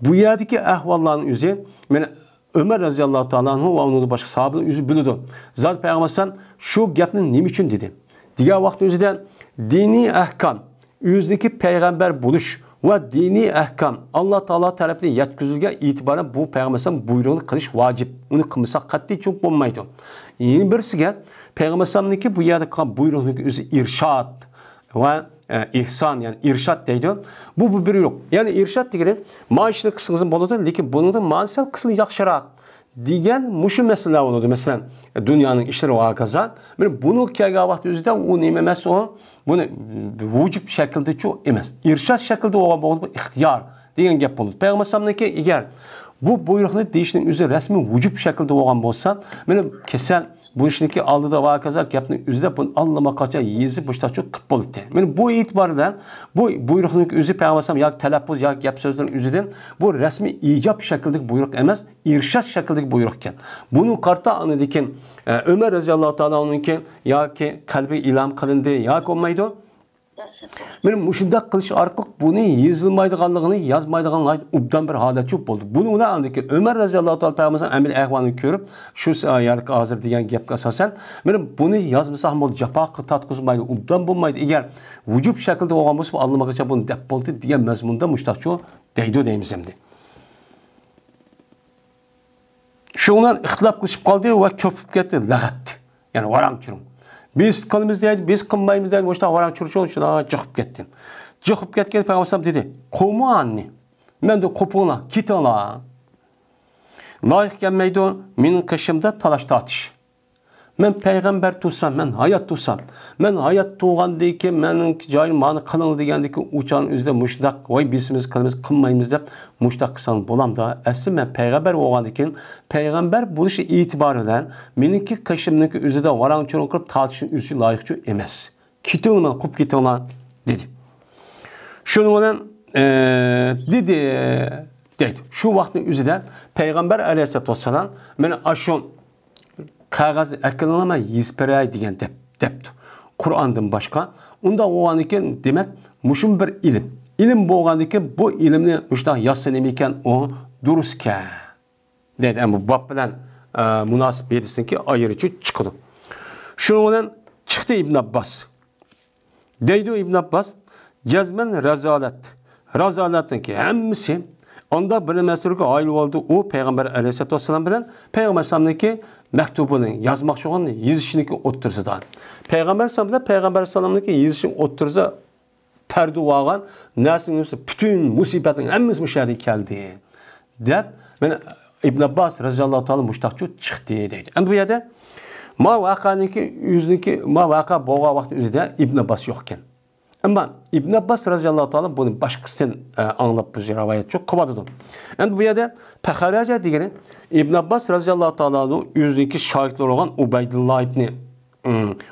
بۇ يەردىكى ئەھۋاللارنىڭ ئۆزى، مانا ئۆمەر رەزىياللاھۇ تائالا ئەنھۇ ۋە ئۇنىڭدىن باشقا ساھابىلەرنىڭ ئۆزى بىلىدۇ. زادى پەيغەمبەر ئەلەيھىسسالام شۇ گەپنى نېمە ئۈچۈن دېدى؟ دېگەن ۋاقىتنىڭ ئۆزىدە دىنىي ئەھكام، ئۆزىنىڭكى پەيغەمبەر بولۇش ۋە دىنىي ئەھكام ئاللا تائالا تەرەپىدىن يەتكۈزۈلگەن ئېتىبارەن بۇ پەيغەمبەر ئەلەيھىسسالام بۇيرۇغىنى قىلىش ۋاجىپ. ئۇنى قىلمىساق قەتئىي چوڭ بولمايدۇ. يەنە بىرسىگە پەيغەمبەر ئەلەيھىسسالامنىڭكى بۇ يەردە قىلغان بۇيرۇقنىڭكى ئۆزى ئىرشاد ۋە، ئە، ئىھسان، يەنى ئىرشاد دەيدۇ. بۇ، بۇ بۇيرۇق. يەنى ئىرشاد دېگىنى، مانا شۇنى قىلسىڭىزمۇ بولىدۇ، لېكىن بۇنىڭدىن مانا سەل قىلسىڭىز ياخشىراق دېگەن مۇشۇ مەسىلىلەر بولىدۇ. مەسىلەن، دۇنيانىڭ ئىشلىرى ۋە ھاكازا. مانا بۇنىڭغا كەلگەن ۋاقىت ئۆزىدە ئۇ نېمە ئەمەس ئۇ؟ بۇنى ۋۇجۇب شەكلىدىچۇ ئەمەس. ئىرشاد شەكلىدە بولغان بولغان ئىختىيار دېگەن گەپ بولىدۇ. پەيغەمبەر ئەلەيھىسسالامنىڭكى ئەگەر بۇ بۇيرۇقنى دېيىشنىڭ ئۆزى رەسمىي ۋۇجۇب شەكلىدە بولغان بولسا، مانا كېسەل بۇ ئىشنىڭكى ئالدىدا ۋە ھاكازا گەپنىڭ ئۆزىدە بۇنى ئاللىماقاچە يېزىپ مۇشتاقچۇ قىپ بولدى. مانا بۇ ئېتىبار بىلەن بۇ بۇيرۇقنىڭ ئۆزى پەيغەمبەر ئەلەيھىسسالام ياكى تەلەپپۇز ياكى گەپ سۆزلەرنىڭ ئۆزىدىن بۇ رەسمىي ئىجاب شەكلىدىكى بۇيرۇق ئەمەس، ئىرشاد شەكلىدىكى بۇيرۇق ئىكەن. بۇنىڭغا قارىتا ئاندىن كېيىن، ئە، ئۆمەر رەزىياللاھۇ تائالا ئانھۇنىڭكى ياكى قەلبى ئىلھام قىلىندى ياكى بولمايدۇ. مانا مۇشۇنداق قىلىش ئارقىلىق بۇنى يېزىلمايدىغانلىقىنى، يازمايدىغانلىقىنى ئوبدان بىر ھالەت چۈشۈپ بولدى. بۇنىڭ بىلەن ئاندىن كېيىن ئۆمەر رەزىياللاھۇ تائالا پەيغەمبەر ئەمەلىي ئەھۋالىنى كۆرۈپ، شۇ س-، يەرگە ھازىر دېگەن گەپكە ئاساسەن، مانا بۇنى يازمىساق بولدى، جاپاغا تارتقۇزمايدۇ، ئوبدان بولمايدۇ. ئەگەر ۋۇجۇب شەكلىدە بولغان بولسا، بۇ ئاللىماقاچە بۇنى دەپ بولدى دېگەن مەزمۇندا مۇشتاقچۇ دەيدۇ دەيمىز ئەمدى. شۇنىڭ بىلەن ئىختىلاپ قىلىشىپ قالدى ۋە كۆپۈپ كەتتى، لەغەت. يەنى ۋاراڭ-چۇرۇڭ. بىز قىلىمىز دەيدۇ، بىز قىلمايمىز دەيدۇ، مۇشۇنداق ۋاراڭ-چۇرۇڭ شۇنداق جىقىپ كەتتى. جىقىپ كەتكەن پەيغەمبەر دېدى، «قۇمۇ ئاننى.» مەندىن قوپۇڭلار، كېتىڭلار. لايىق كەلمەيدۇ مېنىڭ قېشىمدا تالاش-تارتىش. مەن پەيغەمبەر تۇرسام، مەن ھايات تۇرسام، مەن ھايات تۇرغاندىن كېيىن مېنىڭ جايىم مانا قىلىڭ دېگەندىن كېيىن ئۇ چاغنىڭ ئۆزىدە مۇشۇنداق، ۋاي بىز قىلىمىز، قىلمايمىز دەپ مۇشۇنداق قىلساڭ بولامدا؟ ئەسلى مەن پەيغەمبەر بولغاندىن كېيىن پەيغەمبەر بولۇش ئېتىبارى بىلەن مېنىڭكى قېشىمنىڭكى ئۆزىدە ۋاراڭ-چۇرۇڭ قىلىپ تارتىشنىڭ ئۆزى لايىقچۇ ئەمەس. كېتىڭلار، مانا قوپۇپ كېتىڭلار دېدى. شۇنىڭ بىلەن، ئە، دېدى دەيدۇ. شۇ ۋاقىتنىڭ ئۆزىدە پەيغەمبەر ئەلەيھىسسالاتۇ ۋەسسالام مانا ئاشۇ قەغەزنى ئەكېلىڭلار، مەن يېزىپ بېرەي دېگەن دەپ، دەپتۇ. قۇرئاندىن باشقا. ئۇنداق بولغاندىن كېيىن، دېمەك، مۇشۇمۇ بىر ئىلىم. ئىلىم بولغاندىن كېيىن، بۇ ئىلىمنى مۇشۇنداق يازسا نېمە ئىكەن، ئۇ دۇرۇسكەن دەيدۇ. ئەمما بۇ باب بىلەن، ئە، مۇناسىپ ھەدىسنىڭكى ئايرىچە چىقىدۇ. شۇنىڭ بىلەن چىقتى ئىبن ئابباس. دەيدۇ ئىبن ئابباس، جەزمەن رازالەت. رازالەتنىڭكى ھەممىسى ئانداق بىر نەرسىلەرگە ھايل بولدى. ئۇ پەيغەمبەر ئەلەيھىسسالاتۇ ۋەسسالام بىلەن پەيغەمبەر ئەلەيھىسسالامنىڭكى مەكتۇبىنى يازماقچى بولغان يېزىشنىڭكى ئوتتۇرىسىدا. پەيغەمبەر ئەلەيھىسسالام بىلەن پەيغەمبەر ئەلەيھىسسالامنىڭكى يېزىشىنىڭ ئوتتۇرىسىدا پەردە بولغان نەرسىنىڭ ئۈستى، پۈتۈن مۇسىبەتنىڭ ھەممىسى مۇشۇ يەردىن كەلدى دەپ، مانا ئىبن ئابباس رەزىياللاھۇ تائالا مۇشتاقچۇ چىقتى دەيدۇ. ئەمدى بۇ يەردە ما ۋەقەنىڭكى ئۆزىنىڭكى، ما ۋەقە بولغان ۋاقىتنىڭ ئۆزىدە ئىبن ئابباس يوق ئىكەن. ئەمما ئىبن ئابباس رەزىياللاھۇ تائالا بۇنى باشقىسىدىن، ئە، ئاڭلاپ بۇ رىۋايەتچۇ قىلىۋاتىدۇ. ئەمدى بۇ يەردە پەخەرەجە دېگىنى ئىبن ئابباس رەزىياللاھۇ تائالانىڭ ئۆزىنىڭكى شاگىرتلىرى بولغان ئۇبەيدۇللا ئىبنى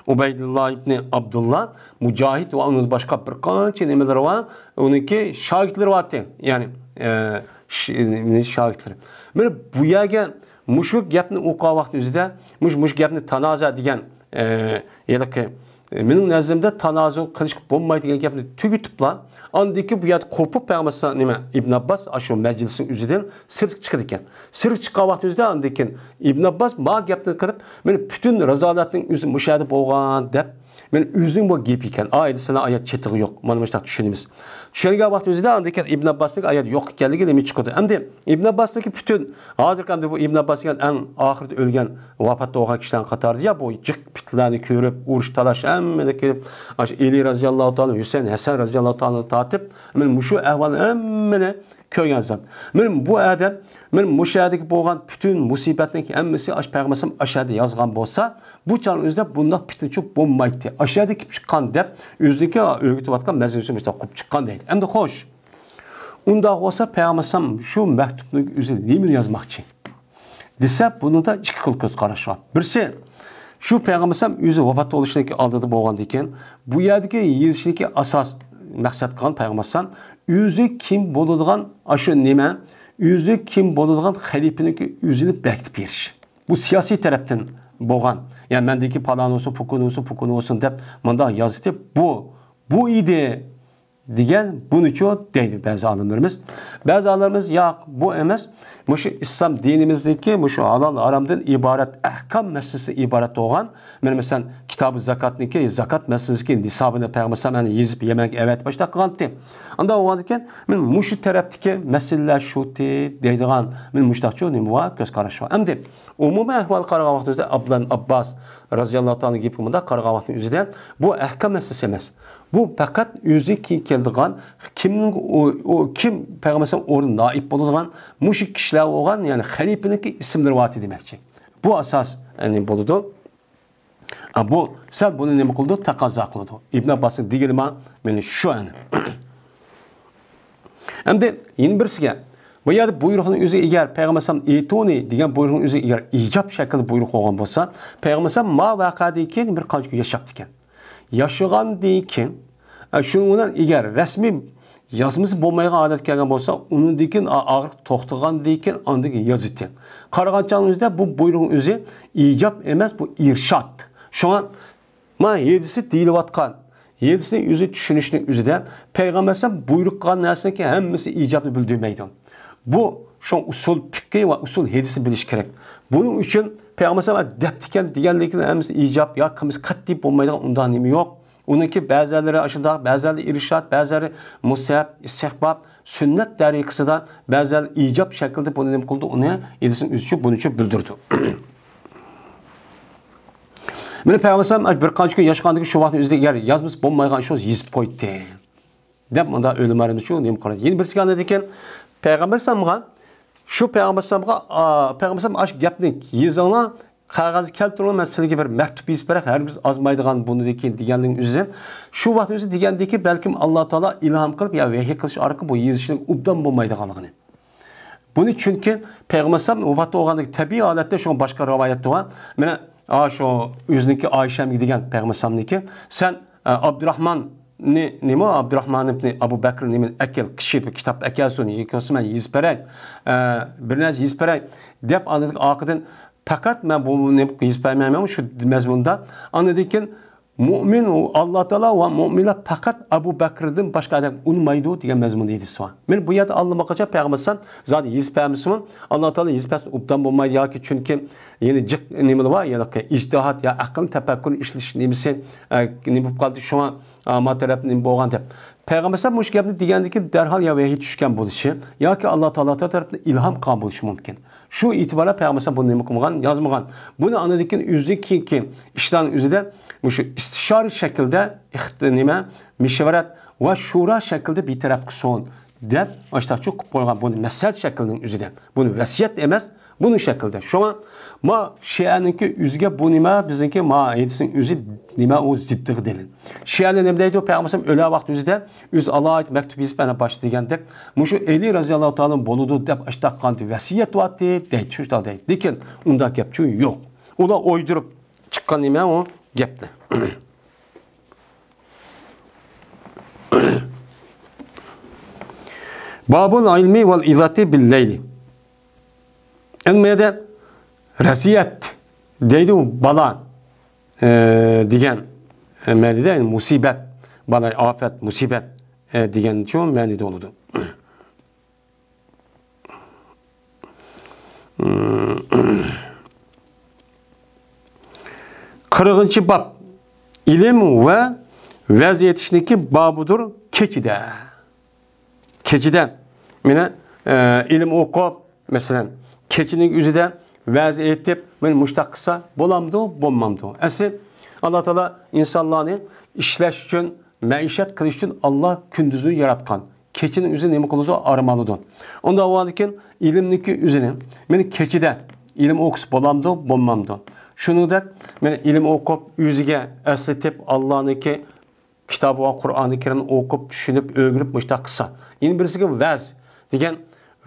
ئۇبەيدۇللا ئىبنى ئابدۇللا، مۇجاھىد ۋە ئۇنىڭدىن باشقا بىر قانچە نېمىلىرى بار، ئۇنىڭكى شاگىرتلىرى بارتى. يەنى، ئە، ش-، نېمە شاگىرتلىرى. مانا بۇ يەرگە مۇشۇ گەپنى ئوقۇغان ۋاقتى ئۆزىدە، مۇشۇ، مۇشۇ گەپنى تانازا دېگەن، ئە، ھېلىقى، ئە، مېنىڭ نەزىرىمدە تانازۇ قىلىشقا بولمايدۇ دېگەن گەپنى تۈگىتىپلا، ئاندىن كېيىن بۇ يەردە قوپۇپ پەيغەمبەر نېمە، ئىبن ئابباس ئاشۇ مەجلىسنىڭ ئۆزىدىن سىرتقا چىقىدىكەن. سىرتقا چىققان ۋاقتى ئۆزىدە ئاندىن كېيىن ئىبن ئابباس ما گەپنى قىلىپ، مانا پۈتۈن رازالەتنىڭ ئۆزى مۇشۇ يەردە بولغان دەپ، مانا ئۆزىنىڭ بۇ گېپى ئىكەن. ئايەتتە سىلەر ئايەت چېتىغى يوق. مانا مۇشۇنداق چۈشىنىمىز. چۈشەنگەن ۋاقتى ئۆزىدە ئاندىن كېيىن ئىبن ئابباسنىڭ ئايەت يوق ئىكەنلىكى نېمە چىقىدۇ. ئەمدى ئىبن ئابباسنىڭكى پۈتۈن، ھازىرقى ئەمدى بۇ ئىبن ئابباس دېگەن ئەڭ ئاخىرىدا ئۆلگەن، ۋاپات بولغان كىشىلەرنىڭ قاتارىدا، يا بۇ جىق پىتنىلەرنى كۆرۈپ، ئۇرۇش تالاش ھەممىنى كۆرۈپ، ئاشۇ ئەلى رەزىياللاھۇ تائالا، ھۈسەيىن، ھەسەن رەزىياللاھۇ تائالا تارتىپ، مانا مۇشۇ ئەھۋال ھەممىنى كۆرگەن زات. مانا بۇ ئادەم، مانا مۇشۇ يەردىكى بولغان پۈتۈن مۇسىبەتنىڭ ھەممىسى ئاشۇ پەيغەمبەر ئەلەيھىسسالام ئاشۇ يەردە يازغان بولسا، بۇ چاغنىڭ ئۆزىدە بۇنداق پىتنىچۇ بولمايتتى. ئاشۇ يەردە كېلىپ چىققان دەپ، ئۆزىنىڭكى ئۆگىتىۋاتقان مەزمۇنى مۇشۇنداق قوپۇپ چىققان دەيدۇ. ئەمدى خوش، ئۇنداق بولسا پەيغەمبەر ئەلەيھىسسالام شۇ مەكتۇپنىڭ ئۆزىنى نېمىنى يازماقچى؟ دېسە، بۇنىڭدا ئىككى خىل كۆز قاراش بار. بىرسى، شۇ پەيغەمبەر ئەلەيھىسسالام ئۆزى ۋاپات بولۇشنىڭكى ئالدىدا بولغاندىن كېيىن، بۇ يەردىكى يېزىشنىڭكى ئاساس مەقسەت قىلغان پەيغەمبەر ئەلەيھىسسالام ئۆزى كىم بولىدىغان ئاشۇ نېمە، ئۆزى كىم بولىدىغان خەلىپىنىڭكى ئۆزىنى بەكىتىپ بېرىش. بۇ سىياسىي تەرەپتىن بولغان، يەنى مەندىكى پالان بولسۇن، پۇكۇن بولسۇن، پۇكۇن بولسۇن دەپ مۇنداق يازدى. بۇ، بۇ ئىدى. دېگەن بۇنىچۇ دەيدۇ بەزى ئالىملىرىمىز. بەزى ئالىملىرىمىز، ياق، بۇ ئەمەس، مۇشۇ ئىسلام دىنىمىزدىكى مۇشۇ ھالال ھارامدىن ئىبارەت ئەھكام مەسىلىسى ئىبارەت بولغان، مانا مەسىلەن، كىتابى زاكاتنىكى، زاكات مەسىلىسىدىكى نىسابىنى پەيغەمبەر ئەلەيھىسسالام يېزىپ يەمەنگە ئەۋەتىپ باشلاپ قىلغانتى. ئانداق بولغاندىكىن، مانا مۇشۇ تەرەپتىكى مەسىلىلەر شۇتى دەيدىغان، مانا مۇشۇنداقچۇ نېمە بار، كۆز قاراش بار. ئەمدى ئومۇمىي ئەھۋالغا قارىغان ۋاقتىمىزدا، ئابدۇللا ئىبن ئابباس رەزىياللاھۇ تائالا گېپىگە مۇنداق قارىغان ۋاقتىمىز ئۆزىدە، بۇ ئەھكام مەسىلىسى ئەمەس. بۇ پەقەت ئۆزى كېيىن كېلىدىغان، كىمنىڭ ئۇ، ئۇ، كىم پەيغەمبەر ئەلەيھىسسالام ئورنىدا نائىب بولىدىغان، مۇشۇ كىشىلەر بولغان، يەنى خەلىپىنىڭكى ئىسىملىرى بارتى دېمەكچى. بۇ ئاساس، يەنى بولىدۇ. ئا، بۇ سەل بۇنى نېمە قىلىدۇ؟ تەقەززا قىلىدۇ. ئىبن ئابباسنىڭ دېگىنى ما، مانا شۇ ئەنە. ئەمدى يەنە بىرسىگە، بۇ يەردە بۇيرۇقنىڭ ئۆزى ئەگەر پەيغەمبەر ئەلەيھىسسالام ئېيتۇنى دېگەن بۇيرۇقنىڭ ئۆزى ئەگەر ئىجاب شەكلىدە بۇيرۇق بولغان بولسا، پەيغەمبەر ئەلەيھىسسالام ما ۋەقەدىن كېيىن بىر قانچە كۈن ياشاپتىكەن. ياشىغاندىن كېيىن، ئە، شۇنىڭ بىلەن ئەگەر رەسمىي يازمىسى بولمايدىغان ھالەتكە كەلگەن بولسا، ئۇنىڭدىن كېيىن ئا-، ئاغرىق توختىغاندىن كېيىن ئاندىن كېيىن يازىتى. قارىغان چاغنىڭ ئۆزىدە بۇ بۇيرۇقنىڭ ئۆزى ئىجاب ئەمەس، بۇ ئىرشاد. شۇڭا ما ھەدىسى دېيىلىۋاتقان، ھەدىسنى ئۆزى چۈشىنىشنىڭ ئۆزىدە پەيغەمبەر ئەلەيھىسسالام بۇيرۇق قىلغان نەرسىنىڭكى ھەممىسى ئىجابنى بىلدۈرمەيدۇ. بۇ شۇ ئۇسۇل پىقھى ۋە ئۇسۇل ھەدىسنى بىلىش كېرەك. بۇنىڭ ئۈچۈن پەيغەمبەر ئەلەيھىسسالام دەپتىكەن دېگەنلىكىنىڭ ھەممىسى ئىجاب يا قىلمىش قەتئىي بولمايدىغان ئۇنداق نېمە يوق. ئۇنىڭكى بەزىلىرى ئاشۇنداق، بەزىلىرى ئىرشاد، بەزىلىرى مۇستەھەب، ئىستىھباب، سۈننەت تەرىقىسىدا، بەزىلىرى ئىجاب شەكلىدە بۇنى نېمە قىلىدۇ، ئۇنى ھەدىسنىڭ ئۆزىچە بۇنىچە بىلدۈرىدۇ. مانا پەيغەمبەر ئەلەيھىسسالام بىر قانچە كۈن ياشىغاندىكىن شۇ ۋاقىتنىڭ ئۆزىدە ئەگەر يازمىسى بولمايدىغان ئىش بولسا يېزىپ قويدى دەپ مۇنداق ئۆلىمالىرىمىز شۇ نېمە قىلىدۇ. يەنە بىرسى ئاندىن كېيىن پەيغەمبەر ئەلەيھىسسالامغا، شۇ پەيغەمبەر ئەلەيھىسسالامغا، ئا، پەيغەمبەر ئەلەيھىسسالام ئاشۇ گەپنى يېزىڭلار، قەغەزگە كەلتۈرۈڭلار، مەن سىلەرگە بىر مەكتۇپ يېزىپ بېرەي، ھەرگىز ئازمايدىغان بۇنىڭدىن كېيىن دېگەنلىكىنىڭ ئۆزىدىن شۇ ۋاقىتنىڭ ئۆزى دېگەندىكى بەلكىم ئاللا تائالا ئىلھام قىلىپ يا ۋەھىي قىلىش ئارقىلىق بۇ يېزىشنىڭ ئوبدان بولمايدىغانلىقىنى. بۇنى چۈنكى پەيغەمبەر ئەلەيھىسسالام ۋاپات بولغاندىكى تەبىئىي ھالەتتە شۇڭا باشقا رىۋايەتتە بار. مانا، ئا، شۇ ئۆزىنىڭكى ئائىشەمگە دېگەن پەيغەمبەر ئەلەيھىسسالامنىڭكى، سەن، ئا، ئابدۇراھماننى، نېمە، ئابدۇراھمان ئىبنى ئەبۇ بەكرنى مېنى ئەكەل، كىشى بىر كىتاب ئەكەلسۇن، ياكى بولمىسا مەن يېزىپ بېرەي، ئا، بىر نەرسە يېزىپ بېرەي دەپ ئاندىن ئارقىدىن پەقەت مەن بۇ نېمە يېزىپ بەرمەيمەن شۇ مەزمۇندا. ئاندىن كېيىن مۆمىن، ئاللا تائالا ۋە مۆمىنلەر پەقەت ئەبۇ بەكرىدىن باشقا ئادەمگە ئۇنىمايدۇ دېگەن مەزمۇندا ھەدىس بار. مانا بۇ يەردە ئاللىماقاچان پەيغەمبەر ئەلەيھىسسالام زادى يېزىپ بەرمىسىمۇ، ئاللا تائالا يېزىپ بەرسە ئوبدان بولمايدۇ ياكى چۈنكى يەنە جىق نېمىلا بار، ھېلىقى ئىجتىھات يا ئەقىل تەپەككۇر ئىشلىتىش نېمىسى، ئە، نېمە بولۇپ قالدى، شۇڭا، ئە، ما تەرەپتىن نېمە بولغان دەپ. پەيغەمبەر ئەلەيھىسسالام مۇشۇ گەپنى دېگەندىن كېيىن دەرھال يا ۋەھىي چۈشكەن بولۇشى ياكى ئاللا تائالا تەرەپتىن ئىلھام قىلغان بولۇشى مۇمكىن. شۇ ئېتىبارى بىلەن پەيغەمبەر ئەلەيھىسسالام بۇنى نېمە قىلمىغان، يازمىغان. بۇنى ئاندىن كېيىن ئۆزىنىڭ كېيىنكى ئىشلارنىڭ ئۆزىدە مۇشۇ ئىستىشارە شەكلىدە ئىخت-، نېمە، مەشۋەرەت ۋە شۇرا شەكلىدە بىر تەرەپ قىلسۇن دەپ ئاشتاقچۇ قىلىپ قويغان. بۇنى مەسلىھەت شەكلىنىڭ ئۆزىدە. بۇنى ۋەسىيەت ئەمەس، بۇنىڭ شەكلىدە. شۇڭا ما شىئەنىڭكى ئۆزىگە بۇ نېمە، بىزنىڭكى ما ھەدىسنىڭ ئۆزى نېمە، ئۇ زىددىغا دەلىل. شىئەلەر نېمە دەيدۇ؟ پەيغەمبەر ئەلەيھىسسالام ئۆلە ۋاقتى ئۆزىدە ئۆزى ئالاھىدە مەكتۇپ يېزىپ ئەنە باشتا دېگەندەك، مۇشۇ ئەلى رەزىياللاھۇ تائالا بولىدۇ دەپ ئاشتاق قانتى ۋەسىيەت ۋاتتى دەيدۇ، شۇنداق دەيدۇ. لېكىن ئۇنداق گەپ چۈ يوق. ئۇلار ئويدۇرۇپ چىققان نېمە ئۇ گەپنى. بابۇل ئىلمى ۋەل ئىزاتى بىل لەيلى. ئەمما يەردە رەزىيەت دەيدۇ، بالا، ئە، دېگەن مەنىدە، يەنى مۇسىبەت، بالا، ئاپەت، مۇسىبەت، ئە، دېگەن شۇ مەنىدە بولىدۇ. قىرىقىنچى باب. ئىلىم ۋە ۋەز ئېيتىشنىڭكى بابىدۇر كېچىدە. كېچىدە، مانا، ئە، ئىلىم ئوقۇپ، مەسىلەن، كېچىنىڭ ئۆزىدە ۋەز ئېيتىپ، مانا مۇشتاق قىلسا بولامدۇ، بولمامدۇ؟ ئەسلى ئاللا تائالا ئىنسانلارنى ئىشلەش ئۈچۈن، مەئىشەت قىلىش ئۈچۈن ئاللا كۈندۈزنى ياراتقان. كېچىنىڭ ئۆزى نېمە قىلىدۇ؟ ئارام ئالىدۇ. ئۇنداق بولغاندىكىن ئىلىمنىڭكى ئۆزىنى، مانا كېچىدە ئىلىم ئوقۇسا بولامدۇ، بولمامدۇ؟ شۇنىڭدەك، مانا ئىلىم ئوقۇپ، ئۆزىگە ئەسلىتىپ، ئاللانىڭكى كىتابى بار قۇرئانى كەرىمنى ئوقۇپ، چۈشىنىپ، ئۆگىنىپ مۇشتاق قىلسا. يەنە بىرسىگە ۋەز دېگەن،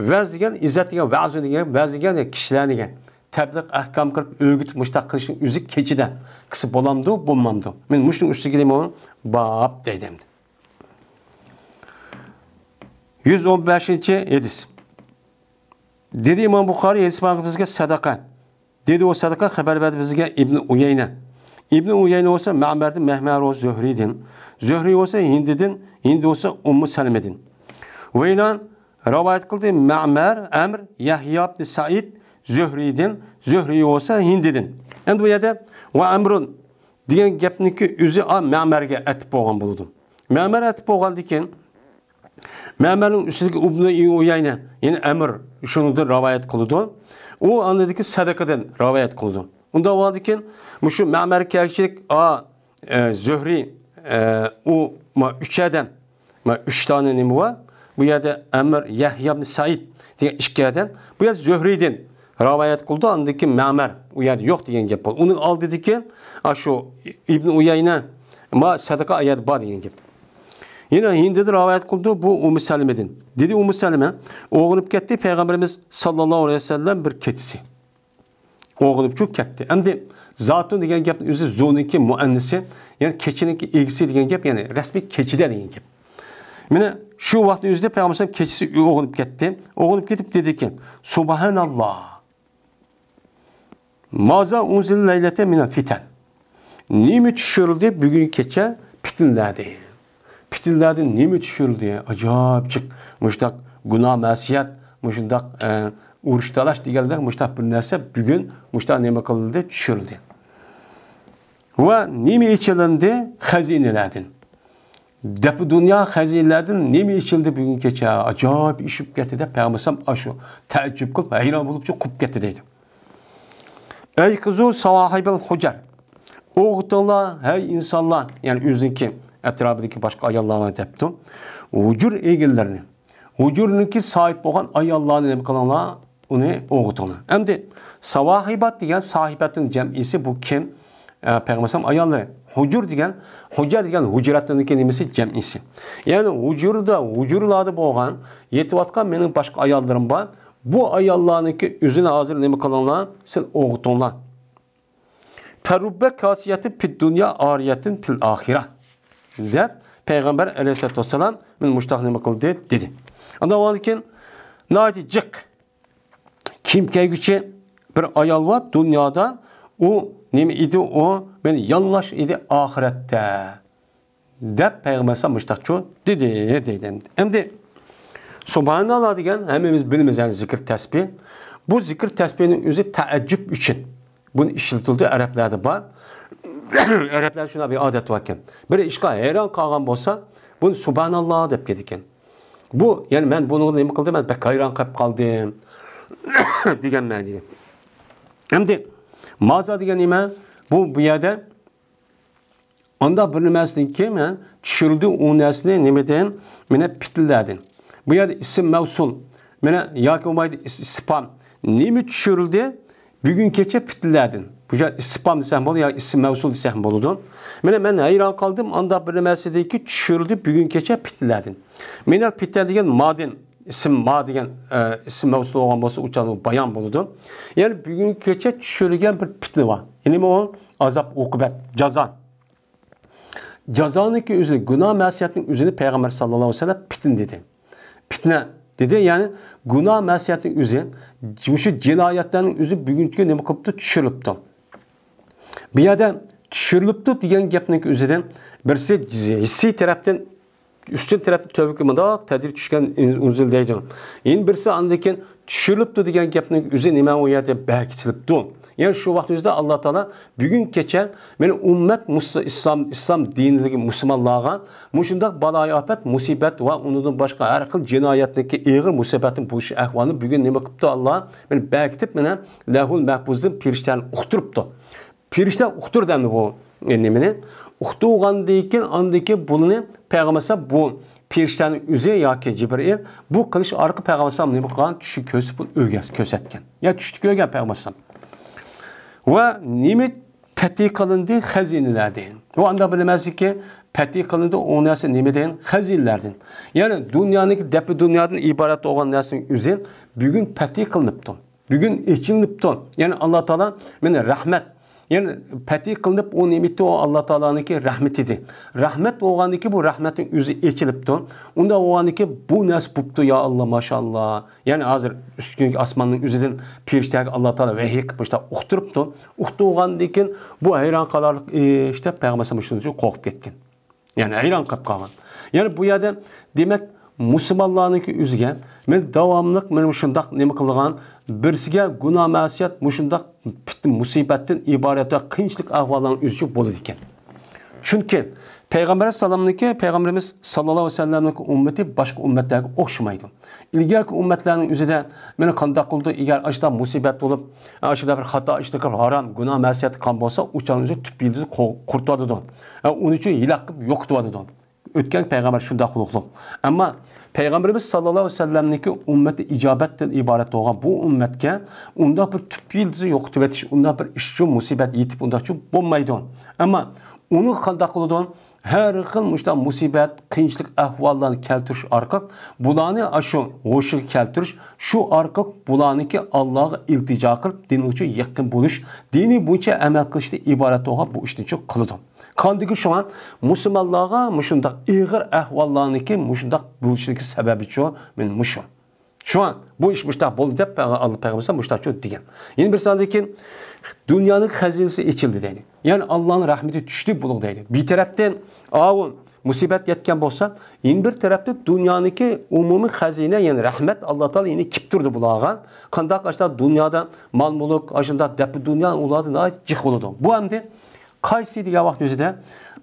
ۋەز دېگەن ئىززەت دېگەن، ۋەزۇ دېگەن، ۋەز دېگەن كىشىلەرنى دېگەن. تەبلىغ ئەھكام قىلىپ ئۆگىتىپ مۇشتاق قىلىشنىڭ ئۆزى كېچىدە قىلسا بولامدۇ، بولمامدۇ؟ مانا مۇشۇنىڭ ئۈستىگە دېمە باب دەيدۇ ئەمدى. يۈز ئون بەشىنچى ھەدىس. دېدى ئىمام بۇخارىي، ھەدىس بىزگە سەدەقە. دېدى ئۇ سەدىقە، خەۋەر بەردى بىزگە ئىبنى ئۇيەينە. ئىبنى ئۇيەينە بولسا مەمەردىن، مەمەر بولسا زۆھرىدىن، زۆھرى بولسا ھىندىدىن، ھىند بولسا ئۇممۇ سەلمىدىن. ۋەيلان رىۋايەت قىلدى مەمەر، ئەمر، يەھيا ئىبنى سەئىد، زۆھرىدىن، زۆھرى بولسا ھىندىدىن. ئەمدى بۇ يەردە ۋە ئەمرۇن دېگەن گەپنىڭكى ئۆزى ئا مەمەرگە ئەتىپ بولغان بولىدۇ. مەمەر ئەتىپ بولغاندىن كېيىن مەمەرنىڭ ئۈستىدىكى ئىبنى ئۇيەينە، يەنى ئەمر شۇنىڭدىن رىۋايەت قىلىدۇ. ئۇ ئاندىكى سەدىقىدىن رىۋايەت قىلىدۇ. ئۇنداق بولغاندىكىن مۇشۇ مەمەر كەلگۈچىلىك ئا، ئە، زۆھرى، ئە، ئۇ ما ئۈچ ئادەم، ما ئۈچ دانە نېمە بار؟ بۇ يەردە ئەمر، يەھيا ئىبنى سەئىد دېگەن ئىككى ئادەم. بۇ يەردە زۆھرىدىن رىۋايەت قىلىدۇ، ئاندىن كېيىن مەمەر ئۇ يەردە يوق دېگەن گەپ بولدى. ئۇنىڭ ئالدىدىكى، ئا، شۇ ئىبنى ئۇيەينە، ما سەدىقە ئايەتى بار دېگەن گەپ. يەنە ھىندىدىن رىۋايەت قىلىدۇ، بۇ ئۇممۇ سەلىمىدىن. دېدى ئۇممۇ سەلىمە، ئويغىنىپ كەتتى پەيغەمبىرىمىز ساللاللاھۇ ئەلەيھى ۋەسەللەم بىر كېچىسى. ئويغىنىپچۇ كەتتى. ئەمدى زاتۇن دېگەن گەپنىڭ ئۆزى زۇنىڭكى مۇئەننىسى، يەنى كېچىنىڭكى ئىگىسى دېگەن گەپ، يەنى رەسمىي كېچىدە دېگەن گەپ. مانا شۇ ۋاقىتنىڭ ئۆزىدە پەيغەمبەر ئەلەيھىسسالام كېچىسى ئويغىنىپ كەتتى. ئويغىنىپ كېتىپ دېدىكى، سۇبھاناللا. مازا ئۇنزىل لەيلەتە مىنەل فىتەن. نېمە چۈشۈرۈلدى بۈگۈن كېچە پىتنىلەردىن؟ پىتنىلەردىن نېمە چۈشۈرۈلدى؟ ئاجايىپ جىق. مۇشۇنداق گۇناھ مەسىيەت، مۇشۇنداق، ئە، ئۇرۇش تالاش دېگەنلەر، مۇشۇنداق بىر نەرسە بۈگۈن مۇشۇنداق نېمە قىلدى، چۈشۈرۈلدى. ۋە نېمە ئېچىلىندى؟ خەزىنىلەردىن. دەپە دۇنيا خەزىنىلەردىن نېمە ئېچىلدى بۈگۈن كېچە؟ ئاجايىپ ئېشىپ كەتتى دەپ پەيغەمبەر ئەلەيھىسسالام ئاشۇ تەئەججۈپ قىلىپ، ھەيران بولۇپ قوپۇپ كەتتى دەيدۇ. ئەيقىزۇ ساۋاھىبەل ھۇجەر. ئويغىتىڭلار، ھەي ئىنسانلار، يەنى ئۆزىنىڭكى ئەتراپىدىكى باشقا ئاياللارغا دەپتۇ. ھۇجۇر ئىگىلىرىنى، ھۇجۇرنىڭكى ساھىب بولغان ئاياللارنى نېمە قىلىڭلار؟ ئۇنى ئويغىتىڭلار. ئەمدى ساۋاھىبات دېگەن ساھىبەتنىڭ جەمئىسى بۇ كىم؟ ئە، پەيغەمبەر ئەلەيھىسسالام ئاياللىرى. ھۇجۇر دېگەن، ھۇجەر دېگەن ھۇجرەتنىڭكى نېمىسى؟ جەمئىسى. يەنى ھۇجۇردا، ھۇجۇرلاردا بولغان، يېتىۋاتقان مېنىڭ باشقا ئاياللىرىم بار. بۇ ئاياللارنىڭكى ئۆزىنى ھازىر نېمە قىلىڭلار؟ سىل ئويغىتىڭلار. فەرۇببە كاسىيەتىن پىد دۇنيا ئارىيەتىن پىل ئاخىرە. دەپ پەيغەمبەر ئەلەيھىسسالاتۇ ۋەسسالام مېنى مۇشۇنداق نېمە قىلدى دېدى. ئاندىن ئاندىن كېيىن ناھايىتى جىق كىيىم كىيگۈچى بىر ئايال بار دۇنيادا، ئۇ نېمە ئىدى؟ ئۇ مېنى ياللاش ئىدى ئاخىرەتتە. دەپ پەيغەمبەر ئەلەيھىسسالام مۇشتاقچۇ دېدى، دەيدۇ. ئەمدى سۇبھاناللا دېگەن ھەممىمىز بىلىمىز، يەنى زىكىر تەسبىھ. بۇ زىكىر تەسبىھنىڭ ئۆزى تەئەججۈپ ئۈچۈن بۇنى ئىشلىتىلدى، ئەرەبلەردە بار. ئەرەبلەردە شۇنداق بىر ئادەت باركەن. بىر ئىشقا ھەيران قالغان بولسا، بۇنى سۇبھاناللا دەپ كېتىدىكەن. بۇ، يەنى مەن بۇنىڭغا نېمە قىلدىم؟ مەن بەك ھەيران قېلىپ قالدىم دېگەن مەنىدە. ئەمدى مازا دېگەن نېمە؟ بۇ، بۇ يەردە ئانداق بىر نېمەسىدىن كېيىن مەن چۈشۈرۈلدى ئۇ نەرسىنى نېمىدىن؟ مانا پىتنىلەردىن. بۇ يەردە ئىسىم مەۋسۇل، مانا ياكى بولمايدۇ ئىس-، ئىسپام. نېمە چۈشۈرۈلدى؟ بۈگۈن كېچە پىتنىلەردىن. بۇ يەردە ئىسپام دېسەم بولىدۇ ياكى ئىسىم مەۋسۇل دېسەم بولىدۇ. مانا مەن ھەيران قالدىم، ئانداق بىر نېمەسىدىنكى چۈشۈرۈلدى بۈگۈن كېچە پىتنىلەردىن. مىنەل پىتەن دېگەن مادىن. ئىسىم ما دېگەن، ئە، ئىسىم مەۋسۇل بولغان بولسا، ئۇ چاغدا بايان بولىدۇ. يەنى بۈگۈنكى كېچە چۈشۈرۈلگەن بىر پىتنە بار. يەنى ئۇ ئازاب، ئوقۇبەت، جازا. جازانىڭكى ئۆزىنى، گۇناھ مەسىيەتنىڭ ئۆزىنى پەيغەمبەر ساللاللاھۇ ئەلەيھى ۋەسەللەم پىتنە دېدى. پىتنە دېدى، يەنى گۇناھ مەسىيەتنىڭ ئۆزى، مۇشۇ جىنايەتلەرنىڭ ئۆزى بۈگۈنكى نېمە قىلىپتۇ؟ چۈشۈرۈلۈپتۇ. بۇ يەردە چۈشۈرۈلۈپتۇ دېگەن گەپنىڭ ئۆزىدىن بىرسى ھېسسىي تەرەپتىن ئۈستۈن تەرەپتە تۆۋىگە مۇنداق تەدرىجىي چۈشكەن ئۇنزىل دەيدۇ. يەنە بىرسى ئاندىن كېيىن چۈشۈرۈلۈپتۇ دېگەن گەپنىڭ ئۆزى نېمە؟ ئۇ يەردە بەركىتىلىپتۇ. يەنى شۇ ۋاقىت ئۆزىدە ئاللا تائالا بۈگۈن كېچە مېنى ئۈممەت مۇس-، ئىسلام، ئىسلام دىنىدىكى مۇسۇلمانلارغا مۇشۇنداق بالايىئاپەت، مۇسىبەت ۋە ئۇنىڭدىن باشقا ھەر خىل جىنايەتنىڭكى ئېغىر مۇسىبەتنى بولۇش ئەھۋالىنى بۈگۈن نېمە قىپتۇ؟ ئاللا مېنى بەركىتىپ، مېنى لەۋھۇل مەھپۇزدىن پېرىشتىلەرنى ئۇقتۇرۇپتۇ. پېرىشتە ئۇقتۇردى ئەمدى بۇ، ئە، نېمىنى؟ ئۇقتۇرغاندىن كېيىن، ئاندىن كېيىن بۇنى پەيغەمبەر ئەلەيھىسسالام بۇ پېرىشتەنىڭ ئۆزى ياكى جىبرىئىل بۇ قىلىش ئارقىلىق پەيغەمبەر ئەلەيھىسسالام نېمە قىلغان؟ چۈشى كۆرسە بۇنى ئۆگە-، كۆرسەتكەن. يا چۈشتە كۆرگەن پەيغەمبەر ئەلەيھىسسالام. ۋە نېمە پەتھى قىلىندى؟ خەزىنىلەردىن. ۋە ئانداق بىر نېمەسىكى پەتھى قىلىندى ئۇ نەرسە نېمىدىن؟ خەزىنىلەردىن. يەنى دۇنيانىڭكى دەپە دۇنيادىن ئىبارەت بولغان نەرسىنىڭ ئۆزى بۈگۈن پەتھى قىلىنىپتۇ. بۈگۈن ئېچىلىپتۇ. يەنى ئاللا تائالا مېنى رەھمەت. يەنى پەتھى قىلىنىپ، ئۇ نېمە ئىدى؟ ئۇ ئاللا تائالانىڭكى رەھمىتى ئىدى. رەھمەت بولغاندىكى بۇ رەھمەتنىڭ ئۆزى ئېچىلىپتۇ. ئۇنداق بولغاندىكى بۇ نەرسە بوپتۇ، يا ئاللا، ماشائاللا. يەنى ھازىر ئۈستۈنكى ئاسماننىڭ ئۆزىدىن پېرىشتەگە ئاللا تائالا ۋەھىي قىلىپ مۇشۇنداق ئۇقتۇرۇپتۇ. ئۇقتۇرغاندىن كېيىن بۇ ھەيران قالارلىق ئىش دەپ پەيغەمبەر ئەلەيھىسسالام مۇشۇنىڭ ئۈچۈن قورقۇپ كەتكەن. يەنى ھەيران قېلىپ قالغان. يەنى بۇ يەردە دېمەك مۇسۇلمانلارنىڭكى ئۆزىگە مەن داۋاملىق مانا مۇشۇنداق نېمە قىلىدىغان، بىرسىگە گۇناھ مەسىيەت مۇشۇنداق پىتنە مۇسىبەتتىن ئىبارەت ۋە قىيىنچىلىق ئەھۋاللارنىڭ ئۆزى بولىدىكەن. چۈنكى پەيغەمبەر ئەلەيھىسسالامنىڭكى، پەيغەمبىرىمىز ساللاللاھۇ ئەلەيھى ۋەسەللەمنىڭكى ئۈممىتى باشقا ئۈممەتلەرگە ئوخشىمايدۇ. ئىلگەركى ئۈممەتلەرنىڭ ئۆزىدە مانا قانداق قىلىدۇ، ئەگەر ئاشۇنداق مۇسىبەت بولۇپ، ئاشۇنداق بىر خاتا ئىشلىق ھارام گۇناھ مەسىيەت قىلغان بولسا، ئۇ چاغنىڭ ئۆزى تۈپ يىلتىزى قۇ-، قۇرۇتۇۋاتىدۇ. ھە، ئۇنىڭ ئۈچۈن ھېلاك قىلىپ يوقىتىۋاتىدۇ. ئۆتكەن پەيغەمبەر شۇنداق خۇلقلۇق. ئەمما پەيغەمبىرىمىز ساللاللاھۇ ئەلەيھى ۋەسەللەمنىڭكى ئۈممىتى ئىجابەتتىن ئىبارەت بولغان بۇ ئۈممەتكە ئۇنداق بىر تۈپ يىلتىزى يوقىتىۋېتىش، ئۇنداق بىر ئىشچۇ مۇسىبەت يېتىپ ئۇنداقچۇ بولمايدۇ. ئەمما ئۇنىڭغا قانداق قىلىدۇ؟ ھەر خىل مۇشۇنداق مۇسىبەت، قىيىنچىلىق ئەھۋاللارنى كەلتۈرۈش ئارقىلىق، بۇلارنى ئاشۇ ھوشىغا كەلتۈرۈش، شۇ ئارقىلىق بۇلارنىڭكى ئاللاغا ئىلتىجا قىلىپ، دىنى ئۈچۈن يېقىن بولۇش، دىنى بويىچە ئەمەل قىلىشتىن ئىبارەت بولغان بۇ ئىشنى شۇ قىلىدۇ. قاندىكى شۇڭا مۇسۇلمانلارغا مۇشۇنداق ئېغىر ئەھۋاللارنىڭكى مۇشۇنداق بولۇشىدىكى سەۋەبى شۇ، مانا مۇشۇ. شۇڭا بۇ ئىش مۇشۇنداق بولدى دەپ، ئاللا پەيغەمبىرىمىز مۇشۇنداق دېگەن. يەنە بىر ساندىكى دۇنيانىڭ خەزىنىسى ئېچىلدى دەيدۇ. يەنى ئاللانىڭ رەھمىتى چۈشتى بۇلارغا دەيدۇ. بىر تەرەپتىن ئاۋۇ مۇسىبەت يەتكەن بولسا، يەنە بىر تەرەپتىن دۇنيانىڭكى ئومۇمىي خەزىنە، يەنى رەھمەت ئاللا تائالا يەنە كېلىپ تۇردى بۇلارغا. قانداق ئاشۇنداق دۇنيادا مال-مۈلۈك، ئاشۇنداق دەپپۇ دۇنيا ئۇلاردا ناھايىتى جىق بولىدۇ. بۇ ئەمدى قايسى دېگەن ۋاقىت ئۆزىدە،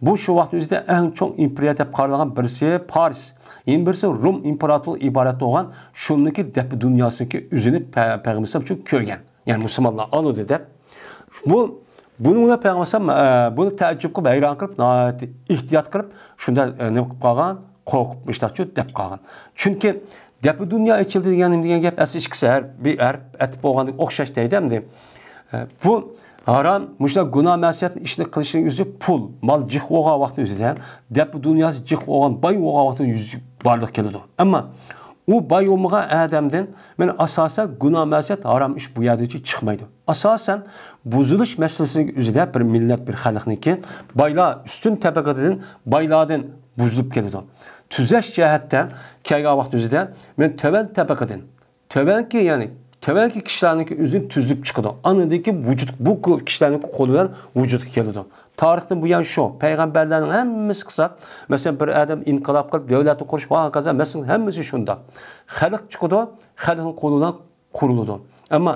بۇ شۇ ۋاقىت ئۆزىدە ئەڭ چوڭ ئىمپېرىيە دەپ قارالغان بىرسى پارس، يەنە بىرسى رۇم ئىمپېراتورلۇقى ئىبارەت بولغان شۇنىڭكى دەپپۇ دۇنياسىنىڭكى ئۆزىنى پە-، پەيغەمبەر ئەلەيھىسسالام شۇ كۆرگەن. يەنى مۇسۇلمانلار ئالىدۇ دەپ. بۇ، بۇنىڭ بىلەن پەيغەمبەر ئەلەيھىسسالام، ئە، بۇنى تەئەججۈپ قىلىپ، ھەيران قىلىپ، ناھايىتى ئېھتىيات قىلىپ، شۇنداق، ئە، نېمە قىلىپ قالغان؟ قورقۇپ مۇشۇنداقچۇ دەپ قالغان. چۈنكى دەپپۇ دۇنيا ئېچىلدى دېگەن نېمە دېگەن گەپ؟ ئەسلى ئىككىسى ھەر بىر ھەرپ ئەتىپ بولغاندىن ئوخشاش دەيدۇ ئەمدى. ئە، بۇ ھارام، مۇشۇنداق گۇناھ مەسىيەت ئىشنى قىلىشنىڭ ئۆزى پۇل، مال جىق بولغان ۋاقىتنىڭ ئۆزىدە، دەپپۇ دۇنياسى جىق بولغان، باي بولغان ۋاقىتنىڭ يۈزى بارلىققا كېلىدۇ. ئەمما ئۇ باي بولمىغان ئادەمدىن، مانا، ئاساسەن گۇناھ مەسىيەت، ھارام ئىش بۇ يەردىن چىقمايدۇ. ئاساسەن بۇزۇلۇش مەسىلىسىنىڭ ئۆزىدە بىر مىللەت، بىر خەلقنىڭكى بايلار ئۈستۈن تەبىقىدىن، بايلاردىن بۇزۇلۇپ كېلىدۇ. تۈزەش جەھەتتە كەلگەن ۋاقىت ئۆزىدە، مانا، تۆۋەن تەبىقىدىن، تۆۋەنكى، يەنى تۆۋەنكى كىشىلەرنىڭكى ئۆزىدىن تۈزۈلۈپ چىقىدۇ. ئاندىن كېيىن ۋۇجۇد، بۇ كو-، كىشىلەرنىڭكى قولى بىلەن ۋۇجۇدقا كېلىدۇ. تارىختىن بۇيان شۇ، پەيغەمبەرلەرنىڭ ھەممىسى قىلساق، مەسىلەن، بىر ئادەم ئىنقىلاب قىلىپ، دۆلەتنى قۇرۇش ۋە ھاكازا، مەسىلەن، ھەممىسى شۇنداق. خەلق چىقىدۇ، خەلقنىڭ قولى بىلەن قۇرۇلىدۇ. ئەمما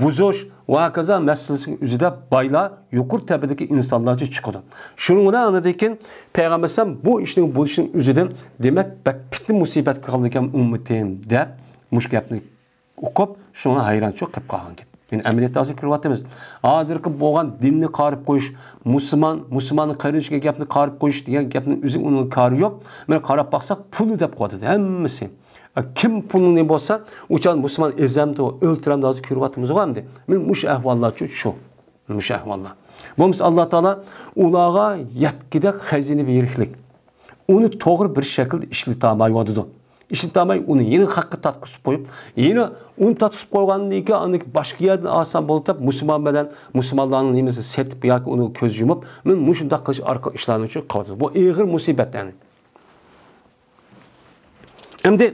بۇزۇش ۋە ھاكازا مەسىلىسىنىڭ ئۆزىدە بايلار، يۇقىرى تەبىقىدىكى ئىنسانلارچە چىقىدۇ. شۇنىڭ بىلەن ئاندىن كېيىن پەيغەمبەر ئەلەيھىسسالام بۇ ئىشنىڭ بولۇشىنىڭ ئۆزىدىن، دېمەك، بەك پىتنە مۇسىبەتكە قالىدىكەن ئۈممىتىم دەپ، مۇشۇ گەپنى ئوقۇپ، شۇڭا ھەيرانچۇ قېلىپ قالغان گەپ. يەنى ئەمەلىيەتتە ھازىر كۆرۈۋاتىمىز. ھازىرقى بولغان دىننى قارىپ قويۇش، مۇسۇلمان، مۇسۇلماننىڭ قېرىندىشىغا گەپنى قارىپ قويۇش دېگەن گەپنىڭ ئۆزى ئۇنىڭ كارى يوق. مانا قاراپ باقساق، پۇلنى دەپ قويۇۋاتىدۇ ھەممىسى. ئە، كىم پۇلنى بولسا، ئۇ چاغ مۇسۇلمان ئېزەمدۇ، ئۆلتۈرەمدۇ، ھازىر كۆرۈۋاتىمىزغۇ ئەمدى. مانا مۇشۇ ئەھۋاللارچۇ شۇ. مۇشۇ ئەھۋاللار. بولمىسا ئاللا تائالا ئۇلارغا يەتكۈدەك خەزىنە بېرىشلىك. ئۇنى توغرا بىر شەكىلدە ئىشلىتەلمەيۋاتىدۇ. ئىشلىتەلمەي ئۇنى يەنە خەققە تارتقۇزۇپ قويۇپ، يەنە ئۇنى تارتقۇزۇپ قويغاندىن كېيىن ئاندىن كېيىن باشقا يەردىن ئالسام بولدى دەپ مۇسۇلمان بىلەن مۇسۇلمانلارنىڭ نېمىسىنى سېتىپ ياكى ئۇنى كۆز يۇمۇپ، مانا مۇشۇنداق قىلىش ئارقىلىق ئىشلارنى ئۈچۈن قىلىۋاتىدۇ. بۇ ئېغىر مۇسىبەت يەنى. ئەمدى،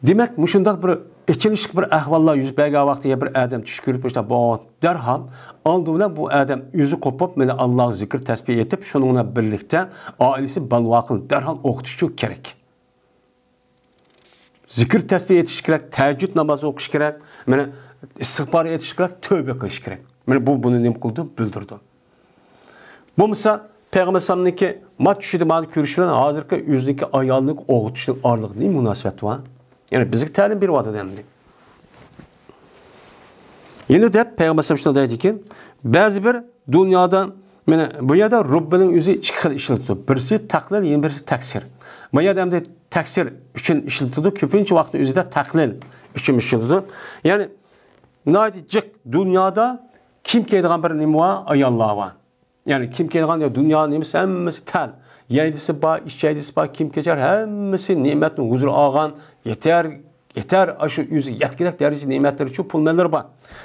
دېمەك، مۇشۇنداق بىر ئېچىلىشلىق بىر ئەھۋاللار يۈز بەرگەن ۋاقتىدا بىر ئادەم چۈش كۆرۈپ مۇشۇنداق بولغان، دەرھال ئالدى بىلەن بۇ ئادەم ئۆزى قوپۇپ، مانا ئاللاغا زىكىر تەسبىھ ئېيتىپ، شۇنىڭ بىلەن بىرلىكتە ئائىلىسى بالىۋاقىنى دەرھال ئوقۇتۇشى كېرەك. زىكىر تەسبىھ ئېيتىشى كېرەك، تەھەججۇد نامازى ئوقۇشى كېرەك، مانا ئىستىغپار ئېيتىشى كېرەك، تۆبە قىلىشى كېرەك. مانا بۇ بۇنى نېمە قىلىدۇ؟ بىلدۈرىدۇ. بولمىسا پەيغەمبەر ئەلەيھىسسالامنىڭكى ما چۈشىدە مانا كۆرۈشى بىلەن ھازىرقى ئۆزىنىڭكى ئايالىنىڭ ئوغۇتۇشىنىڭ ئارىلىقىدا نېمە مۇناسىۋەت بار؟ يەنى بىزگە تەلىم بېرىۋاتىدۇ ئەمدى. يەنە دەپ پەيغەمبەر ئەلەيھىسسالام شۇنداق دەيدىكى، بەزى بىر دۇنيادا، مانا بۇ يەردە رۇببىنىڭ ئۆزى ئىككى خىل ئىشلىتىدۇ. بىرسى تەقلىل، يەنە بىرسى تەكسىر. بۇ يەردە ئەمدى تەكسىر ئۈچۈن ئىشلىتىدۇ، كۆپىنچە ۋاقىتتا ئۆزىدە تەقلىل ئۈچۈن ئىشلىتىدۇ. يەنى ناھايىتى جىق دۇنيادا كىيىم كىيىدىغان بىر نېمە بار؟ ئاياللار بار. يەنى كىيىم كىيىدىغان دۇنيا نېمىسى ھەممىسى تەل. يەيدىسى بار، ئىچەيدىسى بار، كىيىم كېچەر ھەممىسى نېمەتنىڭ ھۇزۇرى ئالغان، يېتەر، يېتەر، ئاشۇ ئۆزى يەتكۈدەك دەرىجىدە نېمەتلىرى شۇ پۇل مەنلىرى بار.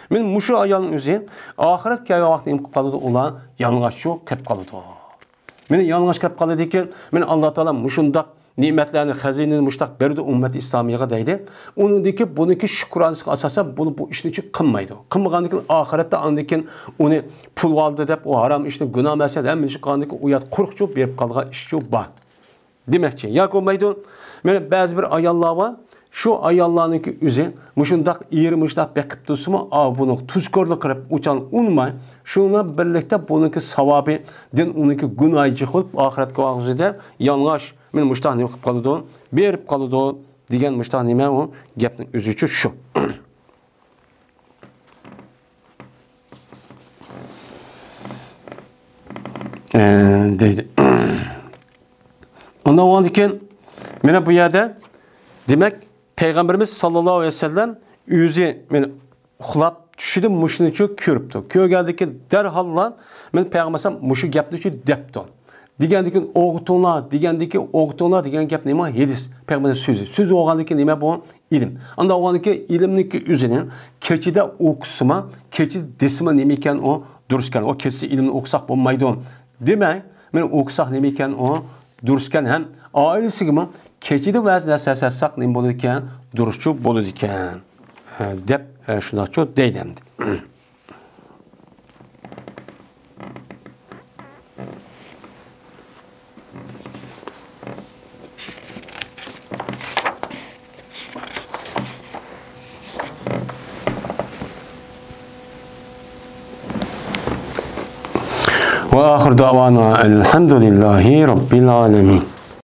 مانا مۇشۇ ئايالنىڭ ئۆزى ئاخىرەت كەلگەن ۋاقىتتا نېمە قىلىپ قالىدۇ؟ ئۇلار يالىڭاچ شۇ قېلىپ قالىدۇ. مانا يالىڭاچ قېلىپ قالىدىكەن، مانا ئاللا تائالا مۇشۇنداق نېمەتلەرنى، خەزىنىنى مۇشتاق بەردى ئۈممەت ئىسلامىيەگە دەيدۇ. ئۇنىڭدىكى بۇنىڭكى شۈكرانىسىغا ئاساسەن بۇنى بۇ ئىشنى چۈ قىلمايدۇ. قىلمىغاندىن كېيىن ئاخىرەتتە ئاندىن كېيىن ئۇنى پۇل ئالدى دەپ ئۇ ھارام ئىشنى، گۇناھ مەسىيەت ھەممە ئىشنى قىلغاندىن كېيىن ئۇ يەردە قۇرۇق چۇ بېرىپ قالىدىغان ئىش چۇ بار. دېمەكچى، ياكى بولمايدۇ. مانا بەزى بىر ئاياللار بار، شۇ ئاياللارنىڭكى ئۆزى مۇشۇنداق ئېرى مۇشۇنداق بېقىپ تۇرسىمۇ، ئا، بۇنىڭ تۇزكورلۇق قىلىپ ئۇچان ئۇنىماي، شۇنىڭ بىلەن بىرلىكتە بۇنىڭكى ساۋابى، دىن ئۇنىڭكى گۇناھى جىق بولۇپ، ئاخىرەتكە بارغۇزىدە يالىڭاچ، مانا مۇشۇنداق نېمە قىلىپ قالىدۇ، بېرىپ قالىدۇ دېگەن مۇشۇنداق نېمە ئۇ گەپنىڭ ئۆزىچۇ شۇ. ئە، دەيدۇ. ئۇنداق بولغاندىكىن، مانا بۇ يەردە، دېمەك، پەيغەمبىرىمىز ساللاللاھۇ ئەلەيھى ۋەسەللەم ئۆزى، مانا، ئۇخلاپ، چۈشىدە مۇشۇنىچۇ كۆرۈپتۇ. كۆرگەندىن كېيىن دەرھاللا مەن پەيغەمبەر ئەلەيھىسسالام مۇشۇ گەپنىچۇ دەپتۇ. دېگەندىن كېيىن ئوقۇتۇڭلار، دېگەندىن كېيىن ئوقۇتۇڭلار دېگەن گەپ نېمە؟ ھەدىس. پەيغەمبەر سۆزى. سۆز بولغاندىن كېيىن نېمە بۇ؟ ئىلىم. ئاندا بولغاندىن كېيىن ئىلىمنىڭكى ئۆزىنى كېچىدە ئوقۇسىما، كېچىدە دېسىما نېمە ئىكەن ئۇ دۇرۇس ئىكەن. ئۇ كېچىسى ئىلىمنى ئوقۇساق بولمايدۇ دېمەي، مەن ئوقۇساق نېمە ئىكەن ئۇ دۇرۇس ئىكەن ھەم ئائىلىسىگىمۇ كېچىدە ۋەز نەسىھەت ئەتسەك نېمە بولىدىكەن؟ دۇرۇسچۇ بولىدىكەن، دەپ، شۇنداقچۇ دەيدۇ ئەمدى. وآخر دعوانا الحمد لله رب العالمين.